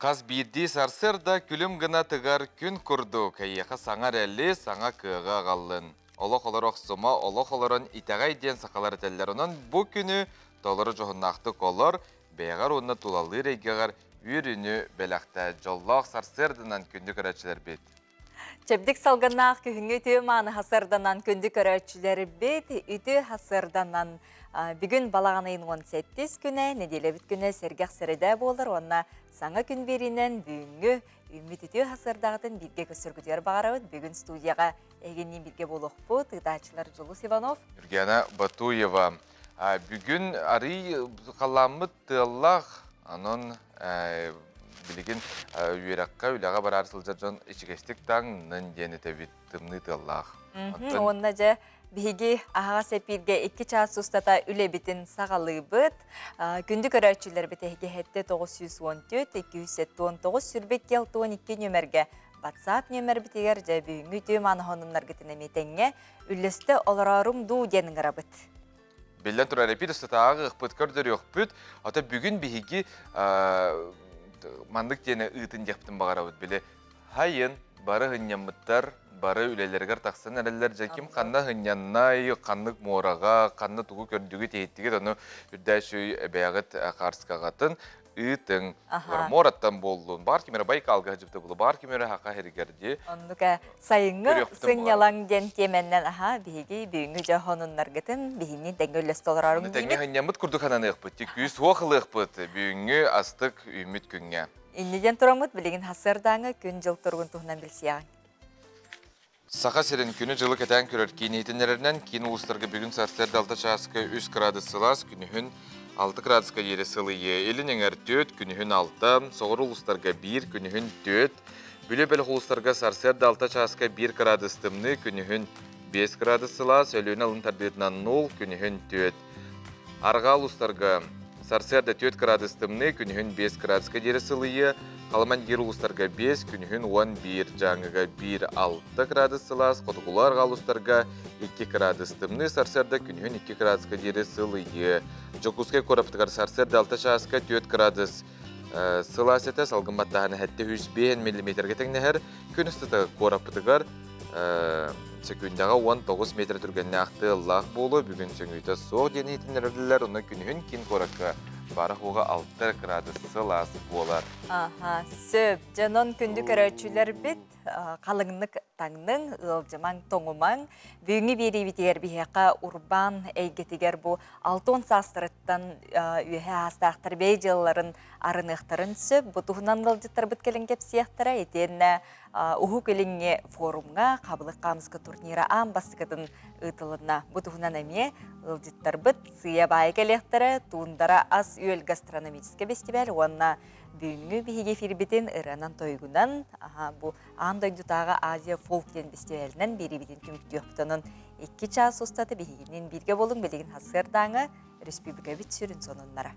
Хас биирдии сарсыарда күлүм гына тыгар күн курдук эйиэхэ саҥа эрэли, саҥа кыаҕы аҕаллын. Олох олоро охсума, олох олорон итэҕэй диэн сахалар этэллэр. Онон бу күнү толору дьоһуннаахтык олор, бэйэҕэр уонна тулалыыр эйгэҕэр үөрүүнү бэлэхтээ. Дьоллоох сарсыарданан күндү көрөөччүлэрбит! Чэбдик салгыннаах күһүҥҥү үтүө мааны хасырданан күндү көрөөччүлэрбит үтүө хасырданан бүгүн балаҕан ыйын 18 күнэ нэдиэлэбит күнэ сэргэх сэрэдэ буолар уонна саҥа күн биэриинэн бүгүҥҥү үүммүт үтүө хасырдаҕытын бииргэ көрсөргүтүгэр баҕарабыт. Бүгүн студияҕа эһигинниин бииргэ буолуохпут. Ыытааччылар Дьулус Иванов, Юргена Батуева. Бүгүн арый халааммыт тыаллаах, онон билигин үөрэххэ, үлэҕэ бараары сылдьар дьон ичигэстик таҥнын диэн этэбит, тымныы тыаллаах. Уонна дьэ биһиги аһаҕас эпииргэ 2 чаас устата үлэбитин саҕалыыбыт. Күндү көрөөччүлэрбит эһиги 914 279 22 нүөмэргэ WhatsApp нүөмэрбитигэр дьэ бүгүҥҥү үтүө мааны хонуннаргытын эмиэ тэҥҥэ үллэстэ олорооруҥ дуу диэн ыҥырабыт. Биллэн турар, эпир ыстатааҕы ыхпыт көрдөрүөхпүт. Ата бүгүн биһиги маннык диэни ыытын диэхпитин баҕарабыт. Били хайын бары һынньаммыттар, бары үлэлэригэр тахсан эрэллэр. Дьэ ким ханна һынньаннай, ханнык муораҕа, ханна тугу көрдүгүт, иһиттигит, ону үрдээчүй бэйэҕит хаарскаҕатын ыытыҥ. Муораттан буоллун, баар ким эрэ Байкалга сылдьыбыта буолуо, баар ким эрэ Хаха сиригэр дии. Оннук ээ, сайыҥҥы сынньалаҥ диэн тиэмэннэн аха биһиги бүгүҥҥү дьэ хонуннаргытын биһини тэҥҥэ үллэстэ олороруҥ диибит. Тэҥҥэ сынньаммыт курдук хананыахпыт, күүс суох ылыахпыт бүгүҥҥү астык үүммүт күҥҥэ. Инньэ диэн тураммыт билигин сарсыардааҥы күн-дьыл туругун туһунан билсиэҕиҥ. Саха сирин күнү-дьылы кэтээн көрөр киин иһитиннэрэринэн, киин улуустарга бүгүн сарсыарда 6 чааска 3 градус сылаас, күнүһүн 6 градуска диэри сылыйыа. Илин эҥэр 4, күнүһүн 6, соҕуруу улуустарга 1, күнүһүн 4, Бүлүү бөлөх улуустарга сарсыарда 6 чааска 1 градус тымныы, күнүһүн 5 градус сылаас, Өлүөнэ алын тардыытынан 0, күнүһүн 4. Арҕаа улуустарга сарсыарда 4 градус тымныы, күнүһүн 5 градуска диэри сылыйыа. Халыман диир улуустарга 5, күнүһүн 11, Дьааҥыга 1, 6 градус сылаас, хотугулуу арҕаа улуустарга 2 градус тымныы, сарсыарда күнүһүн 2 градуска диэри сылыйыа. Дьокуускай куораппытыгар сарсыарда 6 чааска 4 градус сылаас этэ, салгын баттааһына 705 миллиметргэ тэҥнэһэр. Күн устата куораппытыгар сөкүүндэҕэ 19 метр түргэннээх тыаллаах буолуо. Бүгүн сөҥүүтэ суох диэн иһитиннэрэллэр. Онно күнүһүн киин куоракка бара хуга 6 градус сылаас буолар. Аха, сөп. Дьонон күндү көрөөччүлэрбит халыҥнык таҥныҥ, ыалдьымаҥ, тоҥумаҥ. Бүгүҥҥү биэриибитигэр биһиэхэ урбаан эйгэтигэр бу 60 саастарыттан үөһэ аастаахтар бэйэ дьыалаларын арыныахтарын сөп. Бу туһунан ыалдьыттарбыт кэлин кэпсиэхтэрэ. Итиэннэ Уһук Илиҥҥи форумҥа хабылык хаамыска турнира аан бастакытын ыытылынна. Бу туһунан эмиэ ыалдьыттарбыт сыыйа-баайа кэлиэхтэрэ, Туундара ас-үөл гастрономическай бэстибээл уонна бүгүҥҥү биһиги эфирбитин ырыанан-тойугунан бу аан дойдутааҕы Азия фолк диэн бэстибээлинэн биэриибитин түмүктүөхпүт. Онон 2 чаас устата биһигинин бииргэ буолуҥ, билигин сарсыардааҥы республикабыт сүрүн сонуннара.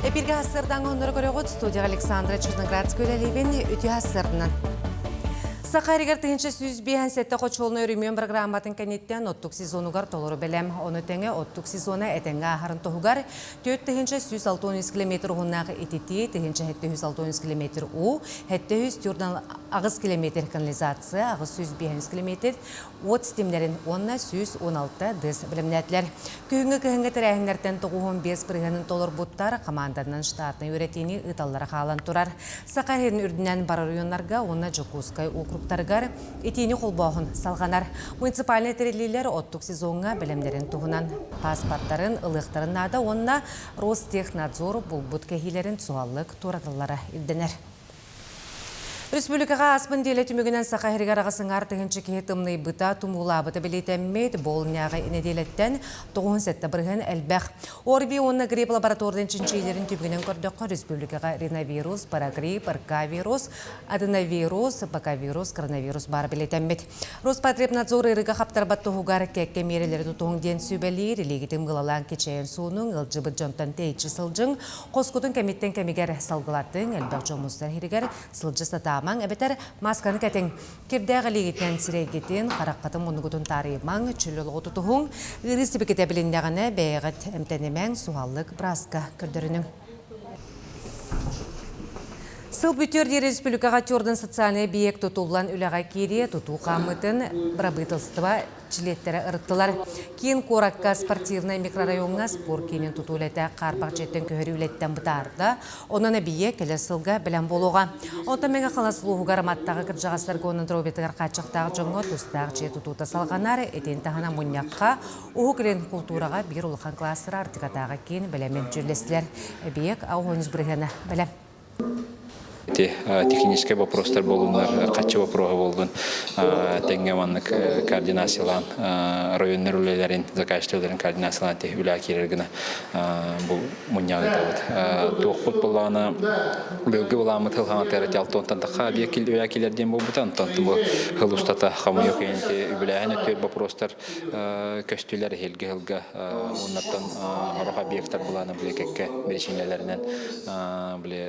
Эпиргэ сарсыардаҥ оннору көрөҕүт студияҕа Александра Черноградская үлэлиибин үтүө сарсыарданан. Саха эригэр 1157 хочуолунай өрөмүөн программатын кэнниттэн оттук сезонугар толору бэлэм. Ону тэҥэ оттук сезона этэҥҥэ ааһарын туһугар 4163 километр уһуннаах ититии, 1763 километр уу, 748 километр канализация, 805 километр уот ситимнэрин уонна 116 ДЭС бэлэмнээтилэр. Күһүҥҥү кыһыҥҥы тэрээһиннэртэн 95 бырыһыанын толорбуттар, хамаанданан штатнай үөрэтиини ыыталлара хаалан турар. Саха сирин үрдүнэн бар оройуоннарга уонна Дьокуускай округтарыгар Итиини холбооһун салҕанар. Муниципальнай тэриллиилэр оттук сезоҥҥа бэлэмнэрин туһунан паспортарын ылыахтарын наада уонна Ростехнадзор булбут кэһиилэрин суһаллык туораталлара ирдэнэр. Республикаҕа ааспын диэлэ түмүгүнэн Саха сиригэр аҕыс аҥаар тыһыынча киһи тымныйбыта, тумуулаабыта бэлиэтэммит. Болньааҕы нэдиэлэттэн 97% элбэх. ОРВИ уонна грипп лабораторнай чинчийиилэрин түмүгүнэн көрдөххө, республикаҕа риновирус, парагрипп, РК-вирус, Аденовирус, бакавирус, коронавирус баар бэлиэтэммит. Роспотребнадзор ыарыыга хаптарбат туһугар кэккэ миэрэлэри тутуһуҥ диэн сүбэлиир, илиигитин мыылалаан кичэйэн суунуҥ, ыалдьыбыт дьонтон тэйиччи сылдьыҥ, хоскутун кэмиттэн кэмигэр салгылатыҥ, элбэх дьон мустар иһигэр сылдьа сатаамаҥ. ытаамаҥ эбэтэр маасканы кэтиҥ. Кирдээх илиигитинэн сирэйгитин, хараххытын муннугутун таарыйымаҥ, чөл олоҕу тутуһуҥ. Ыарыы сибикитэ билиннэҕинэ, бэйэҕит эмтэнимэҥ, суһаллык бырааска көрдөрүнүҥ. Сыл бүтүөр диэри республикаҕа Тёрдын социальнай эбийиэк тутуллан үлэҕэ киириэ, тутуу хаамыытын бырабыыталыстыба чилиэттэрэ ырыттылар. Киин куоракка спортивнай микрорайоҥҥа спорт киинин тутуу үлэтэ хаарбах дьиэттэн көһөрүү үлэттэн бытаарда. Онон эбийиэк кэлэр сылга бэлэм буолуоҕа. Онтон Мэҥэ Хаҥалас улууһугар Маттаҕа кырдьаҕастарга уонна доруобуйатыгар хааччахтаах дьоҥҥо тустаах дьиэ тутуута салҕанар. Итини таһынан мунньахха Уһук Илин култуураҕа биир улахан кластера Арктикатааҕы киин бэлэмин дьүүллэстилэр. Эбийиэк 60 бырыһыана бэлэм. Ити техническэй вопростар буолуннар, хаччы вопроһа буоллун, тэҥҥэ маннык координациялаан районнар үлэлэрин, заказчик үлэлэрин координациялаан үлэ киирэр гына бу мунньаҕы ыытабыт. Туохпут буоллаҕына быйылгы былааммыт сыл хаҥатыгар алтонтан тахха үлэ киирэр диэн буолбута, онтон бу сыл устата хомойуох иһин үбүлээһин өттүгэр вопростар көстүүлэр эһиилги сылга уоннаттан сорох объектар былаана били кэккэ биричиинэлэринэн били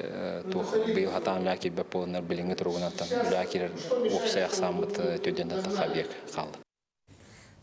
туох быйыл хатаан үлэ киирбэт буоланнар билиҥҥи туругунаттан үлэ киирэр уопсай ахсааммыт төрдүнэн тахха объект хаалла.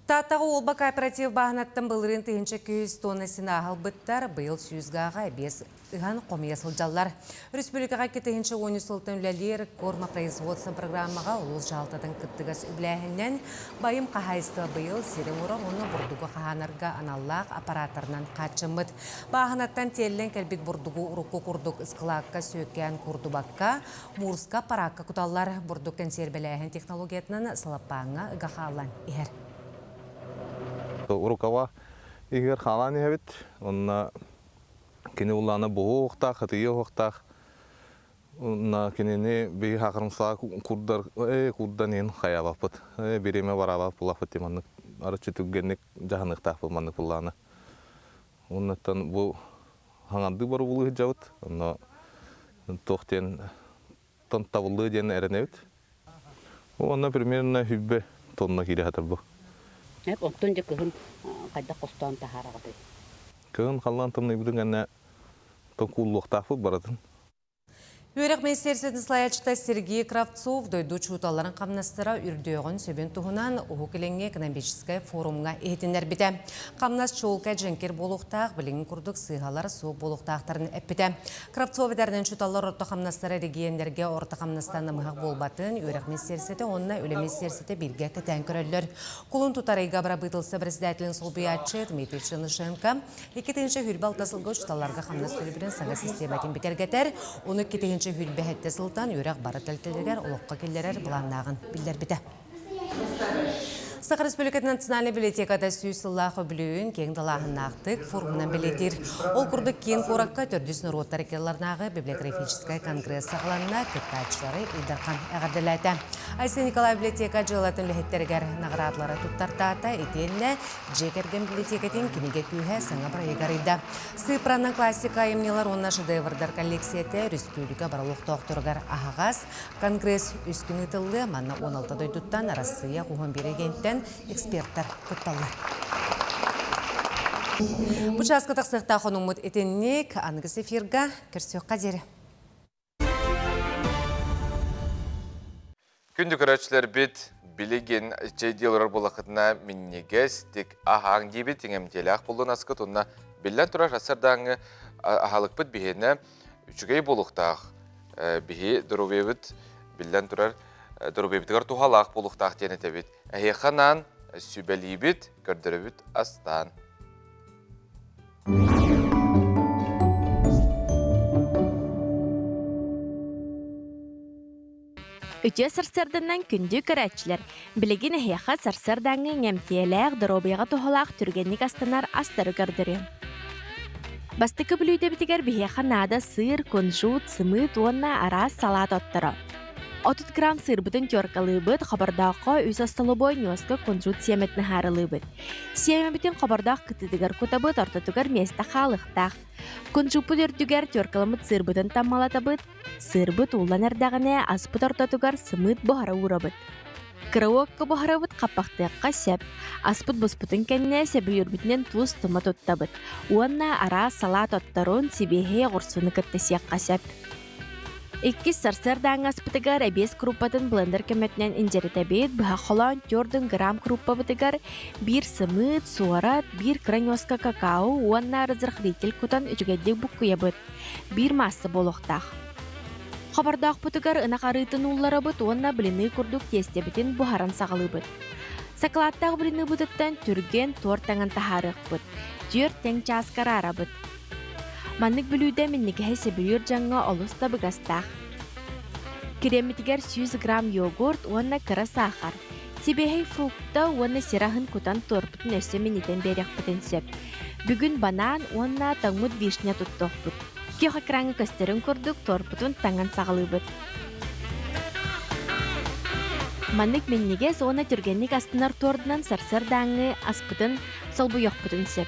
Тааттаҕа Уолба кооператив бааһынаттан былырыын 1200 тонна сенаа ылбыттар, быйыл 100 гааҕа эбиэс ыһан хомуйа сылдьаллар. Республикаҕа 2013 сылтан үлэлиир кормопроизводство программаҕа улуус дьаһалтатын кыттыгас үбүлээһининэн байым хаһаайыстыба быйыл сири оҥорор уонна бурдугу хаһаанарга аналлаах аппарааттарынан хааччыммыт. Бааһынаттан тиэллэн кэлбит бурдугу урукку курдук ыскылаакка сүөккээн курдубакка, Мурска аппараакка куталлар. Бурдук кэнсиэрбэлээһин технологиятынан салаппааҥҥа ыга хааллан иһэр. Рукава иһигэр хаалаан иһэбит. Онно Кини улаана буһуо уохтаах, хатыйыа уохтаах. Уонна кинини биһи хакырымсаҕа курдар, ээ курдан иһин хайаабаппыт. Ээ бириэмэ бараабат булаппыт дии маннык арыччы түргэнник дьаһаныахтаахпыт маннык буллаана. Уоннаттан бу хаҥардыы боробулуу сылдьабыт. Онно туох диэн тон табыллыа диэн эрэнэбит. Уонна примерно хүббэ тонна киирэ сатар бу. Оттон дьэ кыһын хайдах хостоон таһаараҕытый? Кыһын халлаан тымныйбытын кэннэ токууллуохтаахпыт барытын. Үөрэх министиэристибэтин салайааччыта Сергей Кравцов дойду учууталларын хамнастара үрдүөҕүн сөбүн туһунан Уһук Илиҥҥи экономическай форумҥа иһитиннэрбитэ. Хамнас чуолкай дьэҥкир буолуохтаах, билиҥҥи курдук сыыһалар суох буолуохтаахтарын эппитэ. Кравцов этэринэн учууталлар орто хамнастара эрэгийиэннэргэ орто хамнастан намыһах буолбатын үөрэх министиэристибэтэ уонна үлэ министиэристибэтэ бииргэ кэтээн көрөллөр. Кулун тутар ыйга бырабыыталыстыба председателин солбуйааччы Дмитрий Чернышенко 2026 сылга учууталларга хамнас төлөбүрүн саҥа систиэмэтин бигэргэтэр, ону 2027 сылтан үөрэх бары тэрилтэлэригэр олоххо киллэрэр былааннааҕын биллэрбитэ. Саха Республикатын национальнай библиотеката сүүс сыллаах үбүлүөйүн киэҥ далааһыннаахтык форумунан бэлиэтиир. Ол курдук киин куоракка төрдүс норуоттар иккиларнааҕы библиографическай конгресс саҕаланна, кыттааччылары Ил Дархан эҕэрдэлээтэ. Айсен Николаев библиотека дьыалатын үлэһиттэригэр наҕараадалары туттартаата, итиэннэ дьиэ кэргэн библиотекатын кинигэ күүһэ саҥа бырайыгар ыйда. Сыыппаранан классика айымньылар уонна шедеврдар коллекцията республика бары олохтоохторугар аһаҕас, Конгресс үс күн ыытыллыа, манна 16 дойдуттан Арассыыйа уһун биэрэгиэнтэн эксперттэр кытталлар. Бу чааска тахсыахтаах хонуммут итинник аныгыс эфирга көрсүөххэ диэри. Күндү көрөөччүлэрбит, билигин чэйдии олорор буоллаххытына минньигэс тик аһааҥ диибит иҥэмтиэлээх буоллун аскыт уонна биллэн турар сарсыардааҥҥы аһалыкпыт биһиэнэ үчүгэй буолуохтаах биһи доруобуйабыт биллэн турар доруобуйабытыгар туһалаах буолуохтаах диэн этэбит. Эһиэхэ анаан сүбэлиибит, көрдөрөбүт астаан. Үтүө сарсыарданан күндү көрөөччүлэр! Билигин эһиэхэ сарсыардааҥҥы иҥэмтиэлээх, доруобуйаҕа туһалаах түргэнник астанар астары көрдөрүөм. Бастакы бүлүүдэбитигэр биһиэхэ наада сыыр, кунжут, сымыыт уонна араас салаат отторо. 30 грамм сыырбытын теркалыыбыт, хобордооххо үс остолобуой ньуоска кунжут сиэмэтин ыһаарылыыбыт. Сиэмэбитин хобордоох кытыытыгар кутабыт, ортотугар миэстэ хаалыахтаах. Кунжуппут үрдүгэр теркаламмыт сыырбытын таммалатабыт, Сыырбыт ууллан эрдэҕинэ, аспыт ортотугар сымыыт буһара уурабыт. Кыра уокка буһарабыт хаппахтыахха сөп. Аспыт буспутун кэннэ сөбүлүүрбүтүнэн туус тума туттабыт уонна араас салаат отторун, сибиэһэй оҕурсуну кытта сиэххэ сөп. Иккис сарсыардааҥҥы аспытыгар эбиэс куруппатын блендер көмөтүнэн индьэритэбит, быһа холоон 4 грамм куруппабытыгар биир сымыыт, суорат, биир кыра ньуоска какао уонна разрыхлитель кутан үчүгэйдик буккуйабыт. Биир маасса буолуохтаах. Хобордоохпутугар ынах арыытын уулларабыт уонна блины курдук тиэстэбитин буһаран саҕалыыбыт. Сакылааттаах блиныбытыттан түргэн туорт таҥан таһаарыахпыт. Түөрт тэҥ чааска араарабыт. Маннык бүлүүдэ минньигэһи сөбүлүүр дьоҥҥо олус табыгастаах. Креммитигэр 100 грамм йогурт уонна кыра саахар, сибиэһэй фрукта уонна сир аһын кутан туорпутун өссө минньитэн биэриэхпитин сөп. Бүгүн банаан уонна тоҥмут вишня туттуохпут. Күөх экраҥҥа көстөрүн курдук туорпутун таҥан саҕалыыбыт. Маннык минньигэс уонна түргэнник астынар туордунан сарсыардааҥҥы аспытын солбуйуохпутун сөп.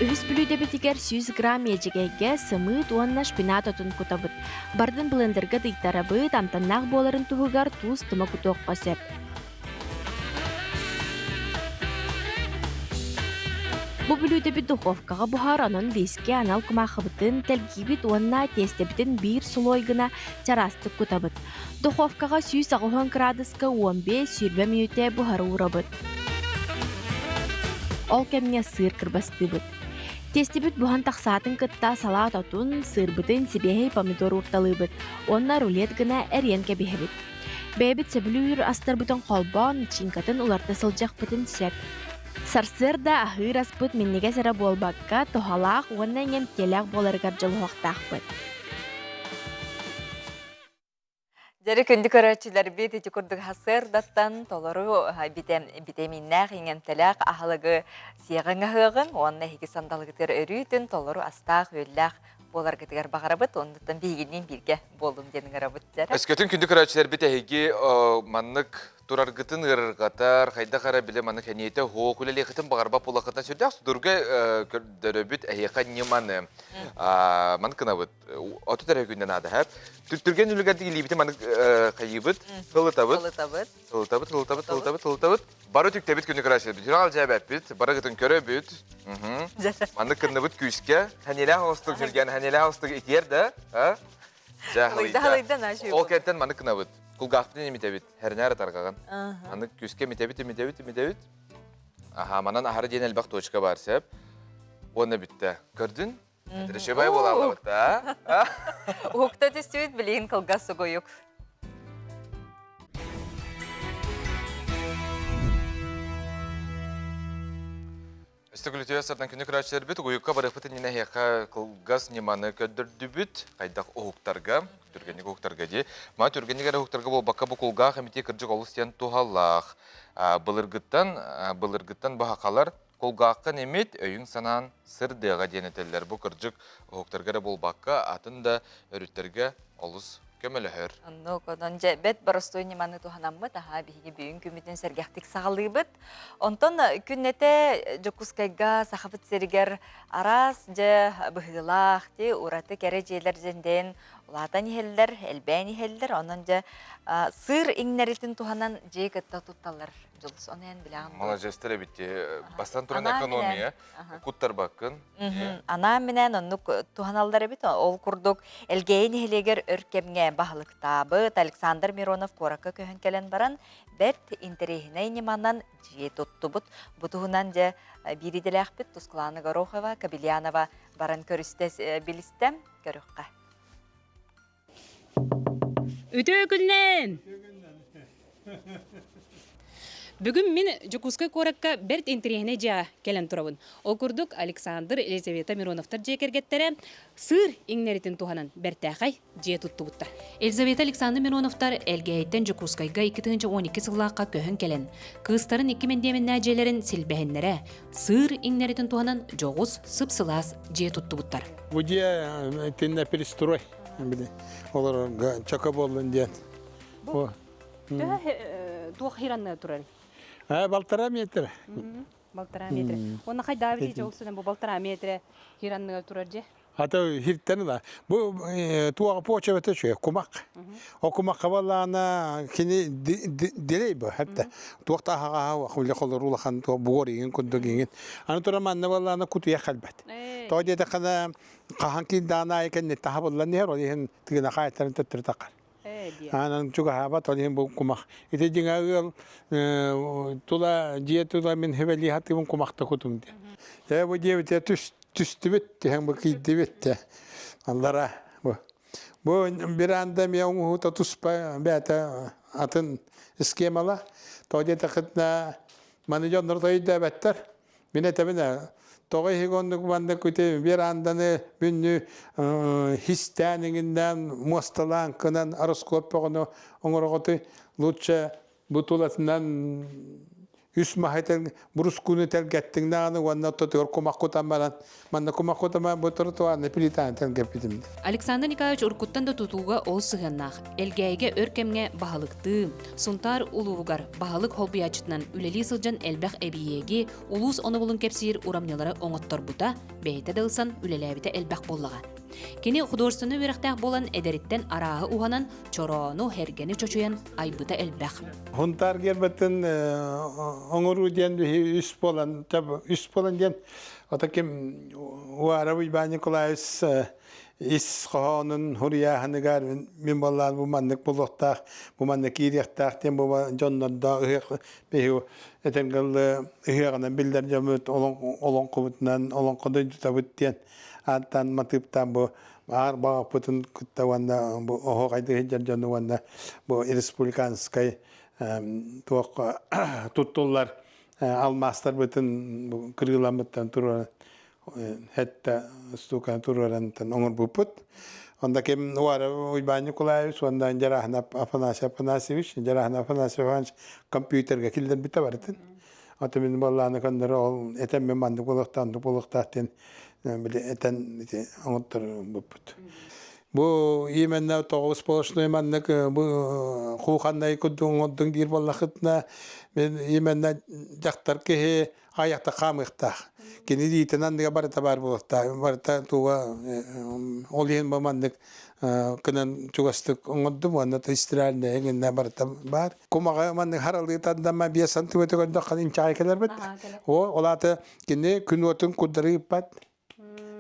Үһүс бүлүүдэбитигэр 100 грамм иэдьэгэйгэ сымыыт уонна шпинат отун кутабыт. Бардын блендергэ тыйтарабыт, амтаннаах буоларын туһугар туус тума кутуохха сөп. Бу бүлүүдэбит духовкаҕа буһар, онон лиискэ анал кумаахыбытын тэлгиибит уонна тиэстэбитин биир слой гына чараастык кутабыт. Духовкаҕа 180 кыраадыска 15-20 мүнүүтэ буһара уурабыт. Ол кэмҥэ сыыр кырбастыыбыт. Тиэстибит буһан тахсаатын кытта салаат отун, сыырбытын сибиэһэй помидор уурталыыбыт уонна рулет гына эрийэн кэбиһэбит. Бэйэбит сөбүлүүр астарбытын холбоон, начинкатын уларыта сылдьыахпытын сөп. Сарсыарда аһыыр аспыт минньигэс эрэ буолбакка, туһалаах уонна иҥэмтиэлээх буоларыгар дьолуһуохтаахпыт. Дьэри күндү көрөөччүлэрбит ити курдук сарсыардаттан толору битэмииннээх, иҥэмтэлээх аһылыгы сиэҕиҥ аһыаҕыҥ уонна эһиги сандалыгытыгар өрүүтүн толору астаах-үөллээх буоларгытыгар баҕарабыт. Оннуттан биһигинниин бииргэ буолуҥ диэн ыҥырабыт. Өскөтүн күндү көрөөччүлэрбит эһиги маннык тураргытын ыарырҕатар, хайдах эрэ били маннык эниэтэ оһуох, үлэлиэххитин баҕарбат буоллаххытына сүрдээх судурга көрдөрөбүт эһиэхэ ньыманы. Маннык гынабыт. 30 эрэ күннэ наада һэп. Түргэн үлүгэрдик илиибитин маннык хайыыбыт, сылытабыт. Сылытабыт. Сылытабыт, сылытабыт, сылытабыт, сылытабыт. Бары түктэбит күнү көрөөччүлэрбит. Сүрэх алдьаабэппит, барыгытын көрөбүт. Маннык кынныбыт күүскэ. Ханилээх оҕустук сүргэн, ханилээх оҕустук итиэр да. Халыйда, халыйда, Ол кэнтэн маннык гынабыт. Кулгаахпытын имитэбит. Хэрнээр тарҕаҕын. Маннык күүскэ имитэбит, имитэбит, имитэбит. Аха, манан аһары диэн элбэх точка бар сөп. Уонна бүттэ. Көрдүн? Решебай буолааллабыт да. Уһукта түстүбүт билигин кылгас сугуйук. Өстөкүлүтүө сардан күнү көрөөччүлэрбит угуйукка барыахпыт иннинэ эһиэхэ кылгас ньыманы көрдөрдүбүт. Хайдах уһуктарга, түргэнник уһуктарга дии. Ма түргэнник эрэ уһуктарга буолбакка бу кулгаах эмитии кырдьык олус диэн туһалаах. Былыргыттан былыргыттан баһакалар кулгааххын эмит өйүҥ-санаан сырдыаҕа диэн этэллэр. Бу кырдьык уһуктарга эрэ буолбакка, атын да өрүттэргэ олус көмөлөһөр. Оннук, онон дьэ бэт боростуой ньыманы туһанаммыт, аһаа биһиги бүгүн күммүтүн сэргэхтик саҕалыыбыт. Онтон күннэтэ Дьокуускайга Сахабыт сиригэр араас дьэ быһыылаах, ти ураты кэрэ дьиэлэр дьэндэйэн улаатан иһэллэр, элбээн иһэллэр. Онон дьэ сыыр иҥнэритин туһанан дьиэ кытта тутталлар Дьулус, ону эн билэҕин дуо? Маладьыастар эбит Бастан туран экономия, куттарбаккын. Анаан-минээн оннук туһаналлар эбит. Ол курдук Элгээйи нэһилиэгэр өр кэмҥэ баһылыктаабыт Александр Миронов куоракка көһөн кэлэн баран бэрт интэриэһинэй ньыманан дьиэ туттубут. Бу туһунан дьэ биир идэлээхпит Тускулаана Горохова, Кобельянова баран көрүстэ билистэ көрүөххэ. Үтүө күннэн! Бүгүн мин Дьокуускай куоракка бэрт интэриэһинэй дьиэҕэ кэлэн турабын. Ол курдук Александр, Елизавета Мироновтар дьиэ кэргэттэрэ сыыр иҥнэритин туһанан бэртээхэй дьиэ туттубуттар. Елизавета Александр Мироновтар Элгээйиттэн Дьокуускайга 2012 сыллаахха көһөн кэлэн, кыыстарын икки мэндиэмэннээх дьиэлэрин силбэһиннэрэ, сыыр иҥнэритин туһанан дьоҕус, сып-сылаас дьиэ туттубуттар. Бу дьиэ итиннэ перестрой били олорорго чөкө буоллун диэн. Бу төһө туох хиранна турар? Балтара метр. Балтара метр. Онна хайдаа бити жолсунан бу балтара метр хиранныга турар же? Ата хиртен ыла. Бу туаға почва үчүгэй кумак. О кумакка баллаана кини дилей бу хәтта. Туохта аһаҕаһа хулля холор улахан туох буор иҥин курдук иҥин. Аны туран манна баллаана кутуйа халбат. Тоҕо диэтэххинэ хаһан киирдэҕин аайы кэнниттэн хабыллан иһэр, ол иһин тыгына хаайтарын төттөрү таххар. Аанан чугаһаабат, ол иһин бу кумах. Ити дьиҥэ ыал тула дьиэ тула мин хевелии хатыыбын кумахта кутум диэн. Ээ бу диэбитэ түс түстүбүт түһэн бу киирдибит те. Аллара бу. Бу веранда эмиэ оҥоһуута туспа бэйэтэ атын схемала. Тоҕо диэтэххитинэ маны дьоннор өйдөөбөттөр. Мин этэбин ээ, тоҕо иһиги оннук маннык ити веранданы бүннү хистээн иҥиннээн муосталаан кынан ороскуоп бөҕөнү оҥороҕутуй лучше бу тулатынан үс маһы брускуну тэлгэттиҥ даҕаны уонна ортотугар кумах кутан баран манна кумах кутан баран бу тротуарны плитаны тэлгэппитим. Александр Николаевич уруккуттан да тутууга ол сыһыаннаах. Элгээйигэ өр кэмҥэ баһылыктыы, Сунтаар улууһугар баһылык холбуйааччытынан үлэлии сылдьан элбэх эбийиэги, улуус онобулун кэпсиир урамньылары оҥотторбута, бэйэтэ да ылсан үлэлээбитэ элбэх буоллаҕа. Кини художественнай үөрэхтээх буолан эдэриттэн арааһы уһанан, чороону, һэргэни чочуйан айбыта элбэх. Хунтаар гербатын оҥоруу диэн үс буолан, үс буолан диэн, ото ким Уаров Иван Николаевич ис хоһоонун хуруйааһыныгар мин буоллаан бу маннык буолуохтаах, бу маннык киириэхтээх диэн бу дьоннордоох ыһыах биһиги этэргэллы ыһыаҕынан биллэр дьоммут олоҥхобутунан олоҥхо дойдутабыт диэн ааттаан матыыптаан бу аар баҕаппытын кытта уонна бу оһуохайдыы сылдьар дьону уонна бу республиканскай туох туттуллар алмаастарбытын бу кырыыламмыттан туруоран хэтта стуканы туруорантан оҥорбуппут. Онда ким Уара Уйбаан Николаевич уонна Дьараһын Афанасий Афанасьевич, Дьараһын Афанасий Иванович компьютерга киллэрбитэ барытын. Ото мин буоллааны көннөрү ол этэн мен маннык буолуохтаах, оннук буолуохтаах диэн били этэн ити оҥотторбуппут. Бу именно тоҕус сплошной маннык бу кухоннай курдук оҥордуҥ диир буоллахытына мен именно дьахтар киһи айахта хаамыахтаах. Кини илиитин анныга барыта баар буолуохтаах. Барыта туга ол иһин бу маннык кынан чугастык оҥордум уонна стиральная эҥиннэ барыта баар. Кумаҕы маннык харалыы тардама 5 сантиметр көрдөххө инчэҕэй кэлэрбит. О, ол аата кини күн уотун курдары ыыппат.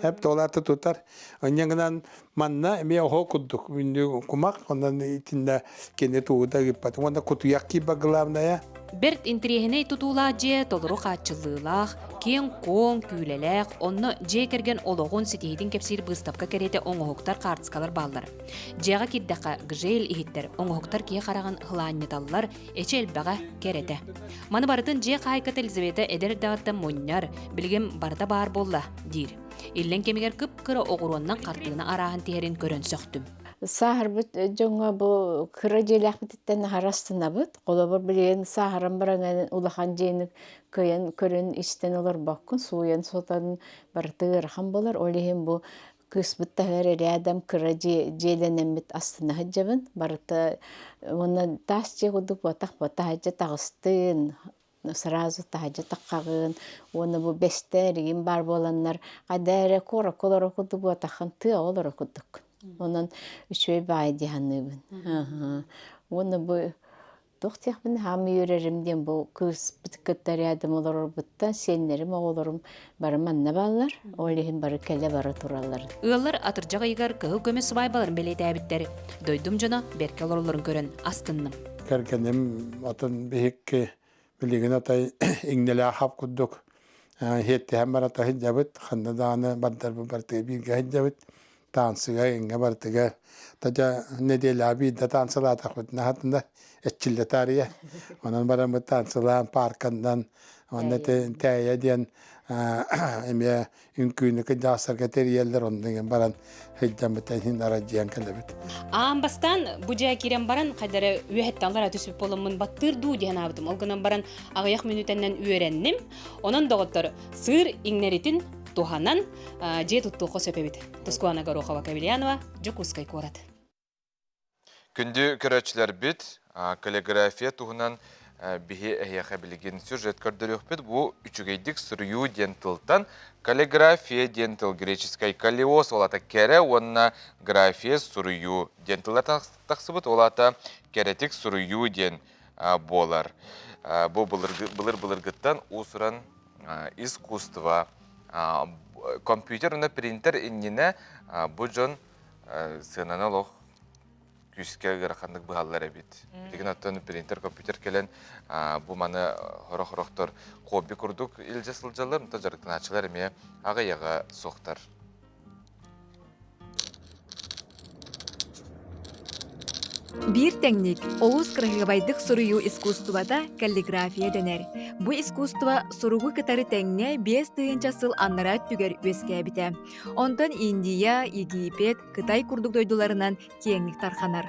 Эп туолааты тутар. Онньа гынан манна эмиэ оһо курдук үннү кумах, онон итиннэ кини тугу да ыыппат. Уонна кутуйах киирбэт главное. Бэрт интэриэһинэй тутуулаах дьиэ толору хааччыллыылаах, киэҥ-куоҥ, күүлэлээх, онно дьиэ кэргэн олоҕун ситиһиитин кэпсиир быыстапка кэриэтэ оҥоһуктар, хаартыскалар бааллар. Дьиэҕэ киирдэххэ, гжель иһиттэр, оҥоһуктар киһи хараҕын һылаанньыталлар, эчи элбэҕэ, кэрэтэ. Маны барытын дьиэ хаһаайката Елизавета эдэр эрдэҕиттэн мунньар, билигин барыта баар буолла, диир. Иллэҥ кэмигэр кып-кыра оҕуруоннан хартыына арааһын тиһэрин көрөн сөхтүм. Сааһырбыт дьоҥҥо бу кыра дьиэлээхпититтэн аһара астынабыт. Холобур, билигин сааһыран баран улахан дьиэни кыайан көрөн-истэн олорбоккун, сууйан-сотон барыта ыарахан буолар. Ол иһин бу Кыыспыт таһыгар рядом кыра дьиэ дьиэлэнэммит астына сылдьабын. Барыта уонна таас дьиэ курдук буотах буо таһырдьа таҕыстын, сразу таһырдьа таххаҕын уонна бу бэстэр игин баар буоланнар хайда эрэ куоракка олоро курдук буотаххын тыаҕа олоро курдуккун. Онон үчүгэй баай дии саныыбын. Уонна бу Туох диэхпин хаамыы үөрэрим диэн бу кыыспыт кытта рядом олорорбуттан сиэннэрим, оҕолорум бары манна бааллар. Ол иһин бары кэлэ-бара тураллар. Ыаллар атырдьах ыйыгар кыһыл көмүс сыбаайбаларын бэлиэтээбиттэр. Дойдум дьоно бэркэ олороллорун көрөн астынным. Кэргэним атын биһикки билигин атай иҥнэлээх хап курдук иһиэттэһэн барата сылдьабыт. Ханна даҕаны бардарбыт барытыгар бииргэ сылдьабыт. Таансыга иҥҥэ барытыгар тадьа нэдиэлэҕэ биирдэ таансылаатахпытына хатында эччиллэ таарыйа. Онон бараммыт таансылаан паарканнан уонна тээйэ диэн эмиэ үҥкүүнү кырдьаҕастарга тэрийэллэр онно иҥэн баран сылдьаммыт иһин арадьыйан кэлэбит. Аан бастаан бу дьиэ киирэн баран хайдары үөһэттэн аллара түспүт буоламмын баттыыр дуу диэн аабытым. Ол гынан баран аҕыйах мүнүүтэннэн үөрэнним. Онон доҕоттор сыыр иҥнэритин туһанан дьиэ туттуохха сөп эбит. Тускуана Горохова Кавельянова, Дьокуускай куорат. Күндү көрөөччүлэрбит, каллиграфия туһунан биһи эһиэхэ билигин сюжет көрдөрүөхпүт. Бу үчүгэйдик суруйуу диэн тылтан каллиграфия диэн тыл греческай каллиос ол аата кэрэ уонна графия суруйуу диэн тыллар тахсыбыт. Ол аата кэрэтик суруйуу диэн буолар. Бу былыр-былыргыттан уус-уран искусство компьютер уонна принтер иннинэ бу дьон сыананы олох күүскэ ыараханнык быһаллар эбит. Билигин оттон принтер, компьютер кэлэн бу маны хорох-хорохтор хобби курдук илдьэ сылдьаллар, онтон дьарыктанааччылар эмиэ аҕыйаҕа суохтар. Биир тэҥник олус кыраһыабайдык суруйуу искусствота каллиграфия дэнэр. Бу искусство суругу кытары тэҥҥэ 5000 сыл аннараа өттүгэр үөскээбитэ. Онтон Индия, Египет, Кытай курдук дойдуларынан киэҥник тарханар.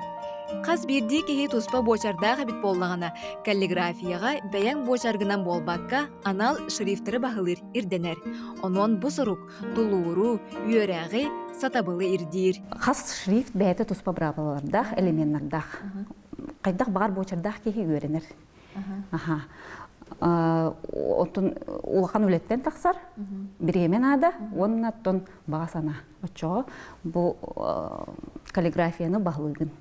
Хас биирдии киһи туспа буочардаах эбит буоллаҕына, каллиграфияҕа бэйэҥ буочаргынан буолбакка, анал шрифтары баһылыыр ирдэнэр. Онон бу сурук тулууру, үөрэҕи, сатабылы ирдиир. Хас шрифт бэйэтэ туспа быраабылалардаах, элеменнардаах. Хайдах баҕар буочардаах киһи үөрэнэр. Аха. Оттон улахан үлэттэн тахсар, бириэмэ наада уонна оттон баҕа санаа. Оччоҕо бу каллиграфияны баһылыыгын.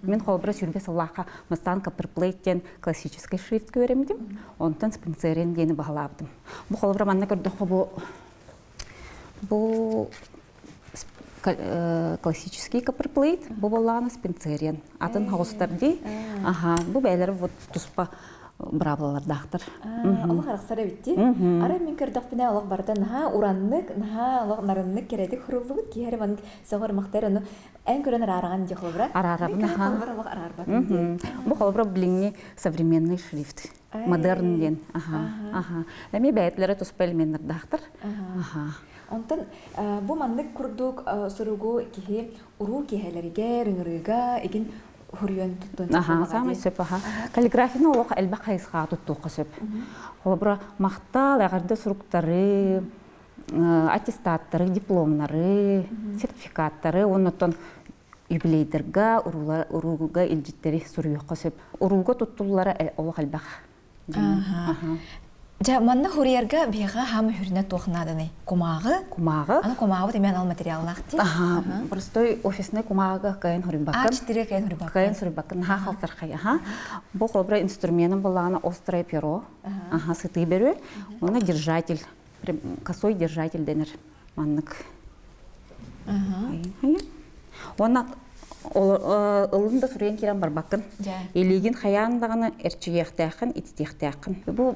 Мин холобура сүүрбэ сыллаахха бастаан копперплейт диэн классическай шрифт көрөммүтүм, онтон спинцериан диэни баһылаабытым. Бу холобура манна көрдөххө бу бу классический копперплейт, бу буоллаҕына спинцериан. Атын хоҕустар дии. Аха, бу бэйэлэрэ вот туспа быраабылалардаахтар. Олох арахсар эбит дии. Арай мин көрдөхпүнэ олох барыта наһаа ураннык, наһаа олох нарыннык кэрэтик хуруллубут киһи эрэ маннык сөҕөр махтар ону эн көрөн араараҕын дии холобура. Араарабын аха. Холобура олох араарбатын дии. Бу холобура билиҥҥи современный шрифт. Модерн диэн. Аха. Аха. Эми бэйэтилэрэ туспа элеменнардаахтар. Аха. Онтон бу маннык курдук суругу киһи уруу киэһэлэригэр, ыҥырыыга игин хуруйан туттун Аха, саамай сөп аха. Каллиграфияны олох элбэх хайысхаҕа туттуохха сөп. Холобура, махтал, эҕэрдэ суруктары, аттестаттары, дипломнары, сертификаттары уонна юбилейдарга, урууга илдьиттэри суруйуохха сөп. Урууга туттуллара олох элбэх. Дьэ, манна хуруйарга биһиэхэ хаама хүрүнэ туох нааданый? Кумааҕы? Кумааҕы. Аны кумааҕыбыт эмиэ анал материаллаах дии. Аха, простой офисный кумааҕыга кыайан хуруйбаккын. А4 кыайан хуруйбаккын. Кыайан суруйбаккын, наһаа халтархай. Аха. Бу холобура инструменым буоллаҕына острое перо. Аха, сытыы берүү. Уонна держатель. Косой держатель дэнэр. Маннык. Уонна ылын да суруйан киирэн барбаккын. Илиигин хайаан даҕаны эрчийиэхтээххин, ититиэхтээххин. Бу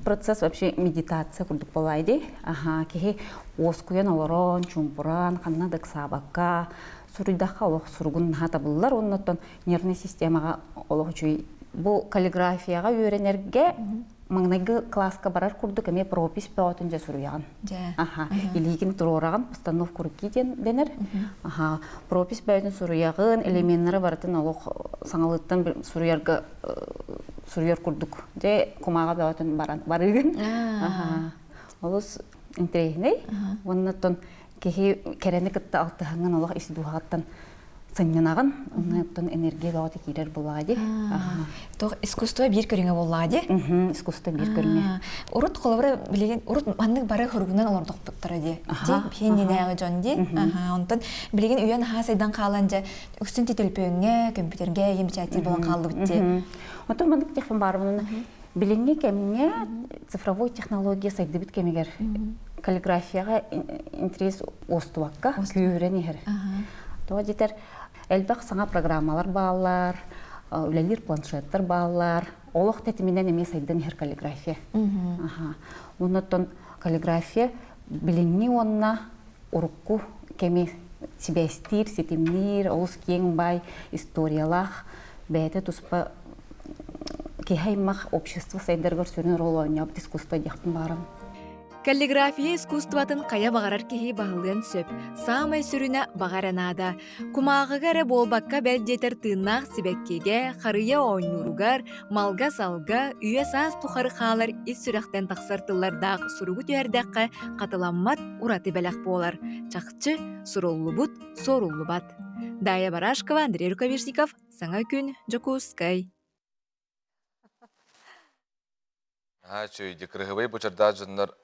процесс вообще медитация курдук буолаай дии. Аха, киһи уоскуйан олорон, чуумпуран, ханна да ыксаабакка суруйдахха олох суругун наһаа табыллар. Уонна оттон нервный системаҕа олох үчүгэй. Бу каллиграфияҕа үөрэнэргэ маҥнайгы кылааска барар курдук эмиэ пропись бөҕөтүн дьэ суруйаҕын. Аха, илиигин туруораҕын, постановку руки диэн дэнэр. Аха, пропись бөҕөтүн суруйаҕын, элеменнары барытын олох саҥалыттан суруйарга суруйар курдук. Дьэ, кумааҕа бөҕөтүн баран барыыгын. Аха, олус интэриэһинэй. Уонна оттон киһи кэрэни кытта алтыһаҥҥын олох ис дууһаҕыттан сынньанаҕын, онно энергия бөҕөтө киирэр буоллаҕа дии. Туох искусство биир көрүҥэ буоллаҕа дии? Искусство биир көрүҥэ. Урут холобура билигин урут маннык бары хоругунан олордохпуттара дии. Дии биһиэннинээҕи дьон дии. Онтон билигин үйэн аһаа сайдан хаалан дьэ үксүн төлөпүөҥҥэ, көмпүүтэргэ ийэм бэчээттиир буолан хааллыбыт дии. Онтон маннык диэхпин баарбын билиҥҥи кэмҥэ цифровой технология сайдыбыт кэмигэр каллиграфияҕа интерес уостубакка күүһүрэн иһэр. Тоҕо диэтэр элбэх саҥа программалар бааллар, үлэлиир планшеттар бааллар. Олох тэтиминэн эмиэ сайдан иһэр каллиграфия. Оннуттан каллиграфия билиҥҥи уонна урукку кэми сибээстиир, ситимниир, олус киэҥ баай историялаах бэйэтэ туспа киһи аймах общество сайдарыгар сүрүн оруолу оонньообут искусство диэхпин баҕарабын. Каллиграфия искусствотын хайа баҕарар киһи баһылыан сөп. Саамай сүрүнэ баҕа эрэ наада. Кумааҕыга эрэ буолбакка бэл диэтэр тыыннаах сибэккигэ, харыйа оонньууругар, малга-салга, үйэ-саас тухары хаалар ис сүрэхтэн тахсар тыллардаах суругу түһэрдэххэ хатыламмат ураты бэлэх буолар. Чахчы, суруллубут, суоруллубат. Дая Барашкова, Андрей Рукавишников, Саҥа күн, Дьокуускай. Наһаа үчүгэй кырыһыбай бочардаах дьоннор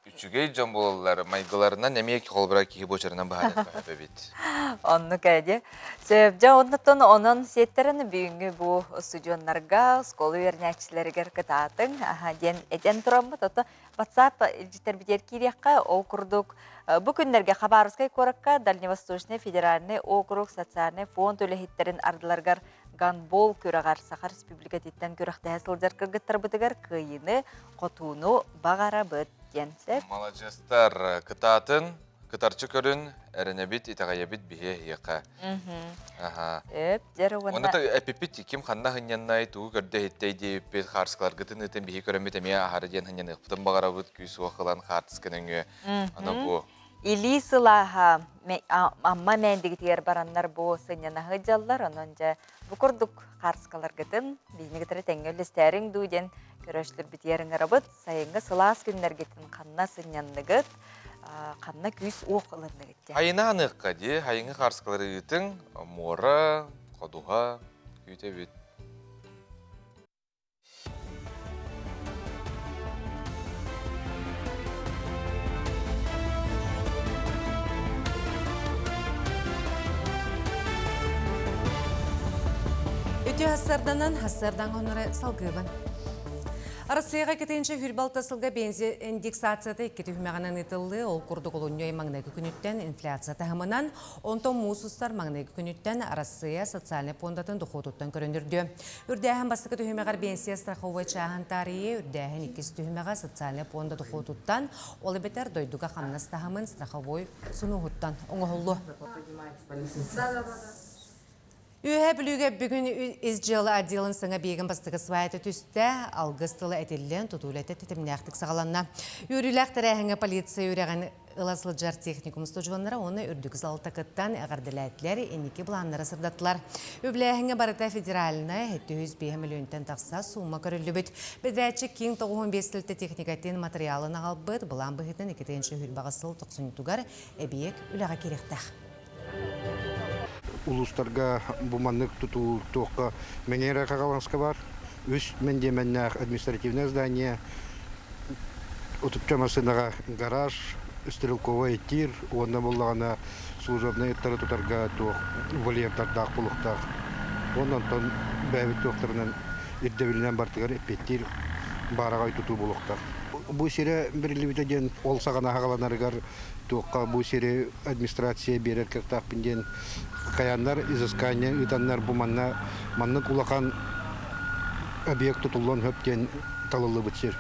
үчүгэй дьон буолаллар майгыларынан эмиэ холобура киһи буочарынан быһаарар эбит. Оннук ээ Сөп дьэ оннуттан онон сиэттэрэн бүгүҥҥү бу устудьуоннарга оскуола үөрэнээччилэригэр кытаатыҥ аха диэн этэн тураммыт ото WhatsApp илдьиттэрбитигэр киириэххэ ол курдук бу күннэргэ Хабаровскай куоракка Дальневосточный федеральный округ социальный фонд үлэһиттэрин ардыларыгар гандбол күрэҕэр Саха Республикатыттан күрэхтэһэ сылдьар кыргыттарбытыгар кыайыыны, хотууну баҕарабыт диэн сөп. Маладьыастар, кытаатын, кытарчы көрүн, эрэнэбит, итэҕэйэбит биһиэ эһиэхэ. Аха. Өп, дьэр уонна... Онно эпиппит ким ханна хынньаннай, тугу көрдө иһиттэй диэбиппит, хаарыскаларгытын ыытын биһи көрөммүт эмиэ аһары диэн хынньаныахпытын баҕарабыт, күүс уох ылан хаартыска нөҥүө. Аны бу Илии сылааһа Амма Мээндигитигэр бараннар бу сынньана сылдьаллар, онон дьэ бу курдук хаарыскаларгытын биһини кытары тэҥҥэ үллэстээриҥ дуу диэн көрөөччүлэрбитигэр ыҥырабыт. Сайыҥҥы сылаас күннэргитин ханна сынньанныгыт, ханна күүс-уох ылынныгыт диэн. Хайына аныахха дии, хайыҥҥы хаарыскалары ыытыҥ, муора, ходуһа, күүтэбит. Үтүө хассарданан хассардан хоноры салгыыбын. Арассыыйаҕа кэтинчэ хүрбалта сылга бензин индексацията икки түһүмэҕинэн ыытыллыы, ол курдук олунньу ый маҥнайгы күнүттэн инфляция таһымынан, онтон муус устар маҥнайгы күнүттэн Арассыыйа социальнай пуондатын дохуотуттан көрөнүрдүө. Үрдээһин бастакы түһүмэҕэр биэнсийэ страховой чааһын таарыйыы, үрдээһин иккис түһүмэҕэ социальнай пуонда дохуотуттан, ол эбэтэр дойдуга хамнас таһымын страховой сунууһуттан оҥоһуллуо. Үөһээ Бүлүүгэ бүгүн ис дьыала отделын саҥа биэгин бастакы свайта түстэ, алгыс тыла этиллэн, тутуу үлэтэ тэтимнээхтик саҕаланна. Үөрүүлээх тэрээһиҥҥэ полиция үрэҕин ыла сылдьар техникум устудьуоннара уонна үрдүк залта кыттан эҕэрдэлээтилэр, инники былааннары сырдаттылар. Үбүлээһиҥҥэ барыта федеральнай 705 мөлүйүөнтэн тахса суумма көрүллүбүт. Бэдэрээтчик киин 95 сылта техникатын матырыйаалын аҕалбыт, былаан быһыытынан 2028 сыл тохсунньутугар эбийиэк үлэҕэ киириэхтээх. Улуустарга бу маннык тутуу туохха Мэҥэ Хаҥаласка бар, үс мэндиэмэннээх административное здание, Утупча массыынаҕа гараж, стрелковай тир уонна буоллаҕына служебнай ыттары тутарга туох вольердардаах буолуохтаах. Уонна онтон бэйэбит туохтарынан ирдэбилинэн бартыгар эппиэттиир баараҕай тутуу буолуохтаах. Бу сирэ бэриллибитэ диэн ол саҕана аҕаланарыгар туохха бу сири администрация биэрэр кыахтаахпын диэн хайааннар изыскание ыытаннар бу манна маннык улахан объект тутуллуон сөп диэн талыллыбыт сир.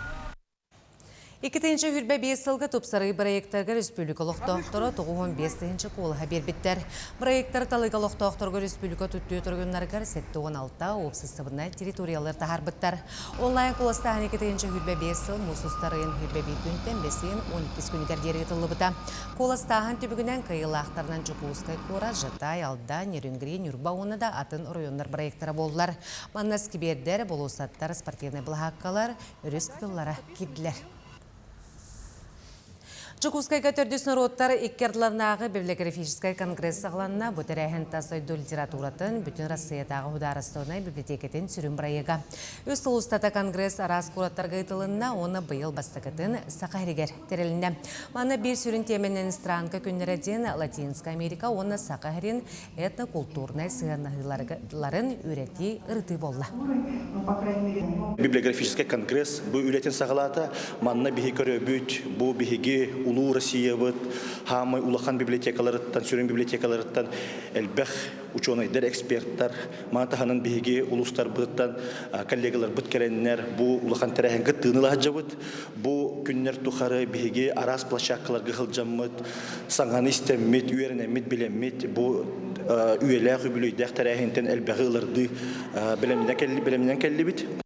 2025 сылга тупсарыы проектарга республика олохтоохторо 95 тыһыынча куолаһа биэрбиттэр. Проектар талыыга олохтоохторго республика түттүү торгуннарыгар 76 уопсастыбаннай территориялар таһаарбыттар. Онлайн куоластааһын 2025 сыл муус устар ыйын 21 күнтэн бэс ыйын 12 күнүгэр диэри ыытыллыбыта. Куоластааһын түмүгүнэн кыайыылаахтарынан Дьокуускай куорат, Жатай, Алдан, Нерюнгри, Ньурба уонна да атын оройуоннар проектара буоллар. Манна скибиэрдэр, болуоссаттар, спортивнай былаһааккалар, өрүс кытыллара киирдилэр. Дьокуускайга төрдүс норуоттар икки ардыларынааҕы библиографическай конгресс саҕаланна. Бу тэрээһин тас дойду литературатын бүтүн Россиятааҕы судаарыстыбаннай библиотекатын сүрүн бырайыага. Үс сыл устата конгресс араас куораттарга ыытылынна уонна быйыл бастакытын Саха сиригэр тэрилиннэ. Манна биир сүрүн тиэмэнэн Странка күннэрэ диэн Латинскай Америка уонна Саха сирин этнокултуурнай сыһыаннаһыыларын үөрэтии ырытыы буолла. Библиографическай конгресс бу үлэтин саҕалаата. Манна биһи көрөбүт, бу биһиги улуу Россиябыт хаамай улахан библиотекаларыттан, сүрүн библиотекаларыттан элбэх учуонайдар, эксперттар, маны таһынан биһиги улуустарбытыттан коллегаларбыт кэлэннэр бу улахан тэрээһин кыттыыны ылаһдьабыт. Бу күннэр тухары биһиги араас площадкаларга сылдьаммыт, саҥаны истэммит, үөрэнэммит, билэммит бу үйэлээх үбүлүөйдээх тэрээһинтэн элбэҕи ылардыы бэлэмнэнэн кэллибит.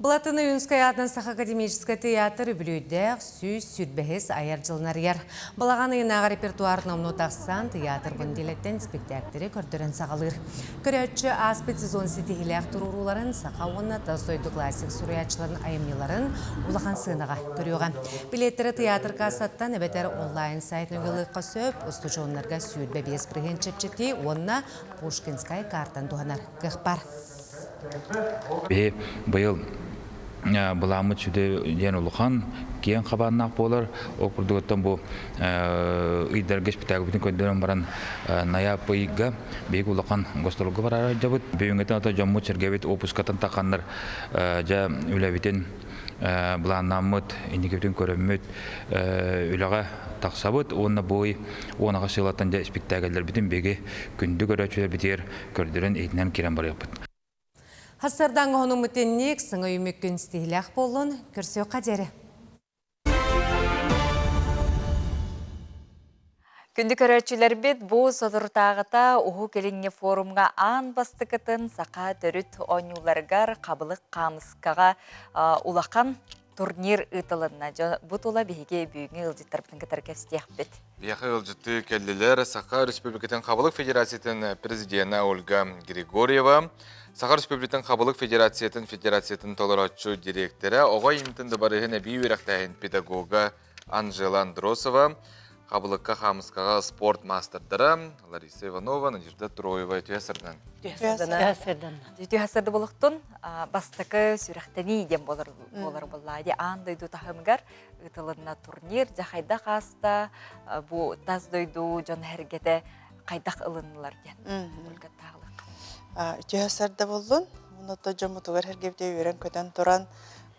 Былатын Ойуунскай аатынан Саха академическай тыйаатыр үбүлүөйдээх 125 айар дьылын арыйар. Балаҕан ыйынааҕы репертуар номнуо тахсан, тыйаатыр бу нэдиэлэттэн спектаактэри көрдөрөн саҕалыыр. Көрөөччү ааспыт сезон ситиһиилээх туруорууларын саха уонна тас дойду классик суруйааччыларын айымньыларын улахан сыанаҕа көрүөҕэ. Билиэттэри тыйаатыр кассаттан эбэтэр онлайн сайт нөҥүө ылыахха сөп, устудьуоннарга 25% чэпчэтии уонна Пушкинскай картан туһанар кыах баар. Биһи быйыл Былааммыт сүдү диэн улахан, киэҥ хабааннаах буолар. Ол курдугуттан бу ыйдарга испитээкпитин көрдөрөн баран найаап ыйга биһиги улахан гастролга бараары сылдьабыт. Бүгүҥҥүтэн ото дьоммут-сэргэбит уоппускатын тахханнар дьэ үлэбитин былааннааммыт, инникибитин көрөммүт үлэҕэ тахсабыт уонна бу ый 10 сылаттан дьэ испиктээкэллэрбитин биһиги күндү көрөөччүлэрбитигэр көрдөрөн иһитинэн киирэн барыахпыт. Хассардаҥ оһонуммутинник сыҥа үмүккүн стиһилээх буоллун, көрсүөххэ диэри. Күндү көрөөччүлэрбит, бу соторутааҕыта Уһук Илиҥҥи форумҥа аан бастакытын саха төрүт оонньууларыгар хабылык хаамыскаҕа улахан турнир ыытылынна. Бу тула биһиги бүгүҥҥү ыалдьыттарбытын кытары кэпсэтиэхпит. Биһиэхэ ыалдьыттыы кэллилэр Саха Республикатын Хабылык Федерациятын президенэ Ольга Григорьева, Саха Республикатын Хабылык Федерациятын Федерациятын толорооччу дириэктэрэ, оҕо айымньытын дыбарыһын эбии үөрэхтээһин педагога Анжела Андросова, Хабылыкка хаамыскаҕа спорт маастардара Лариса Иванова, Надежда Троева үтүө сырдан. Үтүө сырды болуктун бастакы сүрэхтэнии диэн болар болар буолла. Ди аан дойду таһымыгар ыытылынна турнир дьэ хайдах ааста бу тас дойду дьон эргэтэ хайдах ылыннылар диэн. Ольга Таалык. Үтүө сырда боллун. Онно дьоммутугар эргебите үөрэн-көтөн туран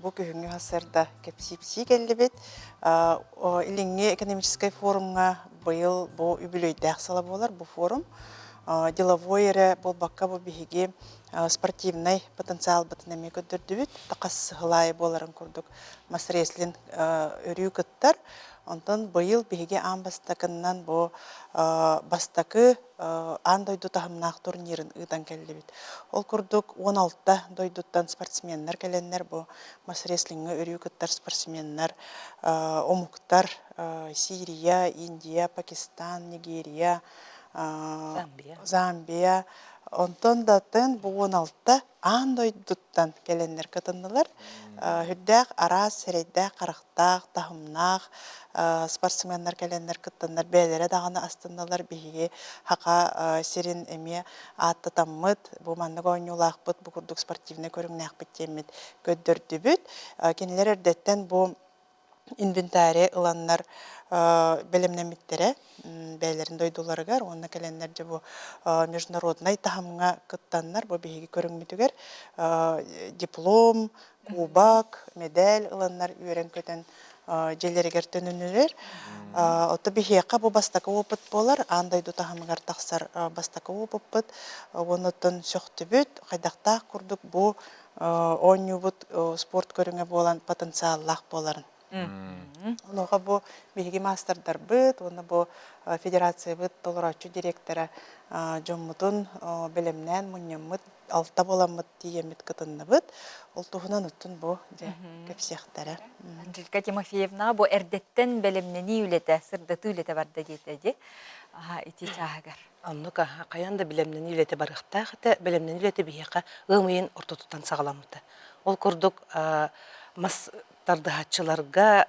Бу күһүҥҥү сарсыарда кэпсиипсии кэллибит. Илиҥҥи экономическай форумҥа быйыл бу үбүлүөйдээх сыла буолар бу форум. Деловой эрэ буолбакка бу биһиги спортивнай потенциалбытын эмиэ көрдөрдүбүт. Хас сыл аайы буоларын курдук мас-рестлинг өрүү кыттар. Онтон быйыл биһиги аан бастакыннан бу бастакы аан дойду таһымнаах турнирын ыытан кэллибит. Ол курдук 16 дойдуттан спортсменнар кэлэннэр бу мас-рестлиҥҥэ өрүү кыттар спортсменнар омуктар Сирия, Индия, Пакистан, Нигерия, Замбия. Онтон да атын бу 16 аан дойдуттан кэлэннэр кытыннылар. Үрдээх араас сирэйдээх, харахтаах, таһымнаах спортсменнар кэлэннэр кыттаннар бэйэлэрэ даҕаны астынналар. Биһиги Хака сирин эмиэ ааттатаммыт, бу маннык оонньуулаахпыт, бу курдук спортивнай көрүҥнээхпит диэммит көрдөрдүбүт. Кинилэр эрдэттэн бу инвентарь ыланнар бэлэмнэммиттэрэ бэйэлэрин дойдуларыгар уонна кэлэннэр дьэ бу международнай таһымҥа кыттаннар бу биһиги көрүҥмүтүгэр диплом, кубок, медаль ыланнар үөрэн-көтөн дьиэлэригэр төнүннүлэр. Ото биһиэхэ бу бастакы опыт буолар, аан дойду таһымыгар тахсар бастакы опыппыт. Уонуттан сөхтүбүт, хайдахтаах курдук бу оонньуубут спорт көрүҥэ буолан потенциаллаах буоларын. Онуоха бу биһиги маастардарбыт уонна бу федерациябыт толорооччу директора дьоммутун бэлэмнээн мунньаммыт, алта буоламмыт тиийэммит кытынныбыт. Ол туһунан оттон бу дьэ кэпсиэхтэрэ. Анжелика Тимофеевна бу эрдэттэн бэлэмнэнии үлэтэ, сырдатыы үлэтэ барда диэтэ дии. Ити чааһыгар. Оннук хайаан да бэлэмнэнии үлэтэ барыахтаах этэ. Бэлэмнэнии үлэтэ биһиэхэ ыам ыйын ортотуттан саҕаламмыта. Ол курдук мас тардыһааччыларга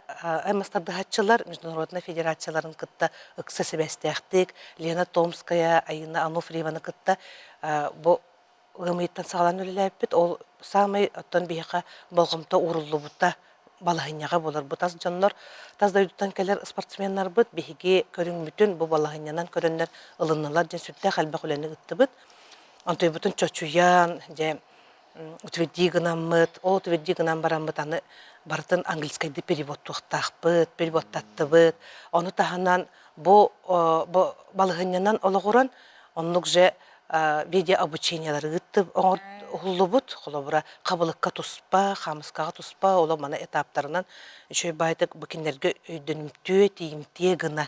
мас тардыһааччылар международнай федерацияларын кытта ыкса сибээстээхтик Лена Томская, Айына Ануфриеваны кытта бу ыам ыйыттан саҕалаан үлэлээбиппит. Ол саамай оттон биһиэхэ болҕомто ууруллубута балаһынньаҕа буолар. Бу тас дьоннор, тас дойдуттан кэлэр спортсменнарбыт биһиги көрүҥмүтүн бу балаһынньанан көрөннөр ылыннылар диэн сүрдээх элбэх үлэни ыыттыбыт. Онтуйбутун чочуйан, дьэ, утвердии гынаммыт, ол утвердии гынан бараммыт аны барытын английскайдыы переводтуохтаахпыт, переводтаттыбыт. Ону таһынан бу балаһынньанан олоҕуран оннук же видеообучениелары ыыттып уһуллубут холобура хабылыкка туспа хаамыскаҕа туспа оло маны этаптарынан үчүгэй баайтык бу кинилэргэ өйдөнүмтүө тиийимтиэ гына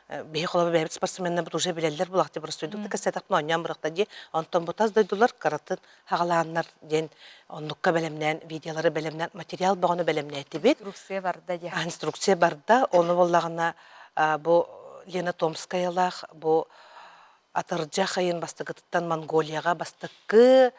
биһи холобура бэйэбит спортсменнарбыт уже билэллэр булахти простойдук да кэсэтэх оонньоон бырахта дии онтон бу тас дойдулар каратын хаҕалааннар диэн оннукка бэлэмнээн видеолары бэлэмнээн материал бөҕөнү бэлэмнээтибит инструкция барда диэн инструкция барда ону буоллаҕына бу Лена Томскаялаах бу Атырдьах ыйын бастакытыттан Монголияҕа бастакы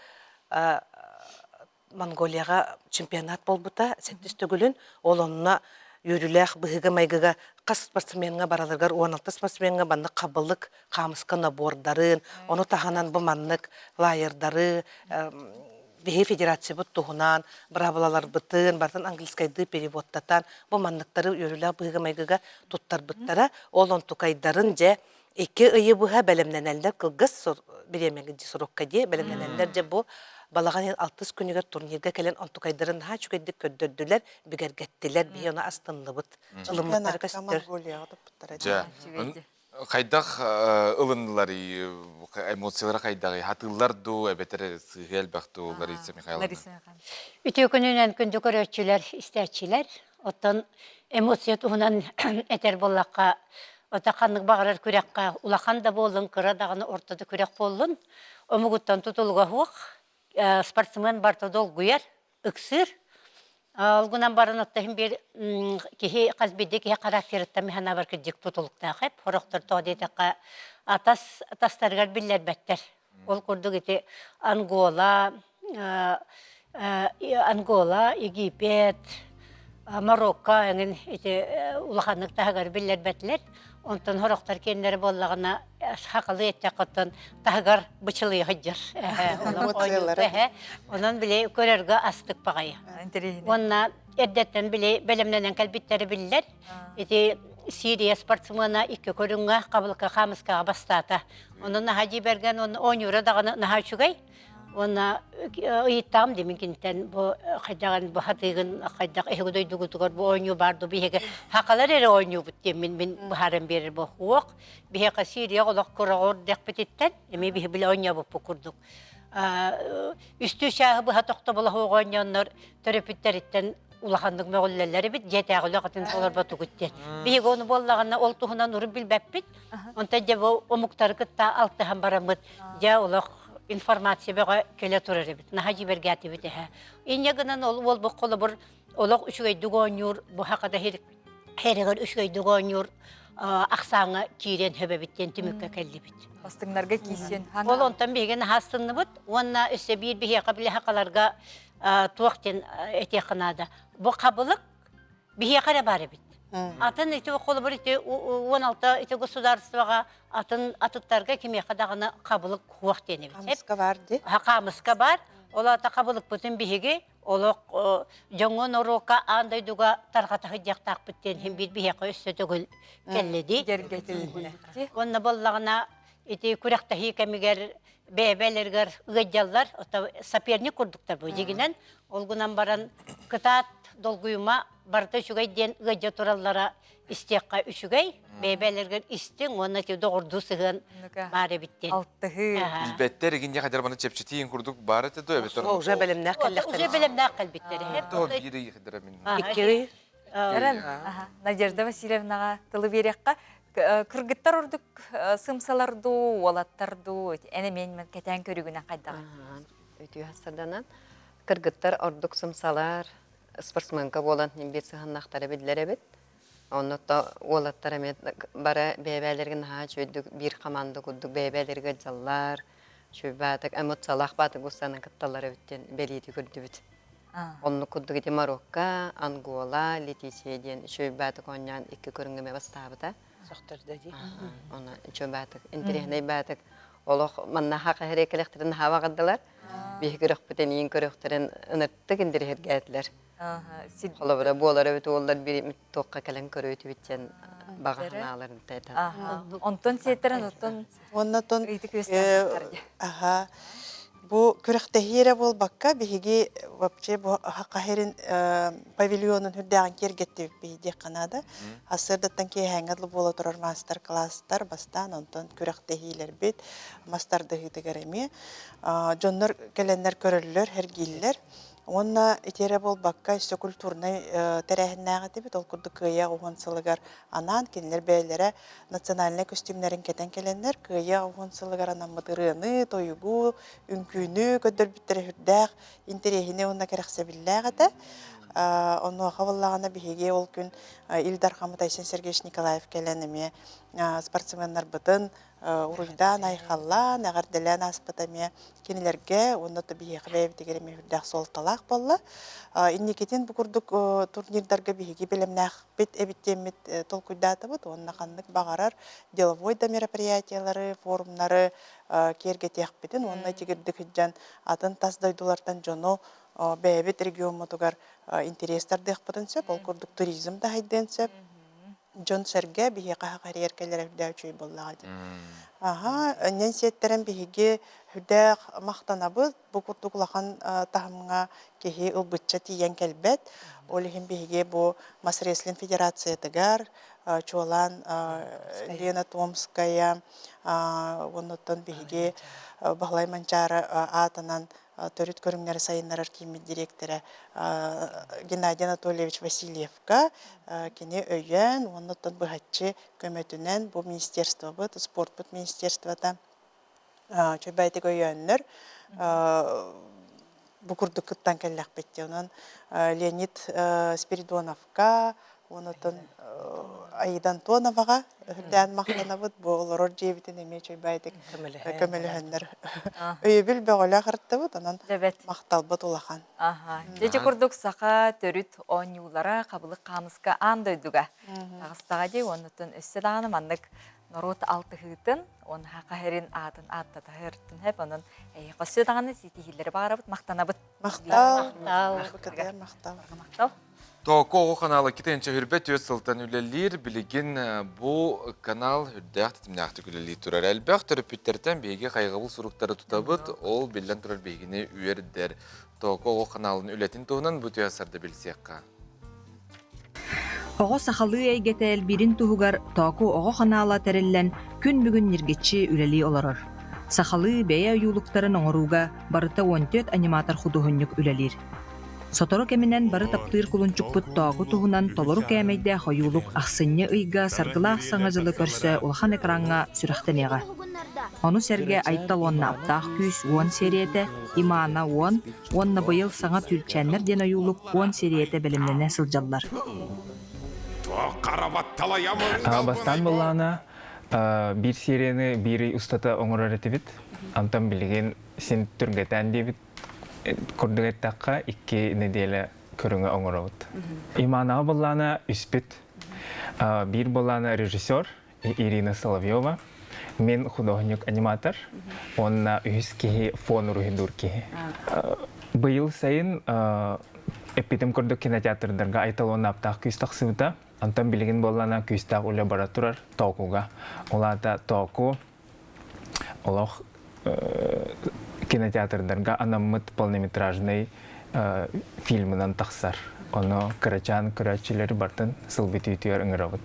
Монголияҕа чемпионат буолбута сэттис төгүлүн. Ол онно үөрүүлээх быһыыга-майгыга хас спортсмеҥҥа бараларыгар 16 спортсмеҥҥа маннык хабылык хаамыска набордарын, ону таһынан бу маннык флайердары, Биһи федерациябыт туһунан, быраабылаларбытын барытын английскайдыы переводтатан, бу манныктары үөрүүлээх быһыыга-майгыга туттарбыттара. Ол онтукайдарын дьэ икки ыйы быһа бэлэмнэнэллэр кылгас бириэмэгэ срокка дии бэлэмнэнэллэр дьэ бу балаҕан ыйын алтыс күнүгэр турнирга кэлэн онтукайдарын наһаа үчүгэйдик көрдөрдүлэр, бигэргэттилэр, биһи ону астынныбыт. Ылыммыттара көстөр. Дьэ, хайдах ылынныларый, эмоциялара хайдаҕый? Хатыыллар дуу, эбэтэр сыыһа элбэх дуу, Лариса Михайловна? Үтүө күнүнэн күндү көрөөччүлэр, истээччилэр. Оттон эмоция туһунан этэр буоллахха, ото ханнык баҕарар күрэххэ улахан да буоллун, кыра даҕаны орто да күрэх буоллун, омугуттан тутулуга суох, спортсмен барыта долгуйар, ыксыыр. Ол гынан баран оттон иһин биир киһи хас биирдии киһи характерыттан мин санаабар кырдьык тутулуктаах эп. Сорохтор тоҕо диэтэххэ атас атастарыгар биллэрбэттэр. Ол курдук ити Ангола, Ангола, Египет, Марокко эҥин ити улаханнык таһыгар биллэрбэтилэр. Онтон сорохтор киэннэрэ буоллаҕына сахалыы эттэххэ оттон таһыгар бычылыйа сылдьар. Онон били көрөргө астык баҕайы. Уонна эрдэттэн били бэлэмнэнэн кэлбиттэрэ биллэр. Ити Сирия спортсмена икки көрүҥҥэ хабылыкка хаамыскаҕа бастаата. Онон наһаа дьиибэргэн уонна оонньуура даҕаны наһаа үчүгэй. Уонна ыйыттаҕым дии мин киниттэн бу хайдаҕын бу хатыыгын хайдах эһиги дойдугутугар бу оонньуу баар дуу биһиги хахалар эрэ оонньуубут диэн мин мин быһааран биэрэр бу уох биһиэхэ Сирия олох кыраҕыр дэхпититтэн эмиэ биһи били оонньообуппут курдук үстүү чааһы быһа тохтобулаһыы оонньооннор төрөппүттэриттэн улаханнык мөҕүллэллэр эбит дьиэтээҕи үлэҕитин толорботугут диэн. Биһиги ону буоллаҕына ол туһунан урут билбэппит. Онтон дьэ бу омуктары кытта алтыһан бараммыт дьэ олох информация бөҕө кэлэ турар эбит. Наһаа дьиибэргээтибит эһэ. Инньэ гынан ол уолбут холобур олох үчүгэйдик оонньуур бу хакада хэригэр үчүгэйдик оонньуур ахсааҥҥа киирэн хөбөбүт диэн түмүккэ кэллибит. Бастыҥнарга киирсиэн. Ол онтон биһиги наһаа астынныбыт уонна өссө биир биһиэхэ били хакаларга туох диэн этиэххэ наада. Бу хабылык биһиэхэ эрэ баар эбит. Атын ити холобур ити 16 ити государствоҕа атын атыттарга кимиэхэ даҕаны хабылык суох диэн эбит. Хаамыска баар дии. Хаамыска баар. Ол аата хабылыкпытын биһиги олох дьоҥҥо норуокка аан дойдуга тарҕата сылдьыахтаахпыт диэн иһин биир биһиэхэ өссө төгүл кэллэ дии. Уонна буоллаҕына ити күрэхтэһии кэмигэр бэйэ-бэйэлэригэр ыалдьаллар, соперник курдуктар бу дьигинэн. Ол гынан баран кытаат долгуйума барыта үчүгэй диэн ыалдьа тураллара истиэххэ үчүгэй. Бэйэ-бэйэлэригэр истиҥ уонна ити доҕордуу сыһыан баар эбит диэн. Алтыһыы. Билбэттэр игин хадер баны чэпчэтиин курдук баар этэ дуо эбэтэр Уже бэлэмнээх кэллэхтэр. Уже бэлэмнээх кэлбиттэр. Биир ый хадера мин. Икки ый. Эрэн, Надежда Васильевнаҕа тылы биэриэххэ. Кыргыттар ордук сымсалар дуу, уолаттар дуу, эн эмиэн кэтээн көрүгүнэн хайдаҕый? Үтүө сарданан кыргыттар ордук сымсалар, спортсменка буолан биир сыһаннахтара биллэр эбит. Онно уолаттар эмиэ бары бэйэ-бэйэлэригин наһаа үчүгэйдик биир команда курдук бэйэ-бэйэлэригэр дьаллар, үчүгэй баатык, эмоциялаах баатык устаны кытталлар эбит диэн бэлиэтии көрдүбүт. Оннук курдук ити Марокко, Ангола, Летиция диэн үчүгэй баатык оонньоон икки көрүҥҥэ эмэ бастаабыта. Сөхтөрдө дии. Оны үчүгэй баатык, интэриэһинэй баатык. Олох манна хаха кэлэхтэрин наһаа баҕардылар. Биһи көрөхпүтүн, иин көрөхтөрүн ыныртык интэриэһиргээтилэр. Холобура буолар эбит уоллар биир туохха кэлэн көрүүтүбүт диэн баҕа санааларын этэ. Онтон сиэттэрэн оттон Уонна оттон аха бу күрэхтэһии эрэ буолбакка биһиги вообще бу Хахаһирин павильонун үрдээҕин киэргэттибит биһи диэххэ наада. Сарсыардаттан киэһээҥҥэ дылы буола турар маастар-класстар бастаан онтон күрэхтэһиилэрбит мас тардыһыытыгар эмиэ дьоннор кэлэннэр көрөллөр, сэргииллэр. Уонна ити эрэ буолбакка, өссө культурнай тэрээһиннээх этибит. Ол курдук Кыайыы 80 сылыгар анаан кинилэр бэйэлэрэ национальнай көстүүмнэрин кэтэн кэлэннэр Кыайыы 80 сылыгар анаммыт ырыаны, тойугу, үҥкүүнү көрдөрбүттэрэ сүрдээх интэриэһинэй уонна кэрэхсэбиллээх этэ. Онуоха буоллаҕына биһиги ол күн Ил Дархаммыт Айсен Сергеевич Николаев кэлэн эмиэ спортсменнарбытын уруйдаан, айхаллаан, эҕэрдэлээн ааспыта эмиэ кинилэргэ уонна биһиэхэ бэйэбитигэр эмиэ үрдээх суолталаах буолла. Инникитин бу курдук турнирдарга биһиги бэлэмнээхпит эбит диэммит толкуйдаатыбыт уонна ханнык баҕарар деловой да мероприятиелары, форумнары киэргэтиэхпитин уонна итигирдик сылдьан атын тас дойдулартан дьону бэйэбит региоммутугар интэриэс тардыахпытын сөп. Ол курдук туризм да сайдыан сөп. Дьон-сэргэ биһиэхэ харьер кэлэрэ үрдээх үчүгэй буоллаҕа дии. Аха, иннин сиэттэрэн биһиги үрдээх махтанабыт. Бу курдук улахан таһымҥа киһи ылбычча тиийэн кэлбэт. Ол иһин биһиги бу мас-рестлинг федерациятыгар чуолаан Лена Томская уоннуттан биһиги Баһылай Манчаары аатынан төрүт көрүҥнэри сайыннарар кииммит дириэктэрэ Геннадий Анатольевич Васильевка кини өйөөн уонна оттон быһаччы көмөтүнэн бу министерствобыт, спортпут министерствота чөбөйтик өйөөннөр бу курдук кыттан кэллэхпит дии. Онон Леонид Спиридоновка, онотон Аида Антоноваҕа үрдээн махтанабыт. Бу олорор дьиэбитин эмиэ чөйбөйтик көмөлөһөннөр өйөбүл бөҕөлөөх ырыттыбыт. Онон махталбыт улахан. Дьэ курдук саха төрүт оонньуулара хабылык хаамыска аан дойдуга таҕыстаҕа дии. Оннуттан өссө даҕаны маннык норуот алтыһыытын уонна хаһырын аатын ааттатаһыртын хэп онон эйиэхэ өссө даҕаны ситиһиилэри баҕарабыт махтанабыт. Махтал. Махтал. Махтал. Махтал. Токо оҕо канала китенче хүрбэ түөрт сылтан үлэлиир. Билигин бу канал үрдээх тэтимнээхтик үлэлии турар. Элбэх төрөппүттэртэн биһиги хайҕабыл суруктары тутабыт. Ол биллэн турар биһигини үөрдэр. Токо оҕо каналын үлэтин туһунан бу түһэ сарда билсиэххэ. Оҕо сахалыы эйгэтэ элбиирин туһугар Тооку оҕо ханаала тэриллэн, күн бүгүн ньиргиччи үлэлии олорор. Сахалыы бэйэ ойуулуктарын оҥорууга барыта 14 аниматор-худуоһунньук үлэлиир. Сотору кэминэн бары таптыыр кулунчукпут Тооку туһунан толору кээмэйдээх ойуулук ахсынньы ыйга Саргылаах Саҥа дьылы көрсө улахан экраҥҥа сүрэхтэниэҕэ. Ону сэргэ Айтал уонна Аптаах күүс уон сиэрийэтэ, Имана уон уонна быйыл саҥа Түүлчээннэр диэн ойуулук уон сиэрийэтэ бэлэмнэнэ сылдьаллар. Бастаан былаана биир серияны биир ый устата оҥорор этибит. Антон билигин син түргэтэн диэбит курдук эттэххэ икки нэдиэлэ көрүҥэ оҥоробут. Иманаҕа былаана үспүт. Биир былаана режиссер Ирина Соловьева, мен художник-аниматор, уонна үһүс киһи фон уруһуйдуур киһи. Быйыл сайын эппитим курдук кинотеатрдарга Айталон аптаах күүс тахсыбыта. Онтон билигин буоллана күүстээх үлэ бара турар Тоокуга. Ол аата Тооку олох кинотеатрдарга анаммыт полнометражный фильмынан тахсар. Ону кырачаан көрөөччүлэри бартын сыл бүтүүтүгэр ыҥырабыт.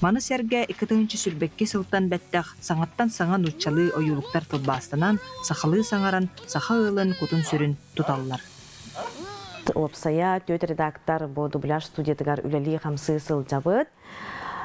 Маны сэргэ 2022 сылтан бэттэх саҥаттан саҥа нууччалыы ойуулуктар тылбаастанан, сахалыы саҥаран, саха ыалын кутун-сүрүн туталлар. Уопсайа түөрт редактор бу дубляж студиятыгар үлэлии-хамсыы сылдьабыт.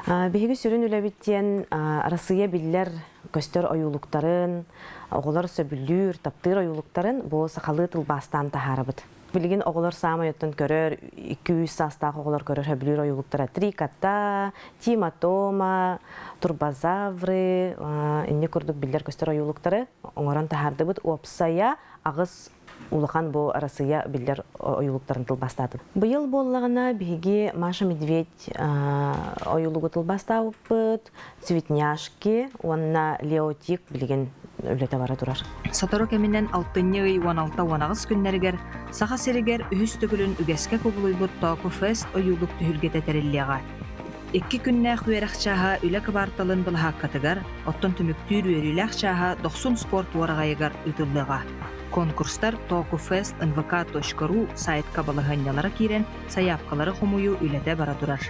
Биһиги сүрүн үлэбит диэн Арассыыйа биллэр көстөр ойуулуктарын, оҕолор сөбүлүүр, таптыыр ойуулуктарын бу сахалыы тылбаастаан таһаарабыт. Билигин оҕолор саамай оттон көрөр, 200 саастаах оҕолор көрөр сөбүлүүр ойуулуктара Три кота, Тима Тома, Турбозавры, инни курдук биллэр көстөр ойуулуктары оҥорон таһаардыбыт. Уопсайа аҕыс улахан бу Арассыыйа биллэр ойуулуктарын тылбаастаатым. Быйыл буоллаҕына биһиги Маша Медведь ойуулугу тылбаастаабыппыт, Цветняшки уонна Леотик билигин үлэтэ бара турар. Сотору кэминэн алтынньы ый 16-18 күннэригэр Саха сиригэр үһүс төгүлүн үгэскэ кубулуйбут Тооку Фест ойуулук түһүлгэтэ тэриллиэҕэ. Икки күннээх үөрэх чааһа үлэ кыбаарталын былаһааккатыгар, оттон түмүктүүр үөрүүлээх чааһа Дохсун спорт уораҕайыгар ыытыллыаҕа. Конкурстар tokufestnvk.ru сайтка балаһыанньалара киирэн, сайаапкалары хомуйуу үлэтэ бара турар.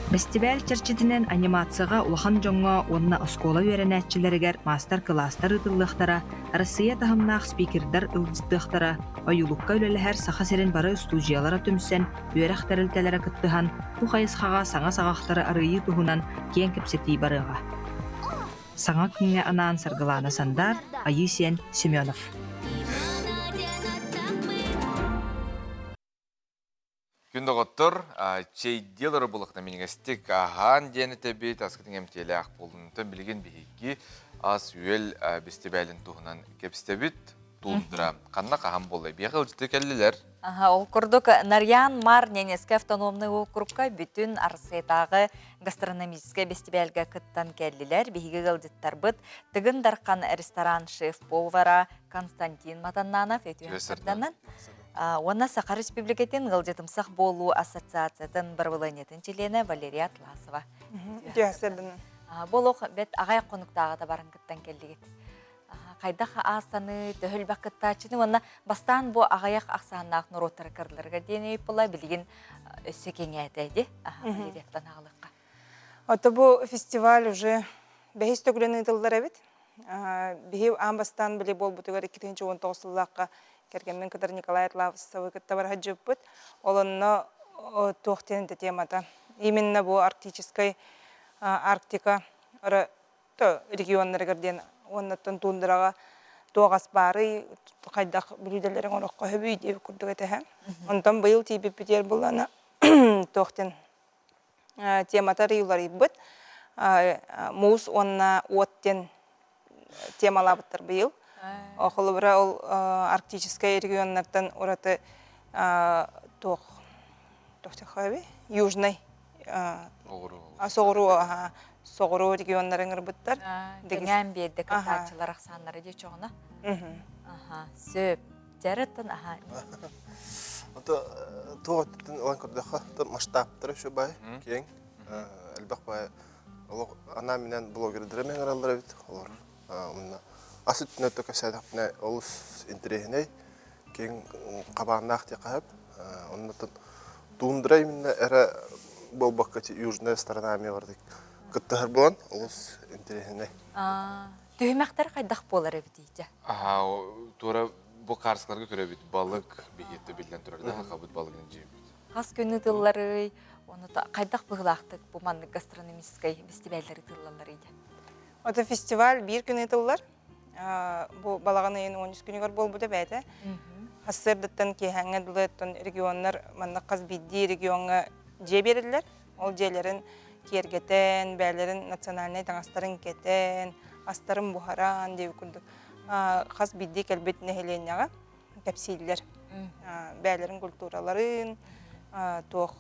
Бэстибээл чэрчитинэн анимацияҕа улахан дьоҥҥо уонна оскуола үөрэнээччилэригэр маастар-кылаастар ыытыллыахтара, Россия таһымнаах спикердэр ыалдьыттыахтара, ойуулукка үлэлэһэр Саха сирин бары устуудьуйалара түмсэн, үөрэх тэрилтэлэрэ кыттыһан, бу хайысхаҕа саҥа саҕахтары арыйыы туһунан киэҥ кэпсэтии барыаҕа. Саҥа күҥҥэ анаан Саргылаана Сандар, Айыы Сиэн Семенов. Күн доҕоттор, чэйдиэл эрэ булахна минигэстик аһаан диэн этэбит, аскытын эмтиэлээх буолун. Онтон билигин биһиги ас-үөл бэстибээлин туһунан кэпсэтэбит. Тундра ханна хаһан буолла? Биэхэ ылдьыты кэллилэр. Аха, ол курдук Нарьян Мар Ненецкэй автономнай уокурукка бүтүн Арсыатааҕы гастрономическай бэстибээлгэ кыттан кэллилэр. Биһиги ыалдьыттарбыт Тыгын Дархан ресторан шеф-повара Константин Матаннанов өтүһэн Уонна Саха Республикатын ыалдьытымсах буолуу ассоциациятын бырабылыанньатын чилиэнэ Валерия Атласова. Бу олох бэт аҕай хонуктааҕыта баран кыттан кэллигит. Хайдах аастаны, төһө элбэх кыттааччыны уонна бастаан бу аҕыйах ахсааннаах норуоттары кырыларга диэн ыйыппыла билигин өссө кэҥээтэ ди Валерияттан аҕалыахха. Ото бу фестиваль уже бэһис төгүлүн ыытыллар эбит. Биһи аан бастаан били буолбутугар 2019 сыллаахха кэргэммин кытары Николай Атласовы кытта бара сылдьыбыппыт. Ол онно туох диэн темата. Именно бу арктическай Арктика регионнарыгар диэн уоннаттан туундараҕа туох ас баарый, хайдах бүлүүдэлэрин оҥороххо сөбүй диэбит курдук этэ. Онтон быйыл тиийбиппитигэр буллана туох диэн темата арыйыларыйбыт муус уонна уот диэн темалаабыттар быйыл. Холобура ол арктическай регионнартан ураты туох южный соҕуруу соҕуруу регионнары ыҥырбыттар. Кэҥээн биэрдэ кыттааччылар ахсааннара дии чоҕуна. Сөп. Дьарыттан аха. Ото туох өттүттэн ылан көрдөххө, масштабтара үчүгэй баай, киэҥ, элбэх баай. Олох анаан-минээн блогердары мен ыҥыраллар эбит. Олор онно ас өттүнэн өттө кэпсээтэхпинэ олус интэриэһинэй, киэҥ хабааннаах диэххэ сөп. Оннуттан тундра именно эрэ буолбакка южная сторона эмиэ бардык кыттыһар буолан олус интэриэһинэй. Түһүмэхтэр хайдах буолар эбитий дьэ? Аха, туора бу хаарыскаларга көрөбүт балык биһиэттэ биллэн турар да хабыт балыгын дьиэбит. Хас күн ытылларый, оны хайдах быһыылаахтык бу маннык гастрономическай фестиваллар ытыллалларый дьэ? Ото фестиваль биир күн ыытыллар. Бу балаҕан ыйын 13 күнүгэр буолбута бэйэтэ. Сарсыардаттан киэһээҥҥэ дылы оттон регионнар манна хас биирдии региоҥҥа дьиэ биэрэллэр. Ол дьиэлэрин киэргэтэн, бэйэлэрин национальнай таҥастарын кэтэн, астарын буһаран диэбит курдук хас биирдии кэлбит нэһилиэнньэҕэ кэпсииллэр. Бэйэлэрин культураларын, туох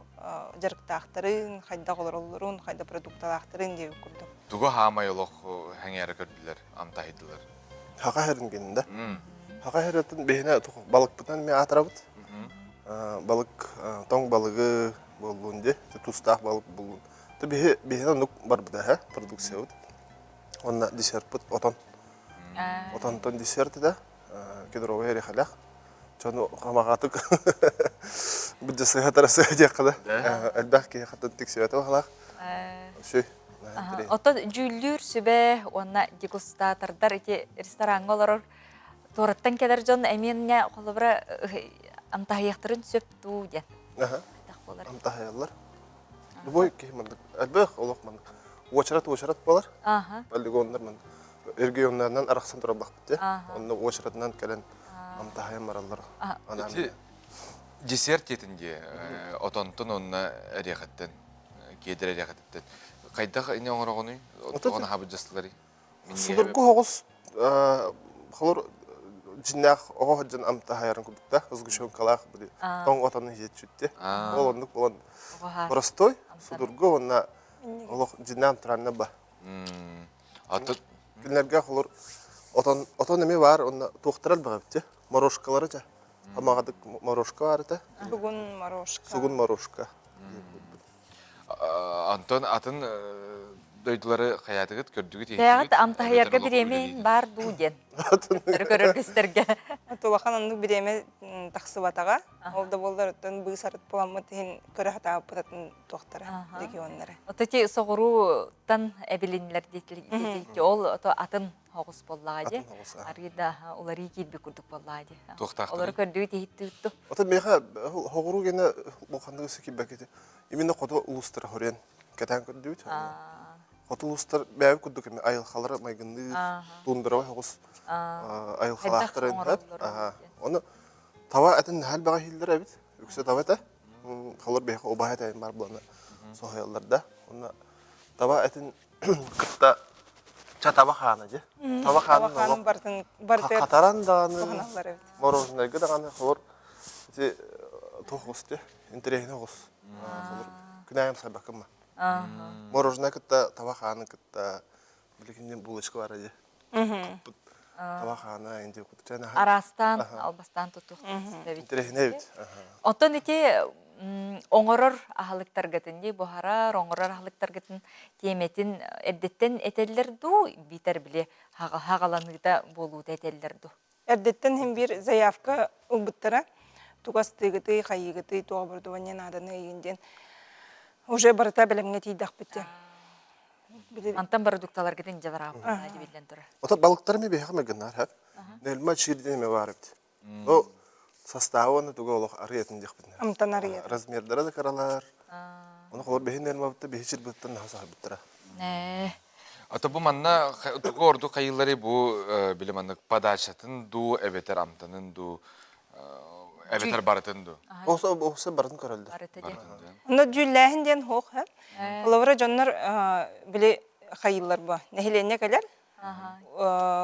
дьарыктаахтарын, хайдах олороллорун, хайдах продукталаахтарын диэбит курдук. Тугу хаамай олох хэҥээрэ көрдүлэр, амтаһыйдылар? Хаха хэрин гиннэ. Хаха хэрэтин биһине балыкпытынан ми аатырабыт. Балык тоҥ балыгы буоллун ди, тустаах балык буллун. Ты биһи биһине оннук барбыта һэ продукциябыт. Онна десертпыт отон. Отонтон десерт да кедровый орехалях. Дьону хамаҕатык быдьасыһа тарасыһа диэххэ да элбэх киһи хатын тиксибэтэ баһылаах. Үчүй. Оттон дьүүллүүр сүбэ уонна дегустатордар ити рестораҥҥа олорор туораттан кэлэр дьон эмиэ холобура амтаһыйыахтарын сөп дуу диэн. Амтаһыйаллар. Любой киһи маннык элбэх олох маннык уочарат уочарат буолар. Полигоннар маннык регионнарынан арахсан тураллахпыт дии. Онно уочаратынан кэлэн амтаһайан бараллар. Ити десерт диэтин дии отонтон онно эриэхэттэн киэдэр эриэхэтиттэн хайдах ини оҥороҕунуй? Тоҕо наһаа дьастыларый? Судургу оҕус холор дьиннээх оҕо сылдьан амтаһайарын курдук да сгущенкалаах били тоҥ отону иһиэччүтти. Ол оннук буолан простой, судургу уонна олох дьиннээх амтаранна ба. Аты Кинилэргэ холор отон отон эмиэ баар уонна туохтара элбэх эбит морошкалара дьэ. Хамаҕадык морошка баар этэ. Сугун морошка. Сугун морошка. Антон атын дойдулары хайаатыгыт көрдүгүт Бэҕит амтаһыйарга бириэмэ баар дуу диэн. Көрөргүстэргэ. Улахан оннук бириэмэ тахсыбатаҕа. Ол да буоллар оттон быыс-арыт буламмыт иһин көрө сатаабыппыт атын туохтара, регионнара. Ото соҕурууттан эбилиннилэр диэтилэр ол ото атын оҕус буоллаҕа дии. Арыы да уларыы киирбит курдук буоллаҕа дии. Олору көрдүү тиһиттүүтту. Ото миэхэ хоҕуруу гэнэ улаханнык өссө киирбэккити. Именно хоту улуустара хорен кэтээн көрдүбүт. Хоту улуустар бэйэбит курдук эми айылхалара майгынныыр, туундараҕа оҕус айылхалаахтара. Оны таба этин наһаа элбэҕи иһиллэр эбит. Үксэ таба этэ. Холор биһиэхэ убаһа этэ бар буолана соһуйаллар да. Онно таба этин кытта ча таба хаана дьэ. Таба хаанын бартын барытын хатаран даҕаны мороженайга даҕаны холор ити туох оҕус дьэ интэриэһинэй оҕус. Холор күнээйим сайбаккын ма. Мороженай кытта таба хаанын кытта билигин булочка бара дьэ. Таба хаана инди Араастаан, албастаан тутуохтаах Интэриэһинэй эбит. Оттон ити оҥорор аһылыктаргытын дии буһарар, оҥорор аһылыктаргытын тиэмэтин эрдэттэн этэллэр дуу, биитэр били хаҕаланыыта буолуута этэллэр дуу? Эрдэттэн иһин биир заявка ылбыттара. Тугас тыыгытый, хайыыгытый, туох оборудование нааданы ыйын диэн. Уже барыта бэлэмҥэ тиийдэхпит диэн. Мантан продукталаргытын дьэ барааппына дибиллэн турар. Ото балыктар ми биһиэхэ майгыннар хап. Нельма чиир диэн эмэ баар эбит. О составы уонна туга олох арыйатын диэхпитинэ. Амтан арыйат. Размердара да кыралар. Оны холор биһи нельмабытта биһи чирбыттан наһаа саһарбыттара. Ото бу манна тугу ордук хайыылары бу били маннык подачатын дуу эбэтэр амтанын дуу эбэтэр барытын дуу. Оса барытын көрөлдөр. Онно дьүүллээһин диэн хуох һэ. Холобура дьоннор били хайыыллар бу. Нэһилиэнньэ кэлэр.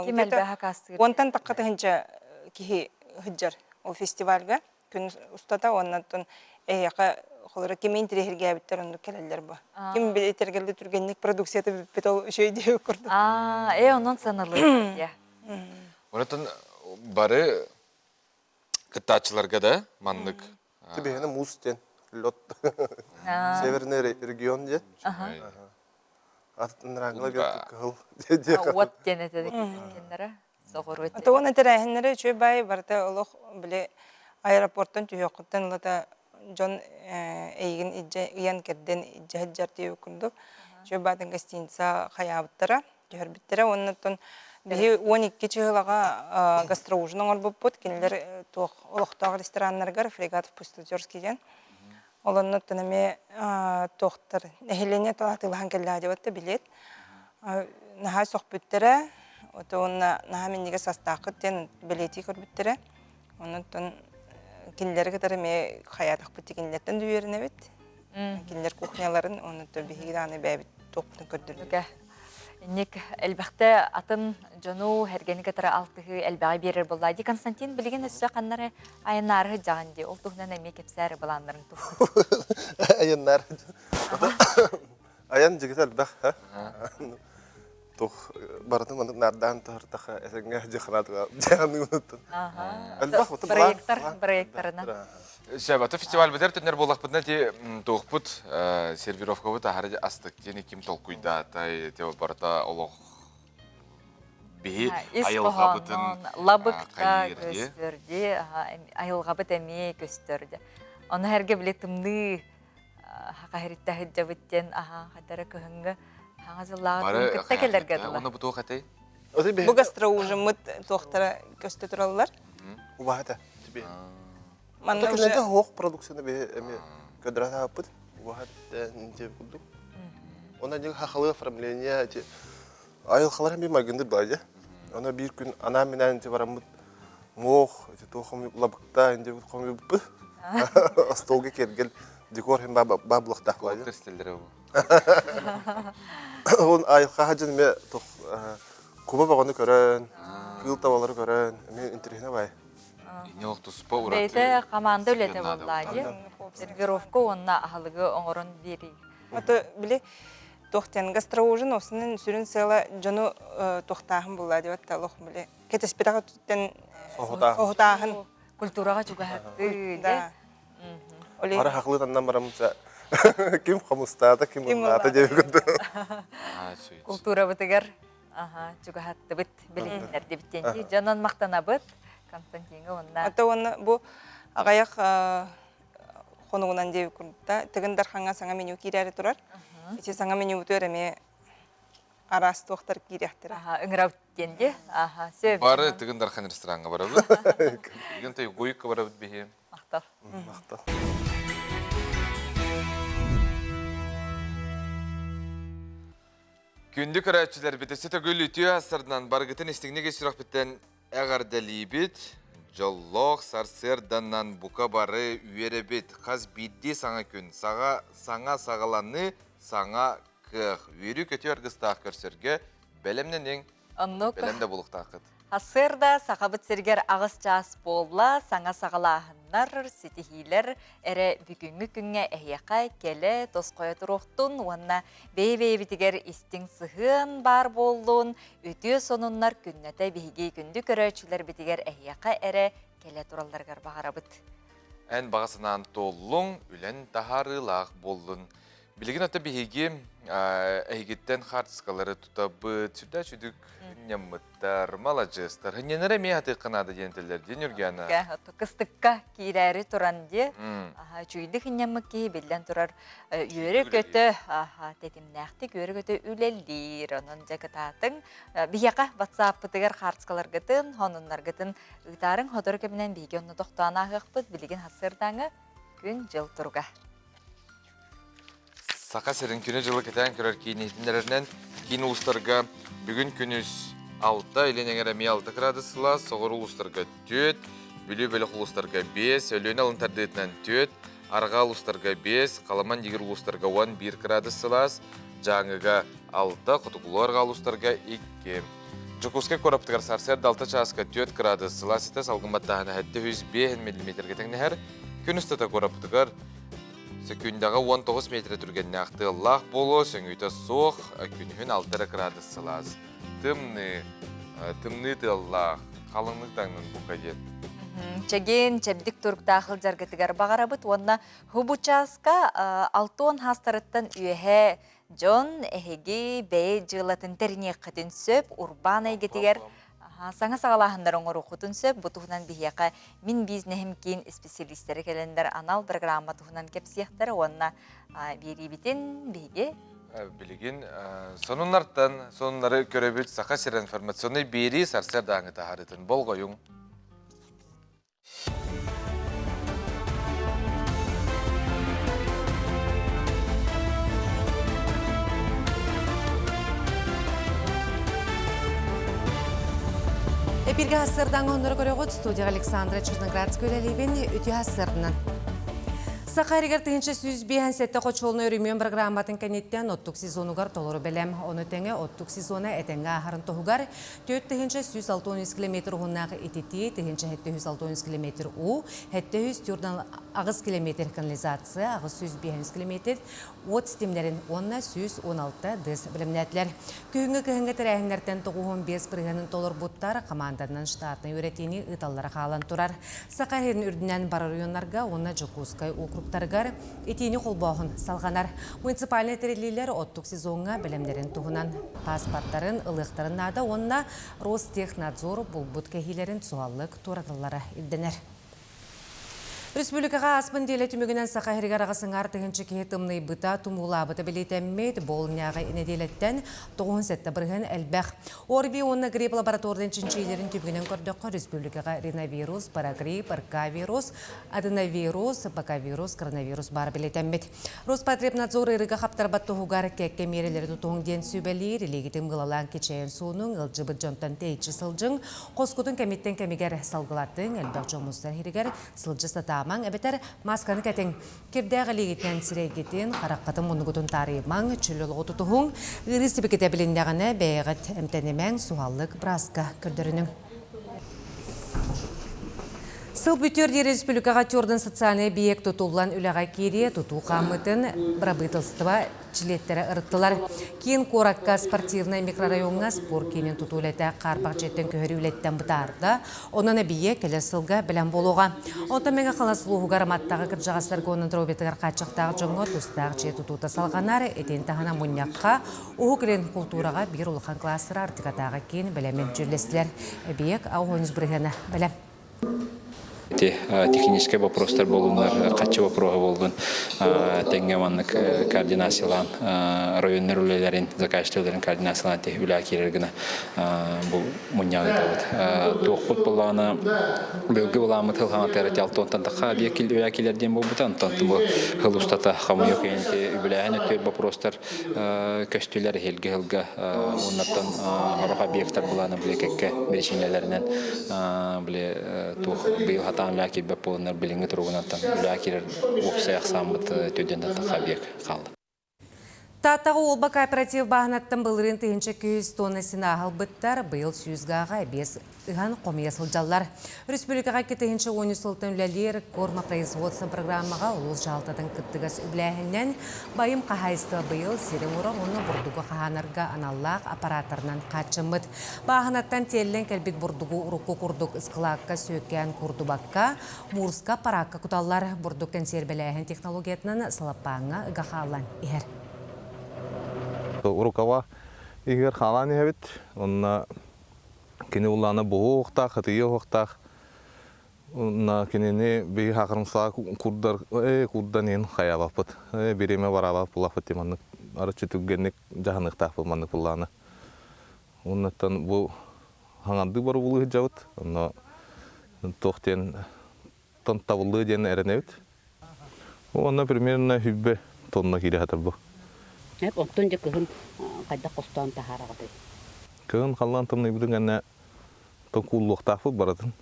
Ким элбэҕи акаастыыр. Уонтан тахха тыһынча киһи сылдьар ол фестивальга күн устата уоннаттан эһиэхэ холобура кими интириэһиргээбиттэр оннук кэлэллэр бу. Ким билитэргэлли түргэнник продукцията бүппүт ол үчүгэй диэбит курдук. Аа, э онон саналыыр дия. Онотон бары кыттааччыларга да маннык Түбэһэни муус диэн лед. Северный регион диэн. Атын кыһыл Уот диэн этэ киннэрэ соҕуруу Ата уонна тэрээһиннэрэ үчүгэй баай барыта олох били аэропорттан түһүөххүттэн ылата дьон эйигин илдьэ ыйан кэрдэн илдьэ сылдьар диэбит курдук үчүгэй баатын гостиница хайаабыттара түһэрбиттэрэ уонна оттон биһи 12 чыһылаҕа гастроужин оҥорбуппут кинилэр туох олохтоох рестораннарыгар фрегатов пустозерский диэн ол оннуттан эмиэ туохтар нэһилиэнньэ атыылаһан кэллэҕэ диэбит да билиэт наһаа сөхпүттэрэ уонна наһаа минньигэс астааххыт диэн бэлиэтии көрбүттэрэ оннуттан кинилэри кытары эмиэ хайаатахпыт кинилэртэн да үөрэнэбит кинилэр кухняларын оннуттан биһиги даҕаны бэйэбит туохпутун көрдөрдүк Инник элбэхтэ атын дьону эргэни кытары алтыһыы элбэҕи биэрэр буолла. Ди Константин билигин өссө ханнары айаннаары сылдьаҕын дии. Ол туһунан эмиэ кэпсээри былааннарын туһунан. Айаннаары. Айан дьигит элбэх. Тух барытын маннык нардаан туһартаха эсэҥҥэ дьыханаатыга дьаһаныгыттан. Элбэх проектор проекторынан. Сөп, аты фестиваль битэр түннэр буоллахпытына ти туохпут сервировкабыт аһары астык диэни ким толкуйдаатай те барыта олох биһи айылҕабытын лабыкта көстөр ди айылҕабыт эмиэ көстөр ди ону эргэ били тымныы хахаһиритта сылдьабыт диэн аха хадара кыһыҥҥы хаҥа дьыллааҕы кытта кэлэргэ дылы Оны бу туох этэй? Бу гастроужиммыт туохтара көстө тураллар. Убаһата. Манна уже хоох продукцияны биһи эми көдөрө Убаһат нинте курдук. Она дьиҥ хахалы оформление эти айылхалар эми майгынды баайа. Она биир күн анаан минээн инти бараммыт муох эти туох лабыкта инди хомуйбуппут. Остуолга киэргэл декор хем баабылахтаах баайа. Көстөллөрө бу. Он айылха дьон эме туох куба баҕаны көрөн, кыыл табалары көрөн, эми интэриэһинэ баай. Инне ол туспа ураты. Бэйэтэ команда үлэтэ буоллаа дии. Сервировка уонна аһылыгы оҥорон биэрии. Ото били туохтан гастроужин осунун сүрүн сыала дьону туохтааһын буолла диэбэт олох били кэтэспэтэх өттүттэн соһутааһын. Культураҕа чугаһатыы да. Бары хахлыы таннан бараммытса ким хомустаата, ким ыллаата диэби курдук. Култуурабытыгар чугаһаттыбыт билиһиннэрдибит диэн дьонон махтанабыт Константиҥҥа уонна Ата уонна бу аҕыйах хонугунан диэби курдук Тыгын Дархаҥҥа саҥа меню киирээри турар. Ити саҥа менюбутугар эмиэ араас туохтар киириэхтэрэ. Ыҥырабыт диэн дии. Аха, сөп. Бары Тыгын Дархан рестораҥҥа барабыт. Билигин той Гуйукка барабыт биһи. Махтал. Махтал. Күндү көрөөччүлэрбит өссө төгүл үтүө астарынан барыгытын истиҥник ис сүрэхпиттэн эҕэрдэлиибит. Дьоллоох сарсыарданан бука бары үөрэбит. Хас биирдии саҥа күн, саҕа, саҥа саҕаланыы, саҥа кыах. Үөрүү-көтүү аргыстаах көрсөргө бэлэмнэниҥ. Оннук. Бэлэм да булуктааххыт. Сарсыарда Сахабыт сиригэр аҕыс чаас буолла, саҥа саҕалааһыннар, ситиһиилэр эрэ бүгүҥҥү күҥҥэ эһиэхэ кэлэ тосхойо туруохтун уонна бэйэ-бэйэбитигэр истиҥ сыһыан баар буоллун, үтүө сонуннар күннэтэ биһиги күндү көрөөччүлэрбитигэр эһиэхэ эрэ кэлэ туралларыгар баҕарабыт. Эн баҕа санаан туоллуҥ, үлэн таһаарыылаах буоллун. Билигин ата биһиги эһигиттэн хаартыскалары тутабыт, сүрдээх сүдүк ньаммыттар, маладьыастар. Хынньанара эмиэ хатыахха наада диэн этэллэр дии Ньургиана. Кыстыкка киирээри туран дии. Үчүгэйдик хынньаммыт киһи биллэн турар үөрэ-көтө тэтимнээхтик үөрэ-көтө үлэлиир. Онон дьэ кытаатыҥ. Биһиэхэ WhatsApp-пытыгар хаартыскаларгытын, сонуннаргытын ыытаарыҥ. Сотору кэминэн биһиги онно тохтоон ааһыахпыт. Билигин сарсыардааҥы күн-дьыл туруга. Саха сирин күнү-дьылы кэтээн көрөр киин иһитиннэрэринэн, киин улуустарга бүгүн күнүс 6, илин эҥэр эмиэ 6 кыраадыс сылаас, соҕуруу улуустарга 4, Бүлүү бөлөх улуустарга 5, Өлүөнэ алын тардыытынан 4, арҕаа улуустарга 5, Халаман дигир улуустарга 11 кыраадыс сылаас, Дьааҥыга 6, Хотугулуу арҕаа улуустарга 2. Дьокуускай куораппытыгар сарсыарда 6 чааска 4 кыраадыс сылаас этэ, салгын баттааһына 705 миллиметргэ тэҥнэһэр. Күн устата куораппытыгар Сөкүүндэҕэ 19 метрэ түргэннээх тыаллаах буолуо, сөҥүүтэ суох, күнүһүн 6 эрэ кыраадыс сылаас. Тымныы, тымныы тыаллаах, халыҥнык таҥнын бука диэн. Чэгиэн, чэбдик туруктаах сылдьаргытыгар баҕарабыт уонна хубучааска алтуон хаастарыттан үөһэ дьон эһиги бэйэ дьыалатын тэриниэххитин сөп, урбаан эйгэтигэр саҥа саҕалааһыннары оҥоруоххутун сөп. Бу туһунан биһиэхэ Мин бизнеһим киин исписэлиистэрэ кэлэннэр анал программа туһунан кэпсиэхтэрэ уонна биэриибитин биһиги Билигин сонуннартан сонуннары көрөбүт Саха сирэ информационнай биэрии сарсыардааҥы таһаарыытын болҕойуҥ. Эпиргэ сарсыардаҥ оннору көрөҕүт студияҕа Александра Черноградская үлэлиибин үтүө сарсыарданан. Саха эригэр 1157 хочуолунай өрөмүөн программатын кэнниттэн оттук сезонугар толору бэлэм. Ону тэҥэ оттук сезона этэҥҥэ ааһарын туһугар 4163 километр уһуннаах ититии, 1763 километр уу, 748 километр канализация, 805 километр уот ситимнэрин уонна 116 ДЭС бэлэмнээтилэр. Күһүҥҥү кыһыҥҥы тэрээһиннэртэн 95 бырыһыанын толорбуттар, хамаанданан штатнай үөрэтиини ыыталлара хаалан турар. Саха сирин үрдүнэн бар оройуоннарга уонна Дьокуускай округтарыгар итиини холбооһун салҕанар. Муниципальнай тэриллиилэр оттук сезоҥҥа бэлэмнэрин туһунан паспортарын ылыахтарын наада уонна Ростехнадзор булбут кэһиилэрин суһаллык туораталлара ирдэнэр. Республикаҕа ааспын диэлэ түмүгүнэн Саха сиригэр аҕыс аҥаар тыһыынча киһи тымныйбыта, тумуулаабыта бэлиэтэммит. Болньааҕы нэдиэлэттэн 97% элбэх. ОРВИ уонна грипп лабораторнай чинчийиилэрин түмүгүнэн көрдөххө, республикаҕа риновирус, парагрипп, РК-вирус, аденовирус, бакавирус, коронавирус баар бэлиэтэммит. Роспотребнадзор ыарыыга хаптарбат туһугар кэккэ миэрэлэри тутуһуҥ диэн сүбэлиир, илиигитин мыылалаан кичэйэн суунуҥ, ыалдьыбыт дьонтон тэйиччи сылдьыҥ, Хоскутун кэмиттэн кэмигэр салгылаттыҥ, элбэх дьон мустар иһигэр сылдьа сатаамаҥ эбэтэр маасканы кэтиҥ. Кирдээх илиигитинэн сирэйгитин, хараххытын муннугутун таарыйымаҥ, чөл олоҕу тутуһуҥ. Ыарыы сибикитэ билиннэҕинэ бэйэҕит эмтэнимэҥ, суһаллык бырааска көрдөрүнүҥ. Сыл бүтүөр диэри республикаҕа Тюрден социальнай эбийиэк тутуллан үлэҕэ киириэ, тутуу хаамыытын бырабыыталыстыба чилиэттэрэ ырыттылар. Киин куоракка спортивнай микрорайоҥҥа спорт киинин тутуу үлэтэ хаарбах дьиэттэн көһөрүү үлэттэн бытаарда. Онон эбийиэк кэлэр сылга бэлэм буолуоҕа. Онтон Мэҥэ Хаҥалас улууһугар Маттаҕа кырдьаҕастарга уонна доруобуйатыгар хааччахтаах дьоҥҥо тустаах дьиэ тутуута салҕанар. Итини таһынан мунньахха Уһук Илин култуураҕа биир улахан кластера Арктикатааҕы киин бэлэмин дьүүллэстилэр. Эбийиэк 83 бырыһыана бэлэм. Ити техническэй вопростар буолуннар, хаччы вопроһа буоллун, тэҥҥэ маннык координациялаан районнар үлэлэрин, заказчик үлэлэрин координациялаан үлэ киирэр гына бу мунньаҕы ыытабыт. Туохпут буоллаҕына быйылгы былааммыт сыл хаҥатыгар ити алтыонтан тахха объект үлэ киирэр диэн буолбута. Онтон бу сыл устата хомойуох иһин ити үбүлээһин өттүгэр вопростар көстүлэр эһиилги сылга уоннаттан сорох объектар былаана били кэккэ биричиинэлэринэн били туох быйыл хатаан үлэ киирбэт буоланнар билиҥҥи туругунан үлэ киирэр уопсай ахсааммыт төрдүөн тахха объект хаалла. Тааттаҕа Уолба кооператив бааһынаттан былырыын 1200 тонна сенаа ылбыттар, быйыл 100 гааҕа эбиэс ыһан хомуйа сылдьаллар. Республикаҕа 2010 сылтан үлэлиир кормопроизводство программаҕа улуус дьаһалтатын кыттыгас үбүлээһининэн байым хаһаайыстыба быйыл сири оҥорор уонна бурдугу хаһаанарга аналлаах аппарааттарынан хааччыммыт. Бааһынаттан тиэллэн кэлбит бурдугу урукку курдук ыскылаакка сүөккээн курдубакка, Мурска аппараакка куталлар. Бурдук кэнсиэрбэлээһин технологиятынан салаппааҥҥа ыга хаалан иһэр. Рукава иһигэр хаалаан иһэбит. Онно Кини улаана буһуу уохтаах, хатыйыы уохтаах. Уонна кинини биһи хакырымсаҕа курдар, ээ курдан иһин хайаабаппыт. Ээ бириэмэ бараабат булаппыт дии маннык арыччы түргэнник дьаһаныахтаахпыт маннык буллааны. Уоннаттан бу хаҥардыы барыбылыы сылдьабыт. Онно туох диэн тон табыллыы диэн эрэнэбит. Уонна примерно хүббэ тонна киирэ сатар бу. Оттон дьэ кыһын хайдах хостоон таһаараҕытый? Кыһын халлаан тымныйбытын кэннэ токууллуохтаахпыт барытын.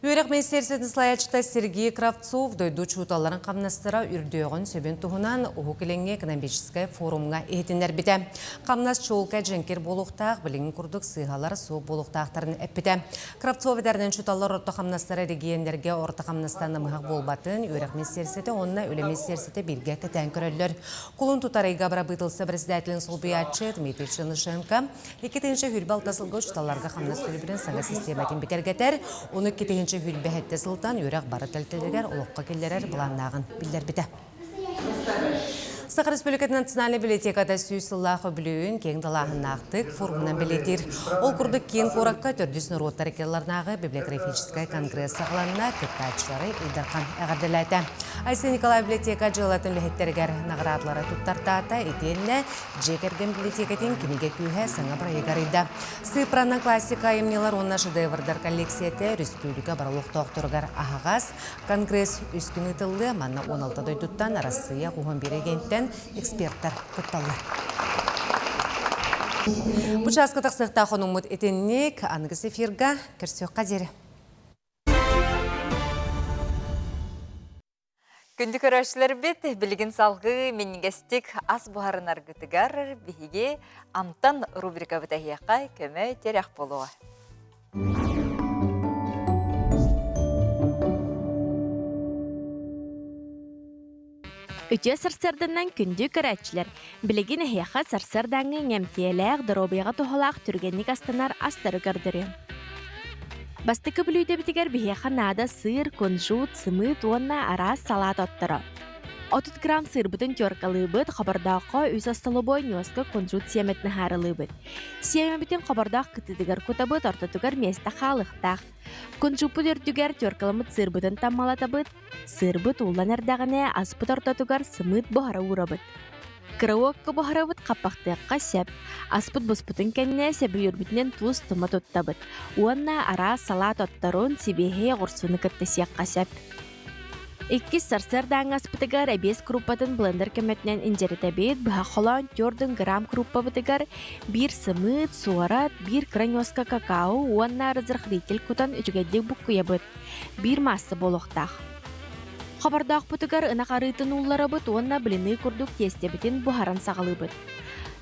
Үөрэх министиэристибэтин салайааччыта Сергей Кравцов дойду учууталларын хамнастара үрдүөҕүн сөбүн туһунан Уһук Илиҥҥи экономическай форумҥа иһитиннэрбитэ. Хамнас чуолкай дьэҥкир буолуохтаах, билиҥҥи курдук сыыһалар суох буолуохтаахтарын эппитэ. Кравцов этэринэн учууталлар орто хамнастара эрэгийиэннэргэ орто хамнастан намыһах буолбатын үөрэх министиэристибэтэ уонна үлэ министиэристибэтэ бииргэ кэтээн көрөллөр. Кулун тутар ыйга бырабыыталыстыба председателин солбуйааччы Дмитрий Чернышенко 2026 сылга учууталларга хамнас төлөбүрүн саҥа систиэмэтин бигэргэтэр, ону 2027 сылтан үөрэх бары тэрилтэлэригэр олоххо киллэрэр былааннааҕын биллэрбитэ. Саха Республикатын национальнай библиотеката сүүс сыллаах үбүлүөйүн киэҥ далааһыннаахтык форумунан бэлиэтиир. Ол курдук киин куоракка төрдүс норуоттар иккиларнааҕы библиографическай конгресс саҕаланна, кыттааччылары Ил Дархан эҕэрдэлээтэ. Айсен Николаев библиотека дьыалатын үлэһиттэригэр наҕараадалары туттартаата, итиэннэ дьиэ кэргэн библиотекатын кинигэ күүһэ саҥа бырайыгы арыйда. Сыыппаранан классика айымньылар уонна шедеврдар коллекцията республика бары олохтоохторугар аһаҕас, Конгресс үс күн ыытыллыа, манна 16 дойдуттан Арассыыйа 11 регионтан эксперттар кытталлар. Бу чааска тахсыахтаах хонуммут итинник аныгыс эфирга көрсүөххэ диэри. Күндү көрөөччүлэрбит, билигин салгыы минньигэстик ас буһарынаргытыгар биһиги Амтан рубрикабыт эһиэхэ көмө тирэх буолуоҕа. Үтүө сарсыарданан күндү көрөөччүлэр! Билигин эһиэхэ сарсыардааҥҥы иҥэмтиэлээх, доруобуйаҕа туһалаах түргэнник астанар астары көрдөрүөм. Бастакы бүлүүдэбитигэр биһиэхэ наада сыыр, кунжут, сымыыт уонна араас салаат отторо. 30 грамм сыырбытын теркалыыбыт, хобордооххо үс остолобуой ньуоска кунжут сиэмэтин ыһаарылыыбыт. Сиэмэбитин хобордоох кытыытыгар кутабыт, ортотугар миэстэ хаалыахтаах. Кунжуппут үрдүгэр теркаламмыт сыырбытын таммалатабыт, сыырбыт ууллан эрдэҕинэ аспыт ортотугар сымыыт буһара уурабыт. Кыра уокка буһарабыт хаппахтыахха сөп. Аспыт буспутун кэннэ сөбүлүүрбүтүнэн туус тума туттабыт уонна араас салаат отторун, сибиэһэй оҕурсуну кытта сиэххэ сөп. Иккис сарсыардааҥҥы аспытыгар эбиэс куруппатын блендер көмөтүнэн индьэритэбит, быһа холоон 4 грамм куруппабытыгар биир сымыыт, суорат, биир кыра ньуоска какао уонна разрыхлитель кутан үчүгэйдик буккуйабыт. Биир маасса буолуохтаах. Хобордоохпутугар ынах арыытын уулларабыт уонна блины курдук тиэстэбитин буһаран саҕалыыбыт.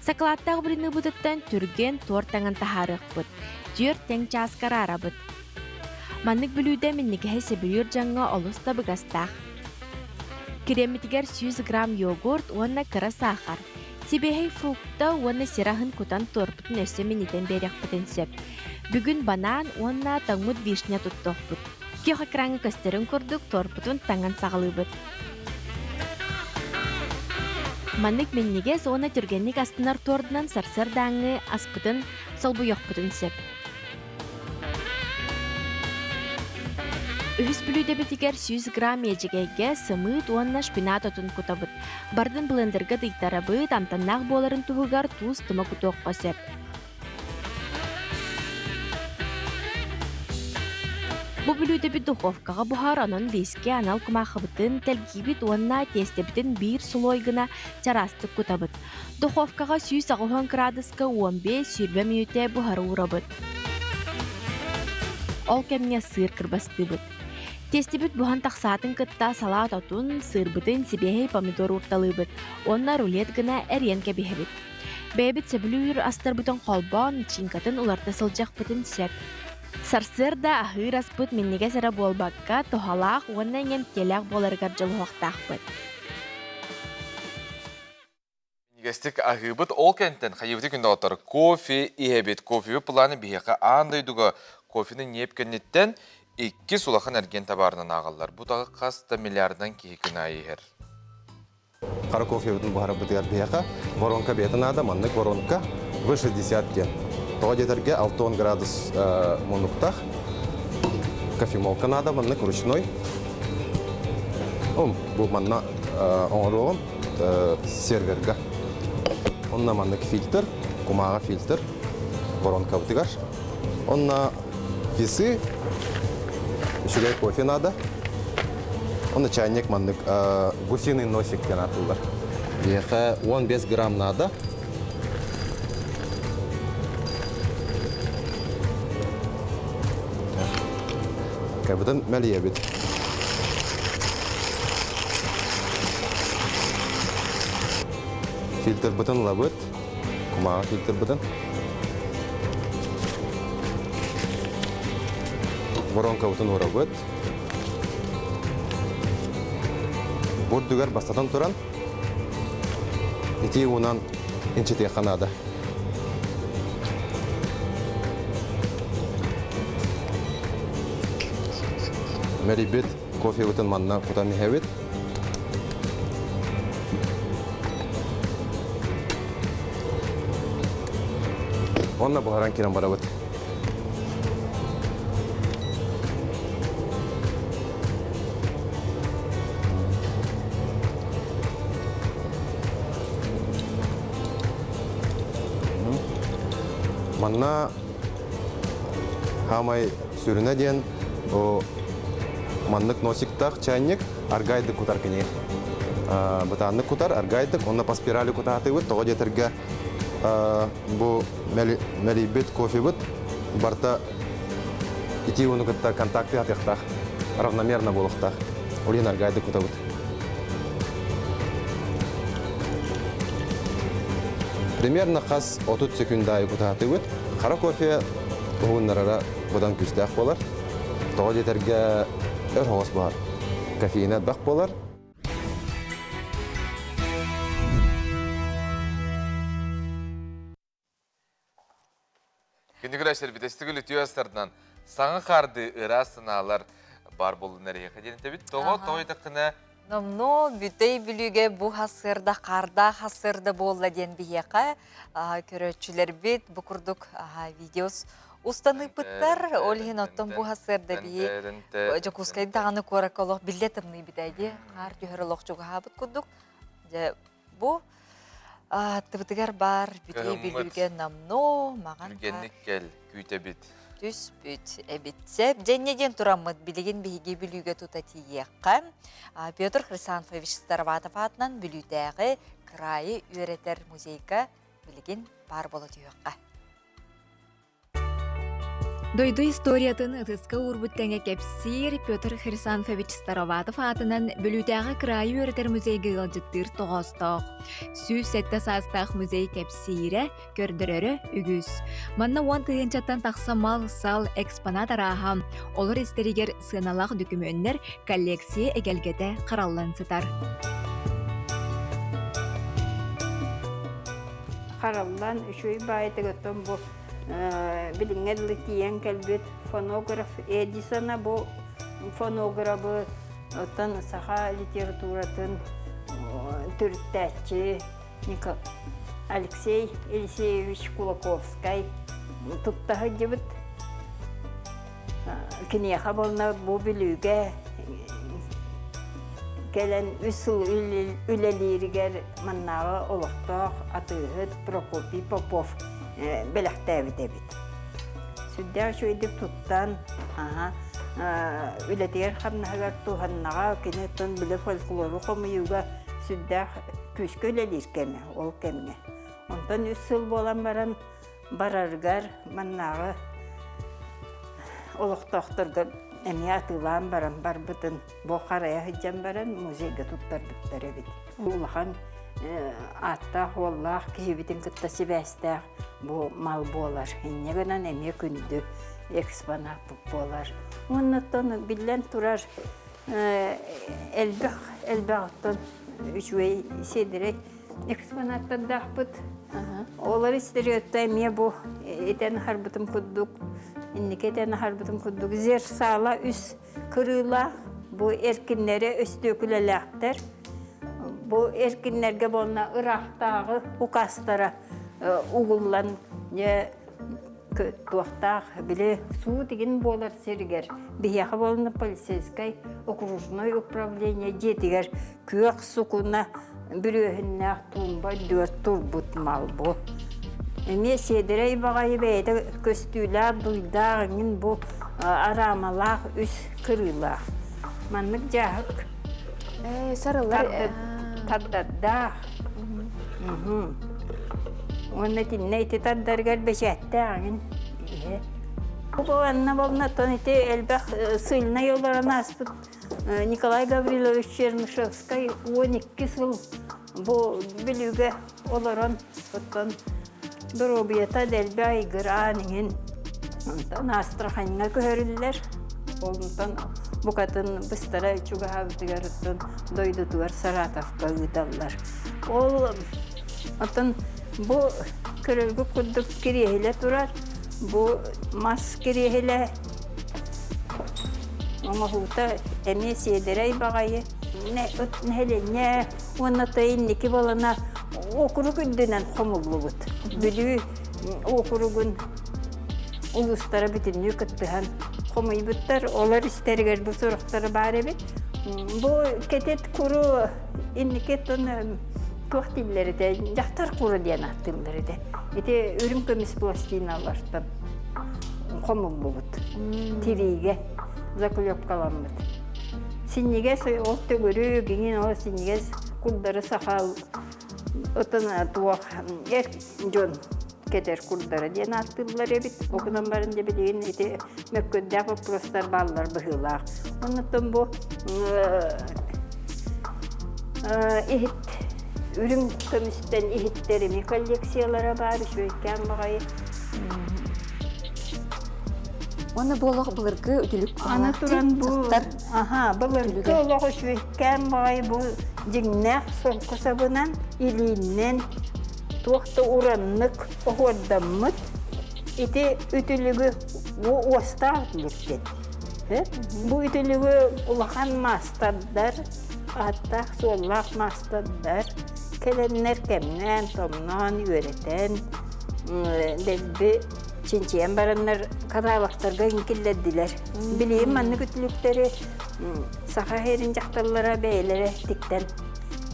Сакалааттаах блиныбытыттан түргэн туорт таҥан таһаарыахпыт. Түөрт тэҥ чааска араарабыт. Маннык бүлүүдэ минньигэһи сөбүлүүр дьоҥҥо олус табыгастаах. Креммитигэр 100 грамм йогурт уонна кыра саахар, сибиэһэй фрукта уонна сир аһын кутан туорпутун өссө минньитэн биэриэхпитин сөп. Бүгүн банаан уонна тоҥмут вишня туттуохпут. Күөх экраҥҥа көстөрүн курдук туорпутун таҥан саҕалыыбыт. Маннык минньигэс уонна түргэнник астынар туордунан сарсыардааҥҥы аспытын солбуйуохпутун сөп. Үһүс бүлүүдэбитигэр 100 грамм иэдьэгэйгэ сымыыт уонна шпинат отун кутабыт. Бардын блендергэ тыйтарабыт, амтаннаах буоларын туһугар туус тума кутуохха сөп. Бу бүлүүдэбит духовкаҕа буһар, онон лиискэ анал кумаахыбытын тэлгиибит уонна тиэстэбитин биир слой гына чараастык кутабыт. Духовкаҕа 180 кыраадыска 15-20 мүнүүтэ буһара уурабыт. Ол кэмҥэ сыыр кырбастыыбыт. Тиэстибит буһан тахсаатын кытта салаат отун, сыырбытын сибиэһэй помидор уурталыыбыт уонна рулет гына эрийэн кэбиһэбит. Бэйэбит сөбүлүүр астарбытын холбоон, начинкатын уларыта сылдьыахпытын сөп. Сарсыарда аһыыр аспыт минньигэс эрэ буолбакка, туһалаах уонна иҥэмтиэлээх буоларыгар дьулуһуохтаахпыт. Минньигэстик аһыыбыт ол кэнтэн хайыбыты күн доҕоттор кофе иһэбит. Кофебит планы биһиэхэ аан дойдуга кофены ньиэп кэнниттэн иккис улахан эргиэн табаарынан ааҕаллар. Бу таҕы хас да миллиардан киһи күн аайы иһэр. Хара кофебытын буһарарбытыгар биһиэхэ воронка бэйэтэ наада, маннык воронка V60 диэн. Тоҕо диэтэргэ 60 градус муннуктаах кофемолка наада, маннык ручной. Бу манна оҥоруоҕум серверга. Онно маннык фильтр, кумааҕы фильтр воронкабытыгар. Онно весы, үчүгэй кофе надо. Онно чайник маннык гусиный носик диэн ааттыыллар. Биһиэхэ 15 грамм надо. Кабытын мэлийэбит. Фильтрбытын ылабыт. Кумааҕы фильтрбытын. Воронкабытын уурабыт. Бурдугар бастатан туран итии уунан инчитиэххэ наада. Мэрийбит кофебытын манна кутан иһэбит. Онно буһаран киирэн барабыт. Манна хаамай сүрүнэ диэн маннык носиктаах чайник аргайдык кутар кини. Бытааннык кутар, аргайдык, онно по спирали кутаатыыбыт, тоҕо диэтэргэ бу мэлийбит кофебыт барыта итии ууну кытта контакты атыахтаах, равномерно буолуохтаах. Ол иһин аргайдык кутабыт. Примерно хас 30 секунд аайы кутаатыыбыт. Хара кофе уһуннарара быдан күүстээх буолар. Тоҕо диэтэргэ өр оҕос баар. Кофеина элбэх буолар. Күндү күрәштербит эстигил үтүө астарынан саҥа харды ыраас санаалар бар болунар эһиэхэ диэн этэбит. Тоҕо тоҕо этаххына Номнуо бүтэй бүлүүгэ бу хасыарда хаардаах хасыарда буолла диэн биһиэхэ көрөөччүлэрбит бу курдук видеос устаныыппыттар. Ол иһин оттон бу хасыарда биһи Дьокуускай даҕаны куоракка олох биллэ тымныы битэ хаар түһэр олох чугаһаабыт курдук. Дьэ бу аттыбытыгар баар бүтэй бүлүүгэ номнуо маҕан Түргэнник кэл, күүтэбит. Түспүт эбит. Сөп, дьэнньэ диэн тураммыт билигин биһиги Бүлүүгэ тута тиийиэххэ. Петр Хрисанфович Староватов аатынан Бүлүүтээҕи кыраайы үөрэтэр музейга билигин баар буола түһүөххэ. Дойду историятын ытыска уурбут тэҥэ кэпсиир Петр Хрисанфович Староватов аатынан Бүлүүтээҕи кыраайы үөрэтэр музейга ыалдьыттыыр тоҕоостоох. 107 саастаах музей кэпсиирэ, көрдөрөрө үгүс. Манна уон тыһыынчаттан тахса мал-сал, экспонат арааһа, олор истэригэр сыаналаах дөкүмүөннэр коллекция эгэлгэтэ хараллан сытар. Хараллан үчүгэй баайытык оттон бу билиҥҥэ дылы тиийэн кэлбит фонограф Эдисона бу фонограбы оттон саха литературатын төрүттээччи Алексей Елисеевич Кулаковскай тутта сылдьыбыт. Киниэхэ буолна бу Бүлүүгэ кэлэн үс сыл үлэлииригэр маннааҕы олохтоох атыыһыт Прокопий Попов бэлэхтээбит эбит. Сүрдээх үчүгэйдик туттан, үлэтигэр хамнаһыгар туһаннаҕа, кини оттон били фольклору хомуйууга сүрдээх күүскэ үлэлиир кэмэ ол кэмҥэ. Онтон үс сыл буолан баран барарыгар маннааҕы олохтоохторго эмиэ атыылаан баран барбытын бу харайа сылдьан баран музейга туттарбыттар эбит. Улахан ааттаах уоллаах киһибитин кытта сибээстээх бу мал буолар. Инньэ гынан эмиэ күндү экспонат буолар. Уонна биллэн турар элбэх элбэх оттон үчүгэй сиэдэрэй экспонаттардаахпыт. Олор истэриөттэ эмиэ бу этэн аһарбытым курдук, инники этэн аһарбытым курдук зерсала үс кырыылаах, бу эркиннэрэ өстүөкүлэлээхтэр. Бу эркиннэргэ буолна ыраахтааҕы указтара угуллан дьэ туохтаах били суут игин буолар сиригэр биһиэхэ буолна полицейскай окружной управление дьиэтигэр күөх сукуна бүрүөһүннээх туумба үрдүгэр турбут мал бу. Эмиэ сиэдэрэй баҕайы бэйэтэ көстүүлээх, дуйдаах эҥин бу араамалаах үс кырыылаах. Маннык дьааһык сарыллар тардардаах. Уонна итиннэ ити тардарыгар бэчээттээх эҥин иһэ. Бу анна болна тон ити элбэх сыльнай олорон ааспыт Николай Гаврилович Чернышевскай 12 сыл бу Бүлүүгэ олорон оттон доруобуйата дэлби айгыраан иҥин онтон Астраханьҥа көһөрүллэр. Онтон букатын быстара чугаһаабытыгар оттон дойдутугар Саратовка ыыталлар. Ол оттон бу көрөргүт курдук кириэһилэ турар. Бу мас кириэһилэ Оҥоһуута эмиэ сиэдэрэй баҕайы. Нэһилиэнньэ уонна то инники балана уокурук үрдүнэн хомуллубут. Бүлүү уокуругун улуустара бүтүннүү кыттыһан хомуйбуттар. Олор истэригэр бу сурахтары баар эбит. Бу кэтит куру инники тон туох дииллэр этэ, дьахтар куру диэн ааттыыллар этэ. Ити үрүҥ көмүс пластиналартан хомуллубут. Тириигэ заклепкаламмыт. Синньигэс ол төгүрүк, иҥин ол синньигэс курдары сахал отон туох эр дьон кэтэр курдара диэн ааттыыллар эбит. Ол гынан баран дьэ билигин ити мөккүөрдээх боппуруостар бааллар быһыылаах. Оннуттан бу иһит үрүҥ көмүстэн иһиттэр ими коллекциялара баар үчүгэйкээн баҕайы. Уонна бу олох былыргы үтүлүк Аны туран бу аха былыргы олох үчүгэйкээн баҕайы бу дьиҥнээх солко сабынан илииннэн туох да ураннык оһуордаммыт ити үтүлүгү бу уостаах үтүлүк диэн. Бу үтүлүгү улахан маастардар, ааттаах-суоллаах маастардар кэлэннэр кэмнээн-томноон үөрэтэн, дэлби чинчийэн бараннар каталогтарга киллэрдилэр. Билигин маннык үтүлүктэри саха сирин дьахталлара бэйэлэрэ тиктэн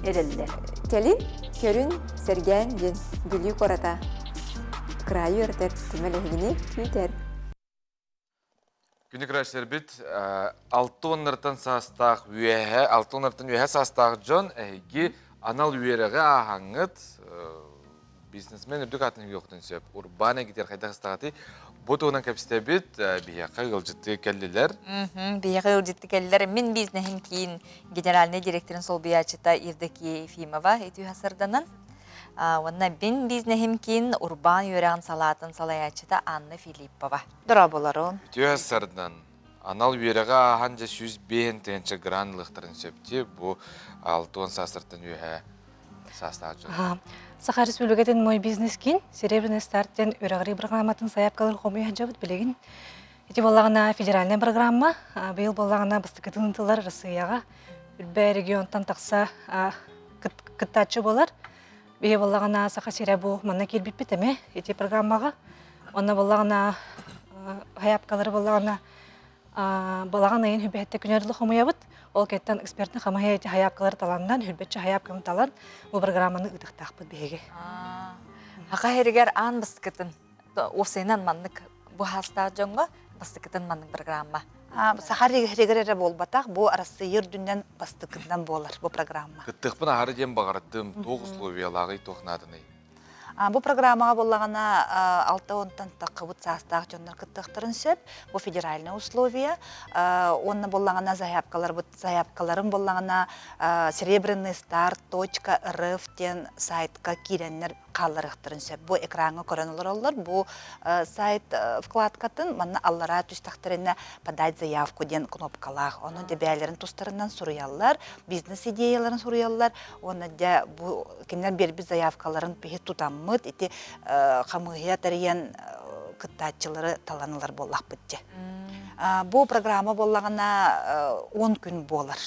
эрэллэр. Кэлин, көрүн, сэргээн диэн Бүлүү куората кыраайы үөрэтэр түмэл эһигини күүтэр. Күнү көрөөччүлэрбит алта уоннартан саастаах үөһэ, алта уоннартан үөһэ саастаах дьон эһиги анал үөрэҕи ааһаҥҥыт бизнесмен үрдүк аатын үөхтүн сөп. Урбаан эгитер хайдах ыстаҕатый? Бу туһунан кэпсэтэбит, биһиэхэ ыалдьытты кэллилэр. Биһиэхэ ыалдьытты кэллилэр. Мин бизнеһим киин генеральнай директорын солбуйааччыта Евдокия Ефимова итүү сарданан. Уонна Мин бизнеһим киин урбаан үөрэҕин салаатын салайааччыта Анна Филиппова. Дорооболорун. Үтүө сардан анал үөрэҕи ааһан дьэ 105 тыһыынча грант ылыахтарын сөп дии. Бу 60 саастартан үөһэ саастаах дьон. Саха Республикатын Мой бизнес киин Серебряный старт диэн үөрэҕирии программатын сайаапкаларын хомуйа сылдьабыт билигин. Ити буоллаҕына федеральнай программа, быйыл буоллаҕына бастакытын ыытыллар Россияҕа Үрбэ регионтан тахса кыттааччы буолар. Биһи буоллаҕына Саха сирэ бу манна киирбиппит эмэ ити программаҕа. Онно буоллаҕына сайаапкалары буоллаҕына. Балаҕан ыйын хүбэһэтте күнөрдү хомуйабыт. Ол кэттэн экспертный хамаһы эти хайаапкалары таланнан, хүрбэтчи хайаапканы талан, бу программаны ыытыктаахпыт биһиги. Хаха хэригэр аан бастыкытын уопсайынан маннык бу хаастаах дьоҥҥо бастакытын маннык программа. Саха регэр эрэ буолбатах, бу Арассыыйа үрдүнэн бастакытынан буолар бу программа. Кыттыахпын аһары диэн баҕардым, туох условиялааҕый, туох нааданый? Бу программаҕа буоллаҕына 60-тан таххыбыт саастаах дьоннор кыттыахтарын сөп. Бу федеральная условия. Уонна буоллаҕына заявкаларбыт заявкаларын буоллаҕына серебряный старт точка рф диэн сайтка киирэннэр хаалларыахтарын сөп. Бу экраҥҥа көрөн олороллор. Бу сайт вкладкатын манна аллараа түстэхтэринэ подать заявку диэн кнопкалаах. Ону дебээлэрин тустарынан суруйаллар, бизнес идеяларын суруйаллар. Уонна дьэ бу кинилэр биэрбит заявкаларын биһи тутаммыт ити хамыыһыйа тэрийэн кыттааччылары талан ылар буоллахпыт дьэ. Бу программа буоллаҕына 10 күн буолар.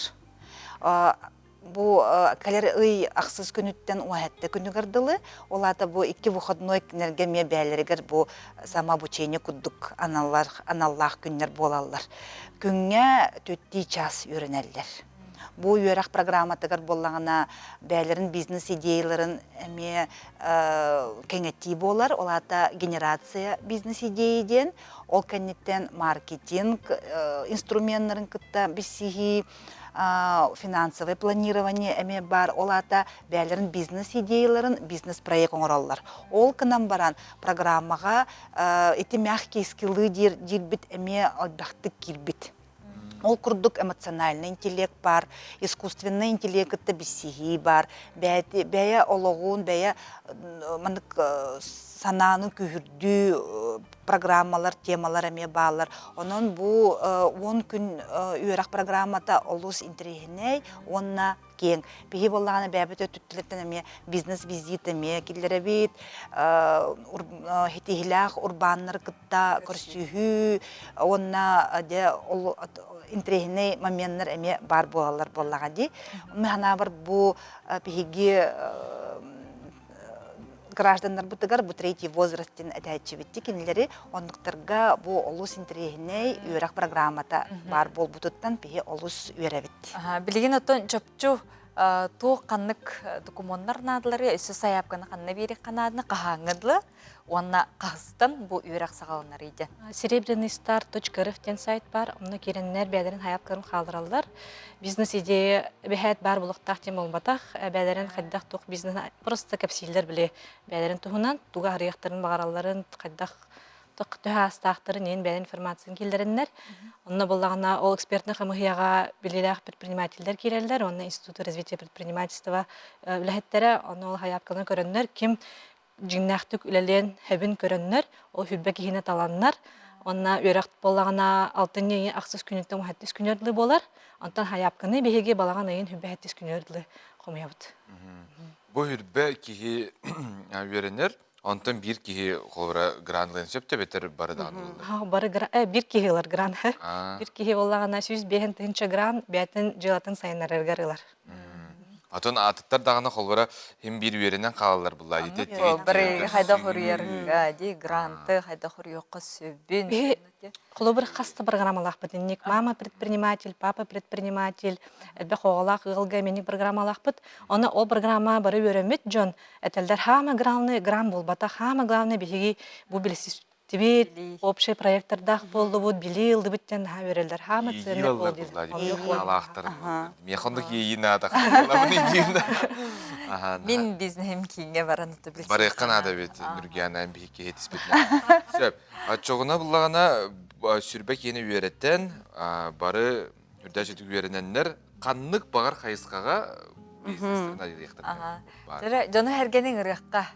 Бу кэлэр ый ахсыс күнүттэн уоһэтте күнүгэр дылы, ол аата бу икки выходной күннэргэ эмиэ бээлэригэр бу самообучение курдук аналлар, аналлаах күннэр буолаллар. Күҥҥэ түттии час үөрэнэллэр. Бу үөрэх программатыгар буоллаҕына бээлэрин бизнес-идеяларын эмиэ кэҥэтии буолар, ол аата генерация бизнес-идеи диэн, ол кэнниттэн маркетинг инструменнарын кытта билсиһии, финансовое планирование эмиэ баар, ол аата бэйэлэрин бизнес-идеяларын бизнес-проект оҥороллор. Ол гынан баран программаҕа ити мягкие скиллы диир диирбит эмиэ элбэхтик киирбит. Ол курдук эмоциональный интеллект баар, искусственный интеллект кытта билсиһии баар, бэйэ олоҕун, бэйэ маннык санааны күүһүрдүү программалар, темалар эмиэ бааллар. Онон бу 10 күн үөрэх программата олус интэриэһинэй уонна киэҥ. Биһи буоллаҕына бэйэбит өттүттүлэртэн эмиэ бизнес-визит эмиэ киллэрэбит, хитиһилээх урбааннары кытта көрсүһүү уонна дьэ ол интэриэһинэй моменнар эмиэ баар буолаллар буоллаҕа дии. Мин санаабар бу биһиги гражданнарбытыгар бу третий возраст диэн этээччибитти кинилэри оннуктарга бу олус интэриэһинэй үөрэх программата баар буолбутуттан биһи олус үөрэбит. Билигин оттон чопчу туох ханнык докумуоннар наадалары өссө сайаапканы ханна биэриэххэ нааданы хаһааҥҥа дылы уонна хаһыстан бу үөрэх саҕаланар диэн. Серебряный старт.рф диэн сайт бар. Онно киирэннэр бэйэлэрин хайаапкаларын хааллараллар. Бизнес-идея бэһээт баар буолуохтаах диэн буолбатах. Бэйэлэрин хайдах туох бизнес просто кэпсииллэр били бэйэлэрин туһунан тугу арыйыахтарын баҕаралларын хайдах төһө аастаахтарын иһин бэйэлэрин информацияны киллэрэннэр. Онно буоллаҕына ол экспертнэй хамыһыйаҕа билиилээх предпринимателлэр киирэллэр уонна Института развития предпринимательства үлэһиттэрэ ону ол хайаапкаларын көрөннөр ким дьиҥнээхтик үлэлиэн сөбүн көрөннөр, ол сүрбэ киһини таланнар, уонна үөрэх буоллаҕына алтынньы ыйын ахсыс күнүттэн уһаттыс күнүөр дылы буолар. Онтон хайаапканы биһиги балаҕан ыйын сүрбэ күнүөр дылы хомуйабыт. Бу хүрбэ киһи үөрэнэр, онтон биир киһи холобура грант ылыан сөп эбэтэр бары даҕаны ылаллар? Бары биир киһи ылар грант. Биир киһи буоллаҕына 105 тыһыынча грант бэйэтин дьыалатын сайыннарарыгар ылар. Атын атыттар даҕаны холбора хим биир үөрэнэн хаалаллар булла. Бары хайдах хоруйарга ди гранты хайдах хоруйуохха сөбүн. Холобур хас да программалаахпыт. Инник мама предприниматель, папа предприниматель, элбэх оҕолоох ыалга эминик программалаахпыт. Оны ол программа бары үөрэммит дьон этэллэр хаама главный грант буолбатах, хаама главный биһиги бу билсис Тибет общий проектордаах буоллубут, билии ыллыбыт диэн наһаа үөрэллэр. Хаама ценный буол диир. Миэхэ оннук иэйии наада. Мин бизнеһим кииҥҥэ баран билсибит. Барыахха наада эбит, Нургиана биһи киһи тиспитинэ. Сөп. Оччоҕуна буллаҕына сүрбэ киһини үөрэтэн, бары үрдээччитик үөрэнэннэр ханнык баҕар хайысхаҕа бизнестэрин арыйыахтара. Дьону эргэнин ырыахха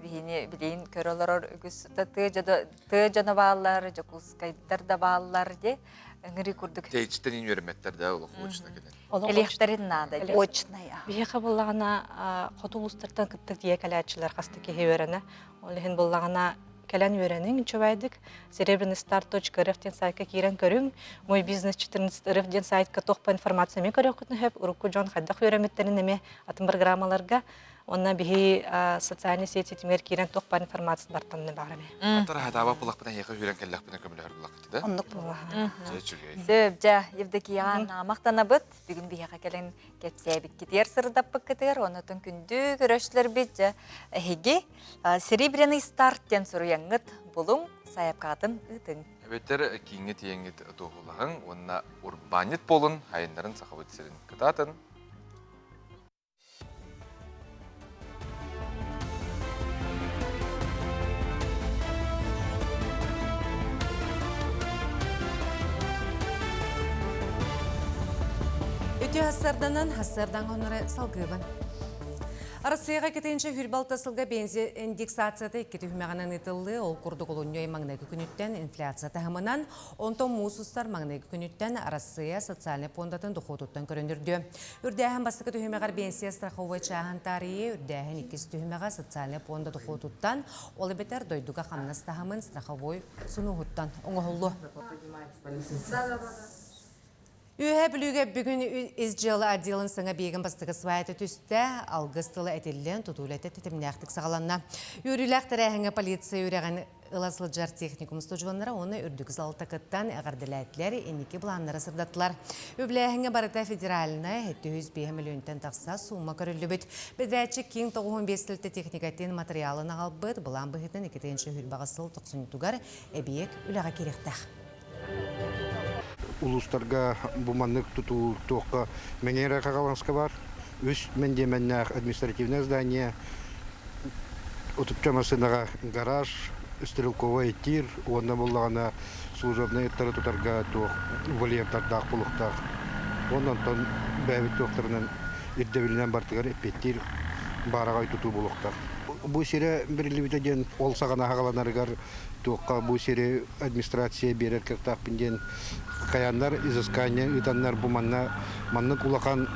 биһини билигин көрө олорор үгүс тыа дьоно бааллар, Дьокуускайдар да бааллар ди ыҥырыы курдук. Тэйиччиттэн үөрэммэттэр да олох очно кэлэн. Элиэхтэрин наада. Очная. Биһиэхэ буллаҕына хоту улуустартан кытта тиийэ кэлээччилэр хаста киһи үөрэнэ. Ол иһин буллаҕына кэлэн үөрэниҥ үчүгэйдик. Серебряный старт.рф диэн сайтка киирэн көрүҥ. Мой бизнес 14 рф диэн сайтка туох информация эмиэ көрүөххүтүн сөп. Урукку дьон хайдах үөрэммиттэрин эмиэ атын программаларга. Онна биһи социальный сеть ситимигэр киирэн туох баар информация бартанны баар эме. Атар хатаба булахпына эһиэхэ үүрэн кэллэхпинэ көмөлөһөр булахпыт да? Оннук буолла. Дьэ үчүгэй. Сөп, дьэ, Евдокияҕа наамахтанабыт. Бүгүн биһиэхэ кэлэн кэпсээбиккитигэр сырдаппыккытыгар, онотон күндү көрөшлөрбүт дьэ эһиги Серебряный старт диэн суруйаҥҥыт булуҥ, сайапкаатын ыытыҥ. Эбэтэр кииҥҥэ тиийэҥҥит туоһулаһыҥ уонна урбаанньыт буолун, айаннарын Сахабыт сирин кытаатын. Үтүө хассарданан хассардан хоноры салгыыбын. Арассыыйаҕа кэтинчэ хүрбалта сылга бензин индексацията икки түһүмэҕинэн ыытыллыы, ол курдук олунньу ый маҥнайгы күнүттэн инфляция таһымынан, онтон муус устар маҥнайгы күнүттэн Арассыыйа социальнай пуондатын дохуотуттан көрөнүрдүө. Үрдээһин бастакы түһүмэҕэр биэнсийэ страховой чааһын таарыйыы, үрдээһин иккис түһүмэҕэ социальнай пуонда дохуотуттан, ол эбэтэр дойдуга хамнас таһымын страховой сунууһуттан оҥоһуллуо. Үөһээ Бүлүүгэ бүгүн ис дьыала отделын саҥа биэгин бастакы свайта түстэ, алгыс тыла этиллэн, тутуу үлэтэ тэтимнээхтик саҕаланна. Үөрүүлээх тэрээһиҥҥэ полиция үөрэҕин ыла сылдьар техникум устудьуоннара уонна үрдүк залта кыттан эҕэрдэлээтилэр, инники былааннары сырдаттылар. Үбүлээһиҥҥэ барыта федеральнай 705 мөлүйүөнтэн тахса суумма көрүллүбүт. Бэдэрээтчик киин 95 сылта техникатын матырыйаалын аҕалбыт, былаан быһыытынан 2028 сыл тохсунньутугар эбийиэк үлэҕэ киириэхтээх. Улуустарга бу маннык тутуу туохха Мэҥэ Хаҥаласка бар, үс мэндиэмэннээх административное здание, Утупча массыынаҕа гараж, стрелковай тир уонна буоллаҕына служебнай ыттары тутарга туох вольердардаах буолуохтаах. Уонна онтон бэйэбит туохтарынан ирдэбилинэн барытыгар эппиэттиир баараҕай тутуу буолуохтаах. Бу сирэ бэриллибитэ диэн ол саҕана аҕаланарыгар туохха бу сири администрация биэрэр кыахтаахпын диэн хайааннар изыскание ыытаннар бу манна маннык улахан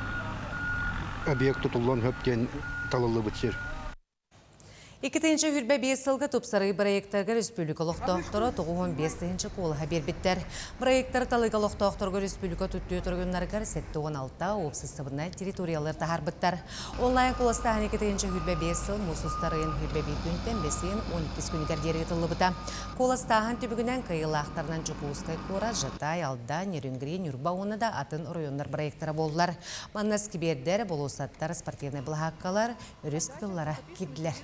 объект тутуллуон сөп диэн талыллыбыт сир. 2025 сылга тупсарыы проектарга республика олохтоохторо 95 тыһыынча куолаһа биэрбиттэр. Проектар талыыга олохтоохторго республика түттүү торгуннарыгар 76 уопсастыбаннай территориялар таһаарбыттар. Онлайн куоластааһын 2025 сыл муус устар ыйын 21 күнтэн бэсиэн 12 күнүгэр диэри ыытыллыбыта. Куоластааһын түмүгүнэн кыайыылаахтарынан Дьокуускай куорат, Жатай, Алдан, Нерюнгри, Ньурба уонна да атын оройуоннар проектара буоллар. Манна скибиэрдэр, болуоссаттар, спортивнай былаһааккалар, өрүс кытыллара киирдилэр.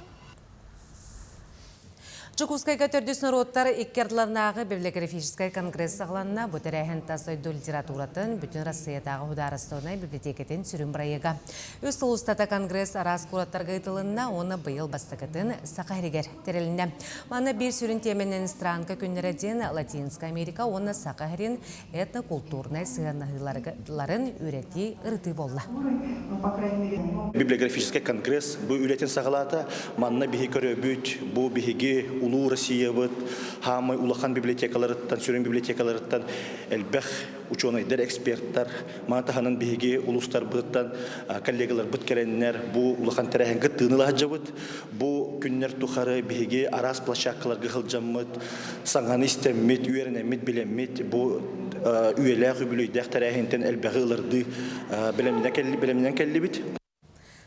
Дьокуускайга төрдүс норуоттар икки ардыларынааҕы библиографическай конгресс саҕаланна. Бу тэрээһин тас дойду литературатын бүтүн Россиятааҕы судаарыстыбаннай библиотекатын сүрүн бырайыага. Үс сыл устата конгресс араас куораттарга ыытылынна уонна быйыл бастакытын Саха сиригэр тэрилиннэ. Манна биир сүрүн тиэмэнэн Странка күннэрэ диэн Латинскай Америка уонна Саха сирин этнокултуурнай сыһыаннаһыыларын үөрэтии ырытыы буолла. Библиографическай конгресс бу үлэтин саҕалаата. Манна биһи көрөбүт, бу биһиги улуу Россиябыт хаамай улахан библиотекаларыттан, сүрүн библиотекаларыттан элбэх учуонайдар, эксперттар, маны таһынан биһиги улуустарбытыттан коллегаларбыт кэлэннэр бу улахан тэрээһин кыттыыны ылаһдьабыт. Бу күннэр тухары биһиги араас площадкаларга сылдьаммыт, саҥаны истэммит, үөрэнэммит, билэммит бу үйэлээх үбүлүөйдээх тэрээһинтэн элбэҕи ылардыы бэлэмнэнэн кэллибит.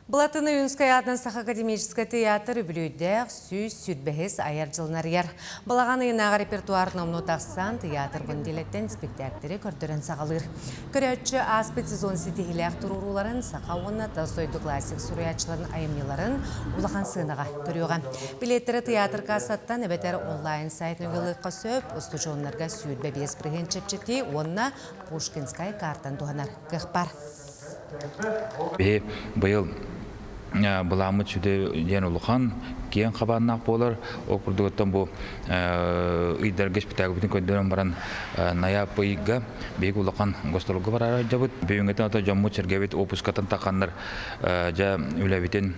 Былатын Ойуунскай аатынан Саха академическай тыйаатыр үбүлүөйдээх 125 айар дьылын арыйар. Балаҕан ыйынааҕы репертуар номнуо тахсан, тыйаатыр бу нэдиэлэттэн испиктээктэри көрдөрөн саҕалыыр. Көрөөччү ааспыт сезон ситиһиилээх туруорууларын саха уонна тас дойду классик суруйааччыларын айымньыларын улахан сыанаҕа көрүөҕэ. Билиэттэри тыйаатыр кассаттан эбэтэр онлайн сайт нөҥүө ылыахха сөп, устудьуоннарга 25% чэпчэтии уонна Пушкинскай картан туһанар кыах баар. Биһи быйыл былааммыт сүдү диэн улахан, киэҥ хабааннаах буолар. Ол курдугуттан бу ыйдарга испитээкпитин көрдөрөн баран ноябрь ыйга биһиги улахан гастролга бараары сылдьабыт. Бүгүҥҥүтэн ото дьоммут-сэргэбит уоппускатын тахханнар дьэ үлэбитин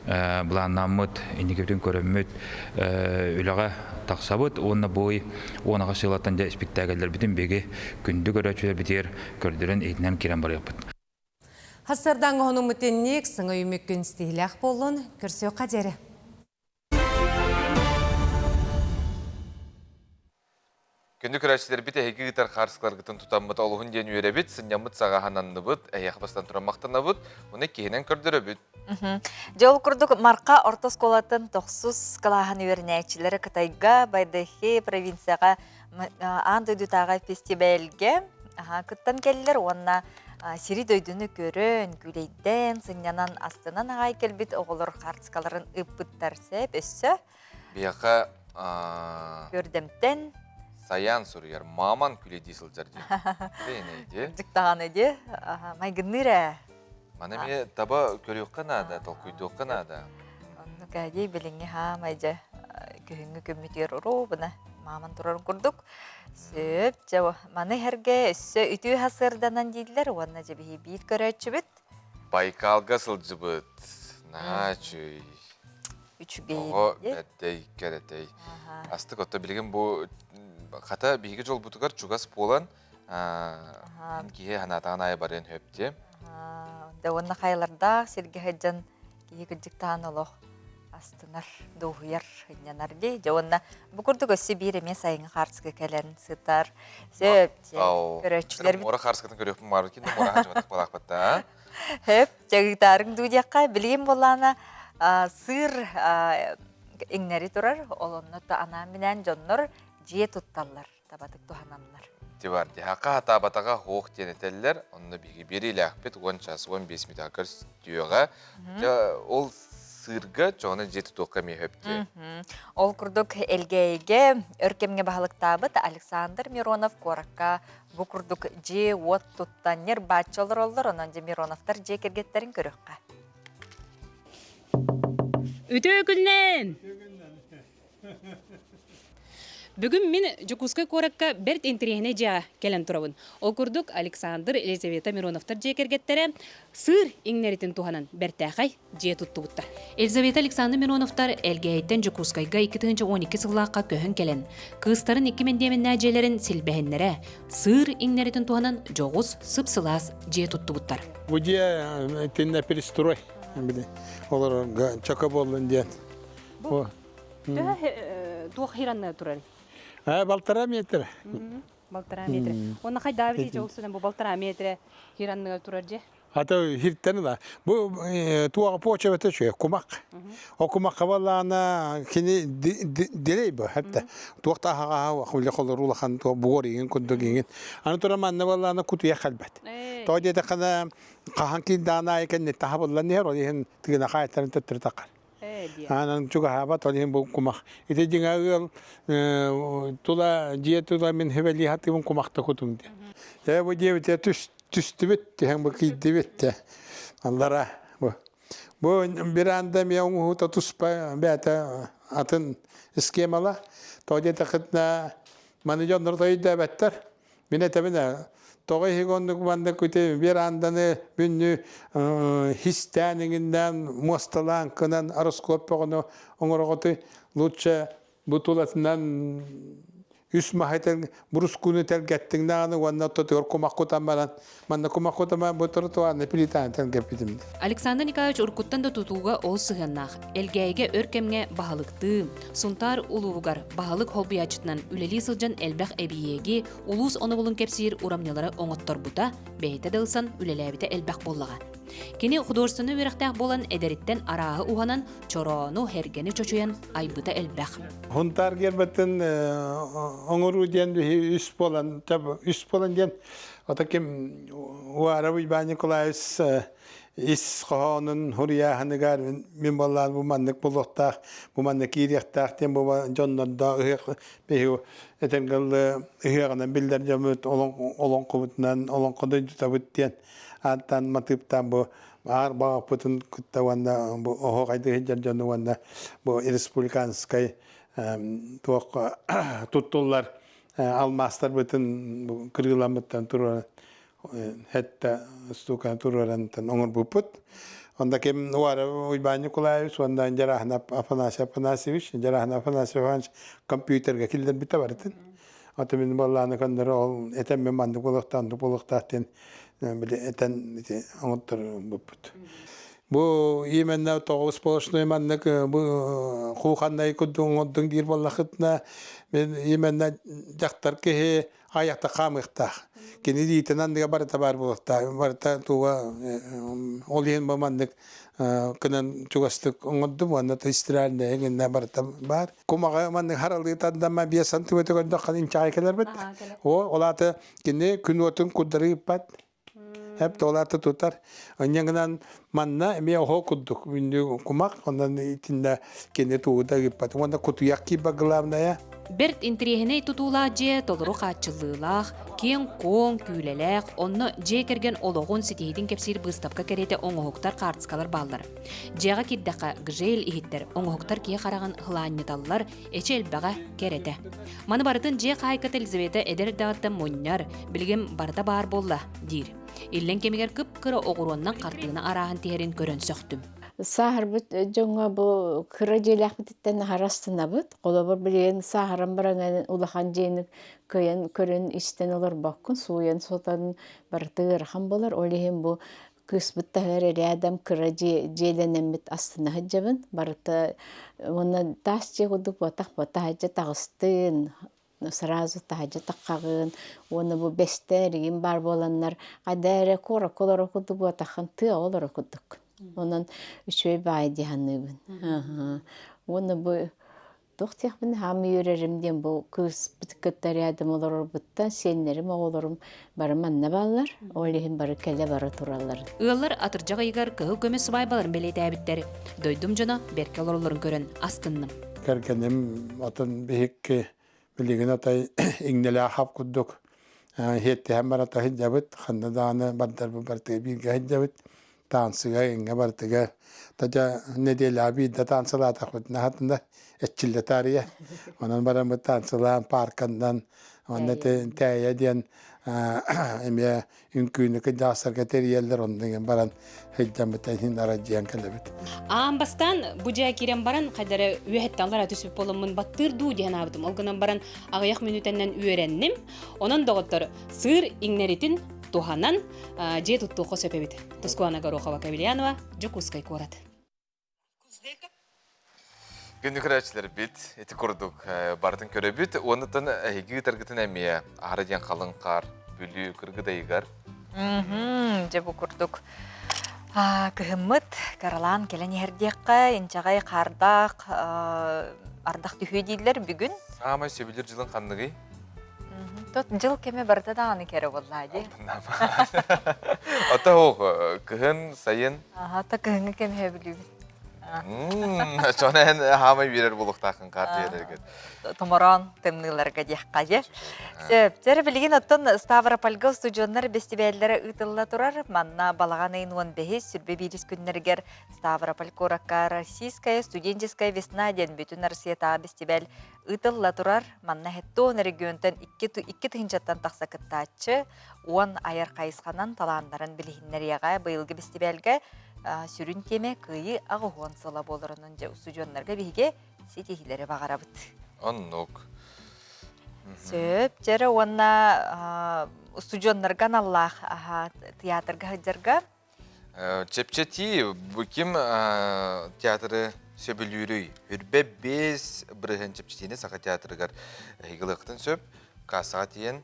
былааннааммыт, инникибитин көрөммүт үлэҕэ тахсабыт уонна бу ый уон аҕыс сылаттан дьэ испиктээкэллэрбитин биһиги күндү көрөөччүлэрбитигэр көрдөрөн иһитинэн киирэн барыахпыт. Хассардаҥ оһонуммутинник саҥа үмүккүн ситиһилээх буоллун, көрсүөххэ диэри. Күндү көрөөччүлэрбит эһиги ыытар хаарыскаларгытын тутаммыт олуһун диэн үөрэбит, сынньаммыт саҕаһананныбыт, эһиэхэ бастан туран махтанабыт, уну киһинэн көрдөрөбүт. Дьэ ол курдук Марха орто оскуолатын тохсус кылааһын үөрэнээччилэрэ Кытайга, Байдэхи провинцияҕа аан дойдутааҕы фестивальгэ кыттан кэллэр уонна сири-дойдуну көрөн, күүлэйдээн, сынньанан, астынан аҕай кэлбит оҕолор хаартыскаларын ыыппыттар сөп өссө Биһиэхэ Көрдөмтөн Саян суруйар маман күлэдии сылдьар диэн. Бэйнэйди. Дьыктаҕаны ди майгынныыр ээ. Маны эмиэ таба көрүөххэ наада, толкуйдуохха наада. Оннук ээ билиҥҥи хаамай дьэ күһүҥҥү күммүтүгэр уруубуна мааман турарын курдук. Сөп, дьэ маны иһэргэ өссө үтүө сарсыарданан дииллэр уонна дьэ биһи биир көрөөччүбүт. Байкалга сылдьыбыт. Наһаа үчүгэй. Үчүгэй. Оҕо бэрдэй, кэрэтэй. Астык отто билигин бу хата биһиги дьолбутугар чугас буолан киһи санаатаҕын аайы барыан сөп дии. Да уонна хайалардаах сиргэ сылдьан киһи кырдьыктаан олох астынар, дуоһуйар, ынньанар дии. Дьэ уонна бу курдук өссө биир эмиэ сайыҥҥы хаарыска кэлэн сытар. Сөп, көрөөччүлэр Муора хаарыскатын көрүөхпүн баар кин муора хачыбатах балаахпатта. Хөп, дьагыытаарыҥ дуу диэххэ, билигин буоллаана сыыр иҥнэри турар, ол онно анаан-минээн дьоннор дьиэ тутталлар, табатык туһананнар. Тибар дьаһака хатаабатаҕа хоох диэн этэллэр, онно биһиги биэриилээхпит 10 час 15 мүнүүтэҕэ көрсүөҕэ. Дьэ, ол сыырга чоҕуна дьиэ тутуохха эмиэ сөп диэ. Ол курдук Элгээйигэ өр кэмҥэ баһылыктаабыт Александр Миронов куоракка Бу курдук дьиэ-уот туттан ньир-бааччы олороллор, онон дьэ Мироновтар дьиэ кэргэттэрин көрүөххэ. Үтүө күннэн! Бүгүн мин Дьокуускай куоракка бэрт интэриэһинэй дьиэҕэ кэлэн турабын. Ол курдук Александр, Елизавета Мироновтар дьиэ кэргэттэрэ сыыр иҥнэритин туһанан бэртээхэй дьиэ туттубуттар. Елизавета Александр Мироновтар Элгээйиттэн Дьокуускайга 2012 сыллаахха көһөн кэлэн, кыыстарын икки мэндиэмэннээх дьиэлэрин силбэһиннэрэ, сыыр иҥнэритин туһанан дьоҕус, сып-сылаас дьиэ туттубуттар. Бу дьиэ итиннэ перестрой били олорорго чөкө буоллун диэн. Бу төһө туох хиранна турар? Балтара метр. Балтара метр. Онно хайдаабыт дьолсунан бу балтара метр хиранныга турар дьиэ? Ата хиртэн ыла. Бу туоға почвата үчүгэй кумак. О кумакка балаана кини дирей бу хәтта. Туох та хаҕаһа уле холор улахан туох бугор иҥин курдук иҥин. Аны тура манна балаана кутуйа халбат. Тоо диэтэххинэ хаһан киирдэҕин аайы кэнниттэн хабыллан иһэр, ол иһин тыына хаайтарын төттөрү таххар. Аанан чугаһаабат, ол иһин бу кумах. Ити дьиҥэ ыал тула дьиэ тула мин хебелии хатыыбын кумахта кутум диэн. Ээ бу диэбитэ түс түстүбүт түһэн бу киирдибит те. Аллара бу. Бу веранда эмиэ оҥоһуута туспа бэйэтэ атын схемала. Тоҕо диэтэххитинэ маны дьоннор өйдөөбөттөр. Мин этэбин ээ, тоҕо иһиг оннук маннык ити веранданы бүннү хистээн иҥиннээн муосталаан кынан ороскуоп бөҕөнү оҥороҕутуй лучше бу тулатынан үс маһы брускуну тэлгэттиҥ даҕаны уонна ортотугар кумах кутан баран манна кумах кутама бу тротуарны плитаны тэлгэппитим. Александр Николаевич уруккуттан да тутууга ол сыһыаннаах. Элгээйигэ өр кэмҥэ баһылыктыы, Сунтаар улууһугар баһылык холбуйааччытынан үлэлии сылдьан элбэх эбийиэги, улуус онобулун кэпсиир урамньылары оҥотторбута, бэйэтэ да ылсан үлэлээбитэ элбэх буоллаҕа. Кини художественнай үөрэхтээх буолан эдэриттэн арааһы уһанан, чороону, һэргэни чочуйан айбыта элбэх. Хунтаар гербэтин оҥоруу диэн биһи үс буолан, үс буолан диэн, ото ким Уаров Иван Николаевич ис хоһоонун хуруйааһыныгар мин буоллаан бу маннык буолуохтаах, бу маннык киириэхтээх диэн бу дьоннордоох ыһыах биһи этэргэллы ыһыаҕынан биллэр дьоммут олоҥхобутунан олоҥхо дойдутабыт диэн ааттаан матыыптаан бу аар баҕаппытын кытта уонна бу оһуохайдыы сылдьар дьону уонна бу республиканскай туох туттуллар алмаастарбытын кырыыламмыттан туруоран хэтта стуканы туруорантан оҥорбуппут. Онда ким Уара Уйбаан Николаевич уонна Дьараһына Афанасий Афанасьевич, Дьараһына Афанасий Иванович компьютерга киллэрбитэ барытын. Ата мин баллааны көннөрө ол этэн мен маннык буолуохтаах, оннук буолуохтаах диэн били этэн ити оҥотторбуппут. Бу именно тоҕус сплошной маннык бу кухоннай курдук оҥордуҥ диир буоллахытына мен именно дьахтар киһи айахта хаамыахтаах. Кини илиитин анныга барыта баар буолуохтаах. Барыта туга ол иһин бу маннык кынан чугастык оҥордум уонна стиральная гинна барыта баар. Кумаҕы маннык харалыы тардама 5 сантиметр көрдөххө инчэҕэй кэлэрбит. О, ол аата кини күн уотун курдары ыыппат. Эп туолааты тутар. Онньа гынан манна эмиэ оһо курдук үннү кумах, онон итиннэ кини тугу да ыыппат. Уонна кутуйах киирбэ главное. Бэрт интэриэһинэй тутуулаах дьиэ толору хааччыллыылаах, киэҥ-куоҥ, күүлэлээх, онно дьиэ кэргэн олоҕун ситиһиитин кэпсиир быыстапка кэриэтэ оҥоһуктар, хаартыскалар бааллар. Дьиэҕэ киирдэххэ, гжель иһиттэр, оҥоһуктар киһи хараҕын һылаанньыталлар, эчи элбэҕэ, кэрэтэ. Маны барытын дьиэ хаһаайката Елизавета эдэр эрдэҕиттэн мунньар, билигин барыта баар буолла, диир. Иллэҥ кэмигэр кып-кыра оҕуруоннан хартыына арааһын тиһэрин көрөн сөхтүм. Сааһырбыт дьоҥҥо бу кыра дьиэлээхпититтэн аһара астынабыт. Холобур, билигин сааһыран баран улахан дьиэни кыайан көрөн-истэн олорбоккун, сууйан-сотон барыта ыарахан буолар. Ол иһин бу Кыыспыт таһыгар рядом кыра дьиэ дьиэлэнэммит астына сылдьабын. Барыта уонна таас дьиэ курдук буотах буо таһырдьа таҕыстын, сразу таһырдьа таххаҕын уонна бу бэстэр игин баар буоланнар хайда эрэ куоракка олорор курдук буотаххын тыаҕа олорор курдуккун. Онон үчүгэй баай дии саныыбын. Уонна бу Туох диэхпин хаамыы үөрэрим диэн бу кыыспыт кытта рядом олорорбуттан сиэннэрим, оҕолорум бары манна бааллар. Ол иһин бары кэлэ-бара тураллар. Ыаллар атырдьах ыйыгар кыһыл көмүс сыбаайбаларын бэлиэтээбиттэр. Дойдум дьоно бэркэ олороллорун көрөн астынным. Кэргэним атын биһикки билигин атай иҥнэлээх хап курдук иһиэттэһэн барата сылдьабыт. Ханна даҕаны бардарбыт барытыгар бииргэ сылдьабыт. Таансыга иҥҥэ барытыгар тадьа нэдиэлэҕэ биирдэ таансылаатахпытына хатында эччиллэ таарыйа. Онон бараммыт таансылаан паарканнан уонна тээйэ диэн эмиэ үҥкүүнү кырдьаҕастарга тэрийэллэр онно иҥэн баран сылдьаммыт иһин арадьыйан кэлэбит. Аан бастаан бу дьиэ киирэн баран хайдары үөһэттэн аллара түспүт буоламмын баттыыр дуу диэн аабытым. Ол гынан баран аҕыйах мүнүүтэннэн үөрэнним. Онон доҕоттор сыыр иҥнэритин туһанан дьиэ туттуохха сөп эбит. Тускуана Горохова Кавельянова, Дьокуускай куорат. Күндү көрөөччүлэрбит ити курдук барытын көрөбүт. Уоннаттан эһиги ыытаргытын эмиэ аһара диэн халыҥ хаар Бүлүү Кыргыдайыгар. Дьэ бу курдук кыһыммыт каралаан кэлэн иһэрдиэххэ, инчэҕэй хаардаах ардах түһүө дииллэр бүгүн. Саамай сөбүлүүр дьылын ханныгый? Тот дьыл кэмэ барыта даҕаны кэрэ буоллаа дии. Ото оһох кыһын, сайын. Аха, та кыһыҥҥы кэм сөбүлүүбүн. Чонэн хаамай биэрэр буолуохтааххын хаар түһэрэргэр. Томороон тымныыларга диэххэ дьэ. Сөп. Дьэ билигин оттон Ставропольга устудьуоннар бэстибээллэрэ ыытылла турар. Манна балаҕан ыйын 15 сүрбэ биирис күннэригэр Ставрополь куоракка Российская студенческая весна диэн бүтүн Россиятааҕы бэстибээл Ыытылла турар манна Хеттон регионтан икки тыһыынчаттан тахса кыттааччы 10 айар хайысханан талааннарын билиһиннэриэҕэ. Быйылгы бэстибээлгэ сүрүн тиэмэ Кыайыы аҕыс сыла буоларынан дьэ устудьуоннарга биһиги ситиһиилэри баҕарабыт. Оннук. Сөп, дьэрэ уонна устудьуоннарга аналлаах театрга сылдьарга Чэпчэтии бу ким театры сөбүлүүрүй? Үрбэ 5% чэпчэтиини Саха театрыгар эһиги сөп. Кассаҕа тиийэн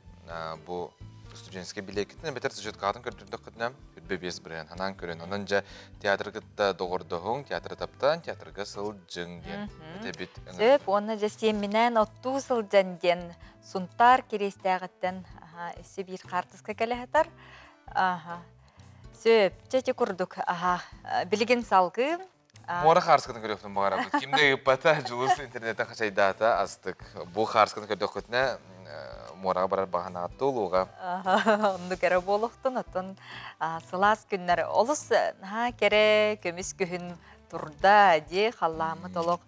бу студенческий билиэккитин эбэтэр сюжеткаҕытын көрдөрдөххүтүнэ үрбэ 5% ханаан көрөн. Онон дьэ театры кытта доҕордоһуҥ, театры таптаан, театрга сылдьыҥ диэн этэбит. Сөп, уонна дьэ сиэмминээн оттуу сылдьан диэн Сунтаар Кириэстээҕиттэн өссө биир хаартыска кэлэ сытар. Сөп, чэ ити курдук, аха, билигин салгыы. Муора хаарскатын көрүөхпүн баҕарабыт. Ким да ыыппата, Дьулус интернеттэн хачайдаата, астык. Бу хаарсканы көрдөххүтүнэ, муораҕа барар баҕанаҕыт туолуоҕа. Оннук эрэ буолуохтун, оттон сылаас күннэр олус наһаа кэрэ көмүс күһүн турда дии халлааммыт олох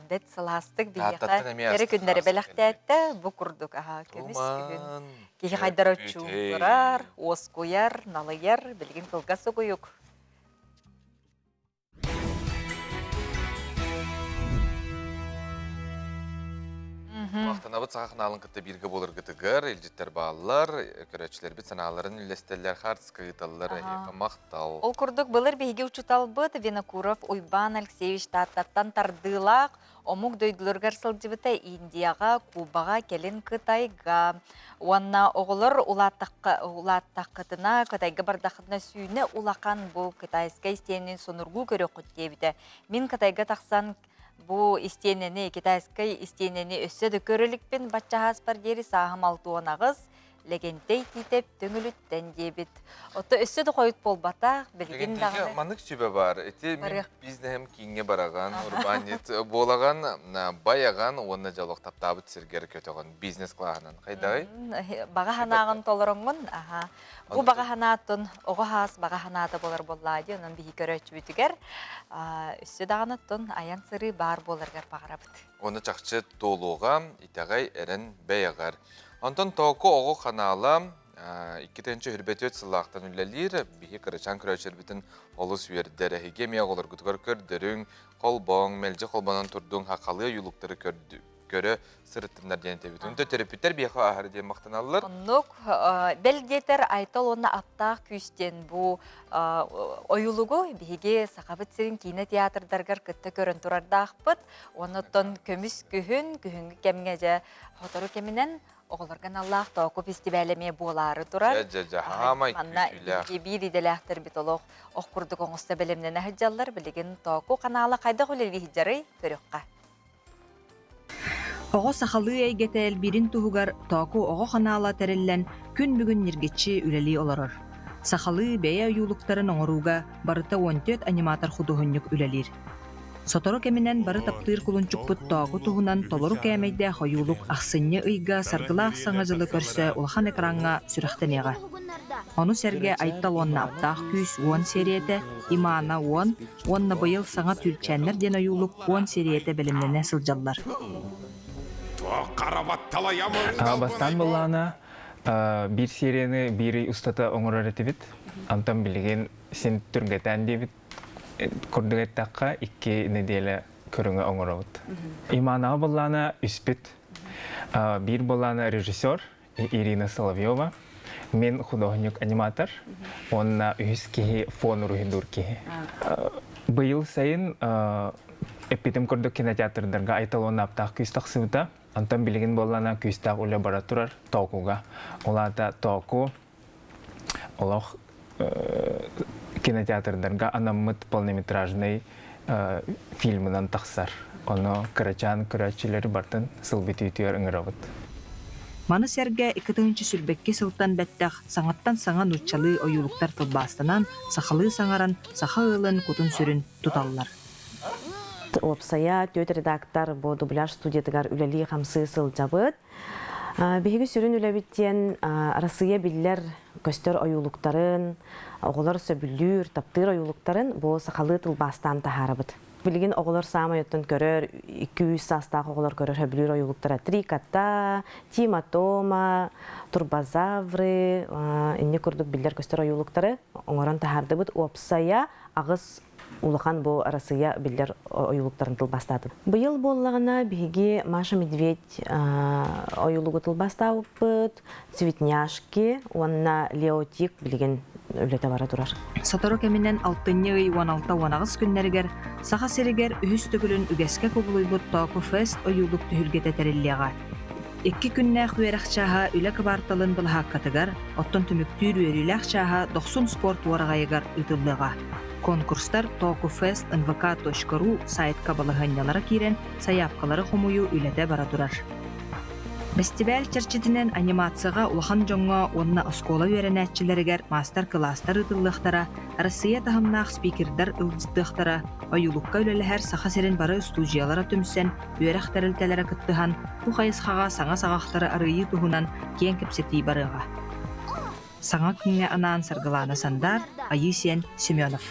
бэт сылаастык биһиэхэ кэрэ күннэри бэлэхтээттэ бу курдук аха көмүс күһүн Киһи хайдара чуумпурар, уоскуйар, налыйар, билигин кылгас угуйук. Махтанабыт саха ханаалын кытта бииргэ буоларгытыгар, илдьиттэр бааллар, көрөөччүлэрбит санааларын үллэстэллэр, хаартыска ыыталлар, эһиэхэ махтал. Ол курдук былыр биһиги учууталбыт Винокуров Уйбаан Алексеевич Тааттаттан тардыылаах омук дойдуларыгар сылдьыбыта Индияҕа, Кубаҕа, кэлин Кытайга. Уонна оҕолор улааттаххытына, Кытайга бардаххытына сүүнэ улахан бу китайскай истиэнин сонургуу көрүөххүт диэбитэ. Мин Кытайга тахсан бу истиэнэни, китайскай истиэнэни өссө да көрө иликпин бачча диэри сааһым 68, Лэгэнтэй Тиитэп Төҥүлүттэн диэбит. Отто өссө да хойут буолбатах, билигин даҕаны. Маннык сүбэ бар. Ити мин бизнеһим кииҥҥэ бараган, урбаанньыт буолаган, байаган уонна дьолох таптаабыт сиргэр көтөҕөн бизнес клаһынан. Хайдаҕый? Баҕа санааҕын толороҥҥун, аха. Бу баҕа санааттан оҕо хаас баҕа санаата болар буоллаа дии, онон биһи көрөөччүбүтүгэр өссө даҕаны оттон айан сырыы баар буоларыгар баҕарабыт. Оны чахчы туолуоҕа, итэҕэй, эрэн, бэйэҕэр. Онтон Тооку оҕо ханаала 2024 сыллаахтан үлэлиир. Биһи кырачаан көрөөччүлэрбитин олус үөрдэр. Эһиги эмиэ оҕолоргутугар көрдөрүҥ, холбооҥ, мэлдьи холбонон турдуҥ, хахалыы ойуулуктары көрө сырыттыннар диэн этэбит. Онто төрөппүттэр биэхэ аһары диэн махтаналлар. Оннук, бэл диэтэр Айтал уонна Аптаах күүс диэн бу ойуулугу биһиги Сахабыт сирин киинэ театрдарыгар кытта көрөн турардаахпыт. Оннуттан көмүс күһүн, күһүҥҥү кэмҥэ дьэ Сотору кэминэн оҕолорго аналлаах Тооку фестиваль эмиэ буолаары турар. Дьэ, дьэ, хаамай Манна биир идэлээхтэрбит олох ох курдук оҥосто бэлэмнэнэ сылдьаллар. Билигин Тооку канала хайдах үлэлии сылдьарый көрүөххэ. Оҕо сахалыы эйгэтэ элбиирин туһугар Тооку оҕо ханаала тэриллэн күн бүгүн ньиргиччи үлэлии олорор. Сахалыы бэйэ ойуулуктарын оҥорууга барыта 14 аниматор-худуоһунньук үлэлиир. Сотору кэминэн бары таптыыр кулунчукпут Тооку туһунан толору кээмэйдээх ойуулук ахсынньы ыйга Саргылаах Саҥа дьылы көрсө улахан экраҥҥа сүрэхтэниэҕэ. Ону сэргэ Айтал уонна Аптаах күүс уон сиэрийэтэ, Имана уон уонна быйыл саҥа Түүлчээннэр диэн ойуулук уон сиэрийэтэ бэлэмнэнэ сылдьаллар. Бастаан былаана биир серияны биир ый устата оҥорор этибит. Онтон билигин син түргэтэн диэбит курдук эттэххэ, икки нэдиэлэ көрүҥэ оҥоробут. Иманаҕа былаана үспүт. Биир былаана режиссер Ирина Соловьева, мен художник-аниматор, уонна үһүс киһи фон уруһуйдуур киһи. Быйыл сайын эппитим курдук кинотеатрдарга Айталон аптаах күүс тахсыбыта. Онтон билигин буоллана күүстээх үлэ бара турар Тоокуга. Ол аата Тооку олох кинотеатрдарга анаммыт полнометражный фильмынан тахсар. Ону кырачаан көрөөччүлэри бартын сыл бүтүүтүгэр ыҥырабыт. Маны сэргэ 2022 сылтан бэттэх саҥаттан саҥа нууччалыы ойуулуктар тылбаастанан, сахалыы саҥаран, саха ыалын кутун-сүрүн туталлар. Уопсайа түөрт редактор бу дубляж студиятыгар үлэлии-хамсыы сылдьабыт. Биһиги сүрүн үлэбит диэн Арассыыйа биллэр көстөр ойуулуктарын, оҕолор сөбүлүүр, таптыыр ойуулуктарын бу сахалыы тылбаастаан таһаарабыт. Билигин оҕолор саамай оттон көрөр, 200 саастаах оҕолор көрөр сөбүлүүр ойуулуктара Три кота, Тима Тома, Турбозавры, инни курдук биллэр көстөр ойуулуктары оҥорон таһаардыбыт. Уопсайа аҕыс улахан бу Арассыыйа биллэр ойуулуктарын тылбаастаатым. Быйыл буоллаҕына биһиги Маша Медведь ойуулугу тылбаастаабыппыт, Цветняшки уонна Леотик билигин үлэтэ бара турар. Сотору кэминэн алтынньы ый 16-18 күннэригэр Саха сиригэр үһүс төгүлүн үгэскэ кубулуйбут Тооку Фест ойуулук түһүлгэтэ тэриллиэҕэ. Икки күннээх үөрэх чааһа үлэ кыбаарталын былаһааккатыгар, оттон түмүктүүр үөрүүлээх чааһа Дохсун спорт уораҕайыгар ыытыллыаҕа. Конкурстар tokufest nvk.ru сайтка балаһыанньалара киирэн, сайаапкалары хомуйуу үлэтэ бара турар. Бэстибээл чэрчитинэн анимацияҕа улахан дьоҥҥо уонна оскуола үөрэнээччилэригэр маастар-кылаастар ыытыллыахтара, Россия таһымнаах спикердэр ыалдьыттыахтара, ойуулукка үлэлэһэр Саха сирин бары устуудьуйалара түмсэн, үөрэх тэрилтэлэрэ кыттыһан, бу хайысхаҕа саҥа саҕахтары арыйыы туһунан киэҥ кэпсэтии барыаҕа. Саҥа күҥҥэ анаан Саргылаана Сандар, Айыы Сиэн Семенов.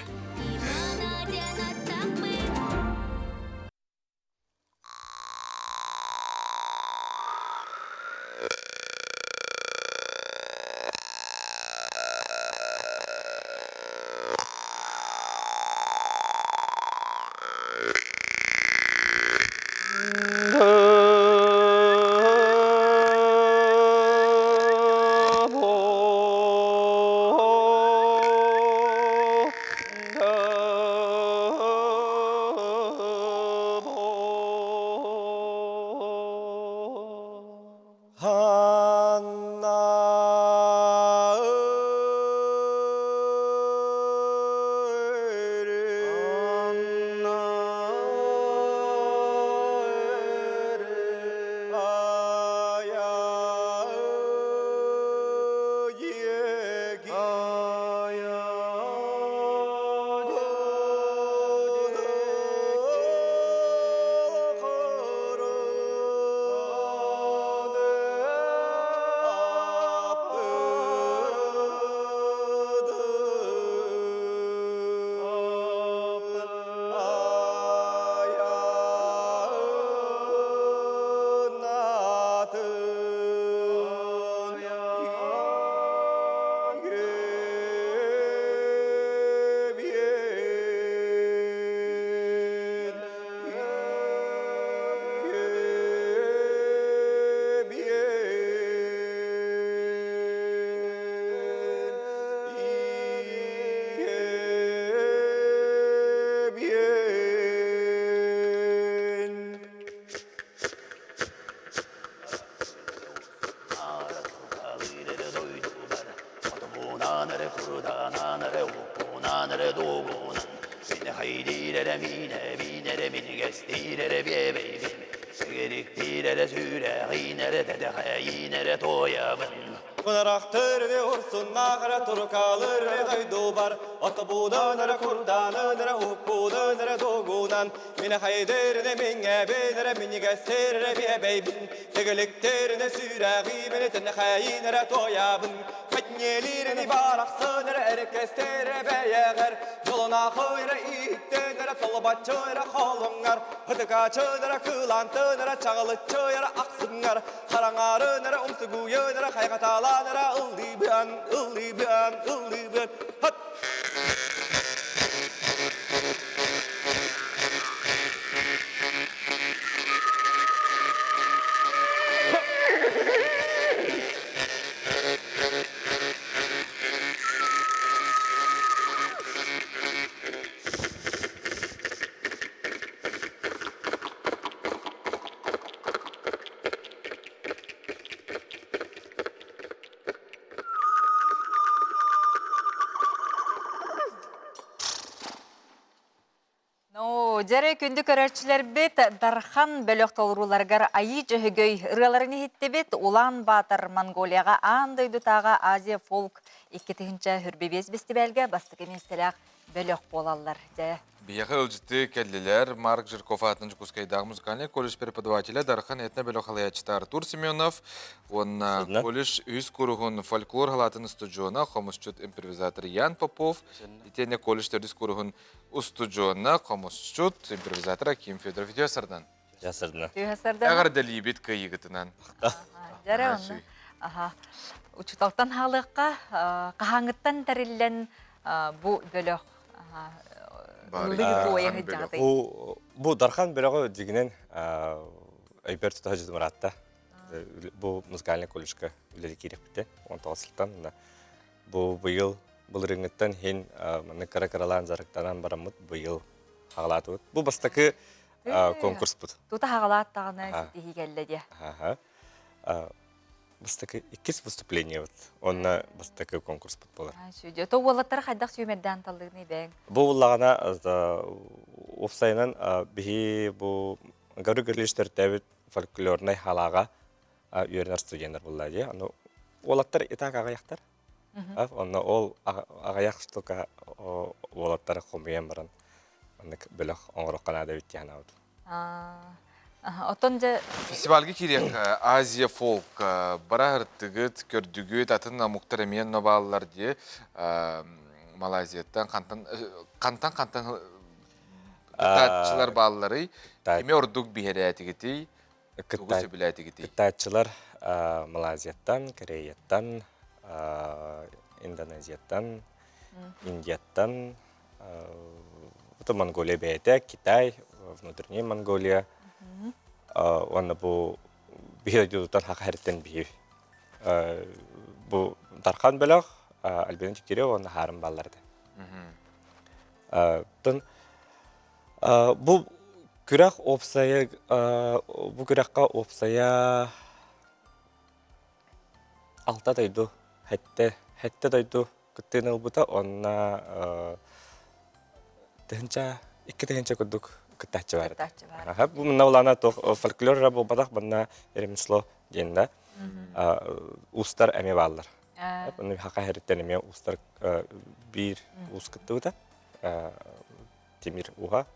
Тиирэрэ миинэ, биинэрэ минигэс, тиирэрэ биэбэйбин. Сигириктиирэрэ сүүрээх, иинэрэ тэтэхэ, иинэрэ туойабын. Кунарахтырны урсуннаахара турукалыры дойдубар, отобуунанара курдаанынара уккуунанара дугунан, минахайдырны мингэбинэрэ минигэстирэ биэбэйбин, тигиликтирни сүүрэҕиибини тэнэхэйинэрэ туойабын, Хатнелирини барахсынара эркестирэ бэйэҕэр, дьолунаахыйра ииттэнэрэ толобаччыйра холуҥҥар, ытыкаачынара кылаантынара чаҕылыччыйара ахсыҥҥар, Хараҥаарынара умсугуйунара хайҕатаалаанара ыллыыбыан, ыллыыбыан, ыллыыбыан. Хат! Ну, дьэрэ күндү көрөөччүлэрбит Дархан бөлөх толорууларыгар Айыы Дьөһөгөй ырыаларын иһиттибит. Улаан Баатар Монголияҕа аан дойдутааҕы Азия фолк 2025 бэстибээлгэ бастакы миэстэлээх бөлөх буолаллар. Дьэ. Биһиэхэ ыалдьыттыы кэллилэр Марк Жирков аатынан Дьокуускайдааҕы музыкальнай колледж преподавателэ Дархан этно-бөлөх салайааччыта Артур Семенов уонна колледж үһүс куруһун фольклор халаатын устудьуона, хомусчут импровизатор Ян Попов, итиэннэ колледж төрдүс куруһун устудьуона, хомусчут, импровизатор Аким Федоров үтүө сардан. Жасырдына. Эҕэрдэлиибит кыайыгытынан. Дьэрэ онно. Аха. Учуталтан хаалыахха хаһааҥҥыттан тэриллэн бу бөлөх Бу Дархан бөлөҕү дьигинэн өйбөр тута сылдьытым Бу музыкальный колледжка үлэли киирэхпитэ. 19 сылтан бу быйыл былырыҥҥыттан иһин маннык кыра-кыралаан дьарыктанан бараммыт быйыл хаҕалаатыбыт. Бу бастакы конкурспут. Тута хаҕалааттаҕына ситиһии кэллэ диэ. Бастакы иккис выступлениебыт. Онно бастакы конкурспут буолар. Сүдү. То уолаттары хайдах сүүмэрдээн таллыгыный бэйэҥ? Бу буллаҕына уопсайынан биһи бу Гаврил Гаврильевич төрүттээбит фольклорнай халааҕа үөрэнэр студеннар булла дии. Аны уолаттар и так аҕыйахтар. Онно ол аҕыйах штука уолаттары хомуйан баран маннык бөлөх оҥоруохха наада эбит диэн санаабытым. Оттон дьэ Фестивальга киириэххэ Азия фолк бараһыртыгыт, көрдүгүт, атын омуктар эмиэ онно бааллар дии. Малайзияттан хантан хантан хантан кыттааччылар баалларый? Кими ордук биһирээтигитий? Тугу сөбүлээтигитий? Кыттааччылар Малайзияттан, Кореяттан, Индонезияттан, Индияттан, это Монголия бэйэтэ, Китай, внутренняя Монголия. Уонна бу биһи дойдутуттан хаха хэриттэн биһи бу Дархан бөлөх, Альбина Дегтярева уонна Хаарым бааллар этэ. Тон бу күрэх уопсайа бу күрэххэ уопсайа алта дойду хэттэ хэттэ дойду кыттыыны ылбыта уонна тыһынча икки тыһынча курдук кыттааччы бар этэ. Бу манна улаана туох фольклор эрэ буолбатах манна ремесло диэн да уустар эмиэ бааллар. Онно хака хэриттэн эмиэ уустар биир уус кыттыбыта. Тимир уһа,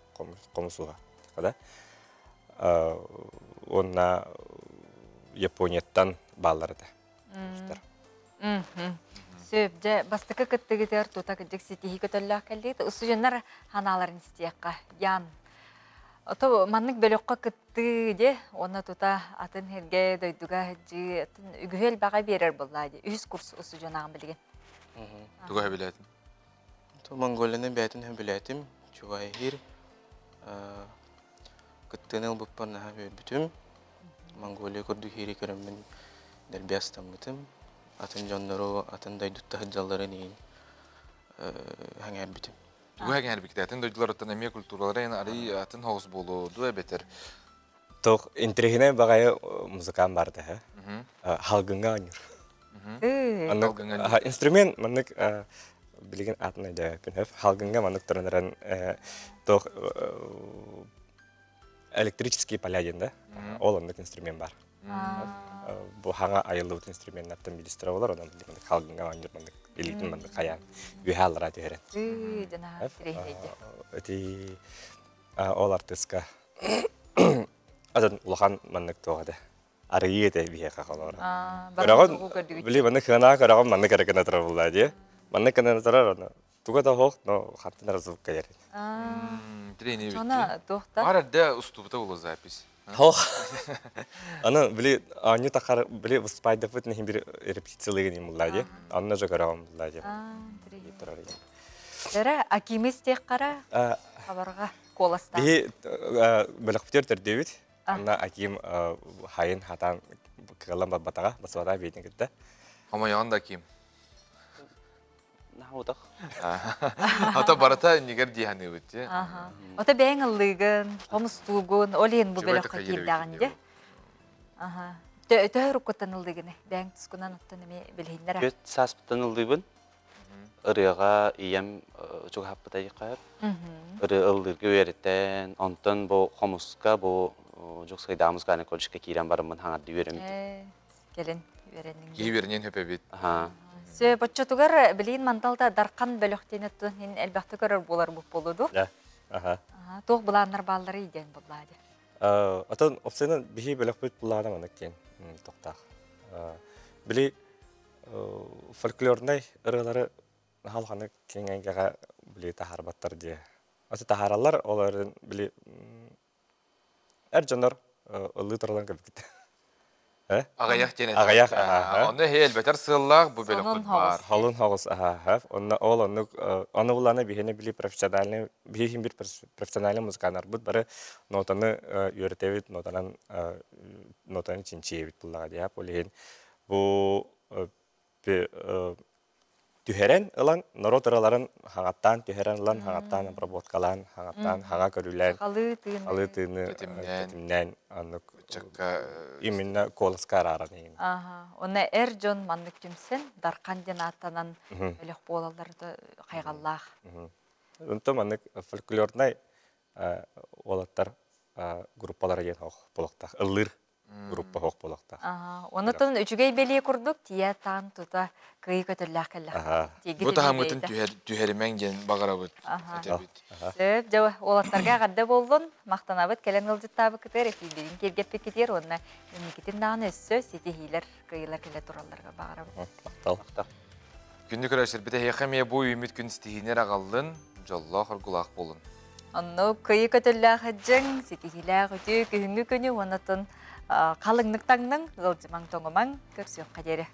хомус уһа. Да? Уонна Японияттан бааллар этэ. Уустар. Сөп, дьэ, бастакы кыттыгытыгар тута кырдьык ситиһии көтөллөөх кэллигит. Устудьуоннар ханааларын истиэххэ. Ян, ото маннык бөлөххө кыттыы де, уонна тута атын сиргэ, дойдуга сылдьыы, үгүһү элбэҕи биэрэр буоллаа дии. Үһүс курс устудьуонааҕын билигин. Тугу сөбүлээтин? Монголияны бэйэтин сөбүлээтим. Чугайхир кыттыыны ылбыппар наһаа үөрбүтүм. Монголия курдук иһири көрөммүн дэлби астаммытым. Атын дьоннору, атын дойдутта сылдьалларын иһин сэҥээрбитим. Тугу сэҥээрбиккит? Атын дойдуларыттан эмиэ культуралара эн арый атын соҕус буолуо дуо эбэтэр? Туох интэриэһинэй баҕайы музыкант баар да, халгыҥҥа оонньуур. Инструмент маннык. Билигин атын өйдөөбөппүн хөп. Халгынга маннык туран эрэн туох электрический поля диэн да ол оннук инструмент бар. Бу хаҥа айыллыбыт инструменнартан биирдэстэрэ болар, онон маннык халгынга оонньуур маннык илиитин маннык хайаан үөһэ аллараа түһэрэн. Ити ол артыыска атын улахан маннык туох этэ арыйыы этэ биһиэхэ холоро. Көрөҕүн, били маннык хыанаа көрөҕүн маннык эрэ гына турар буллаа дии. Маннык гына турар ону туга да оһох, но хантан эрэ звук кэлэр. Трени Она туохта? Бар эрдэ устубута була запись. Хох. Аны били аанньу тахар били выступайдаппыт нехин бир репетициялыгын им буллаа дии. Анна же көрөҕүн буллаа дии. Эрэ Акимис тиэххара хабарга куоластаах. Биһи бөлөхпүтүөр төрдүбүт. Анна Аким хайын хатаан кыаллан барбатаҕа, басыбатаҕа биитин кытта. Хомойоҕун да Аким. Наһаа Ото барыта иннигэр дии саныыбыт дии. Ото бэйэҥ ыллыыгын, хомустуугун, ол иһин бу бөлөххө киирдэҕин дии. Төһө уруккуттан ыллыыгын? Бэйэҥ тускунан оттон эмиэ билиһиннэр. Түөрт сааспыттан ыллыыбын. Ырыаҕа ийэм чугаһаппыта диэххэ Ырыа ыллыырга үөрэтэн, онтон бу хомуска, бу Дьокуускайдааҕы музыкальнай колледжка киирэн бараммын хаҥардыы үөрэммитим. Кэлин үөрэнниҥ. Киһи үөрэниэн сөп эбит. Сөп, оччотугар билигин манталта Дархан бөлөх диэн оттон элбэхтик көрөр буолар буолуо дуу? Аха. Туох былааннар баалларый диэн буллаа дии. Отон опсайынан биһи бөлөхпүт былаана маннык диэн тохтаах. Били фольклорнай ырыалары халханы киэҥ эйгэҕэ били таһаарбаттар диye. Аты таһаараллар, оларын били эр дьоннор ыллыы туралан көрбүт. Аҕыйах диэн Аҕыйах, Онно эһи элбэтэр сыаллаах бу бөлөхпүт баар. Холун хоҕус аха. Онно ол оннук ону булана биһини били профессиональный биһи бир профессиональный музыканнарбыт бары нотаны үөрэтэбит, нотанан нотаны чинчийэбит буллаҕа диэп. Ол иһин бу түһэрэн ылан норуот ыраларын хаҥаттаан түһэрэн ылан хаҥаттаан обработкалаан хаҥаттаан хаҥа көрүүлээн Халыы тыыны халыы тыыны тэтимнээн аннык именно куоласка арааран иһин Аха. Онно эр дьон маннык түмсэн Дархан диэн ааттанан бөлөх буолаллар хайҕаллаах. Онтон маннык фольклорнай уолаттар группалара диэн болохтаах ыллыыр группа хоох буолуохтаах. Онотон үчүгэй бэлиэ курдук тиийэ таан тута кыайыы көтөллөөх кэллэх. Бу таһыммытын түһэримэҥ диэн баҕарабыт этэбит. Сөп, дьэ уолаттарга эҕэрдэ буоллун. Махтанабыт кэлэн ыалдьыттаабыккытыгар, эфирбитин киэргэппиккитигэр уонна инникитин даҕаны өссө ситиһиилэр, кыайыылар кэлэ туралларга баҕарабыт. Махтал. Күндү көрөөччүлэрбит эһиэхэ эмиэ бу үүммүт күн ситиһиини эрэ аҕаллын, дьоллоох оргулаах буолун. Онно кыйы көтөллөөх дьиҥ, ситиһиилээх үтүө күһүҥҥү күнү уонна халыҥнык таҥныҥ, ыалдьымаҥ тоҥумаҥ, көрсүөххэ диэри.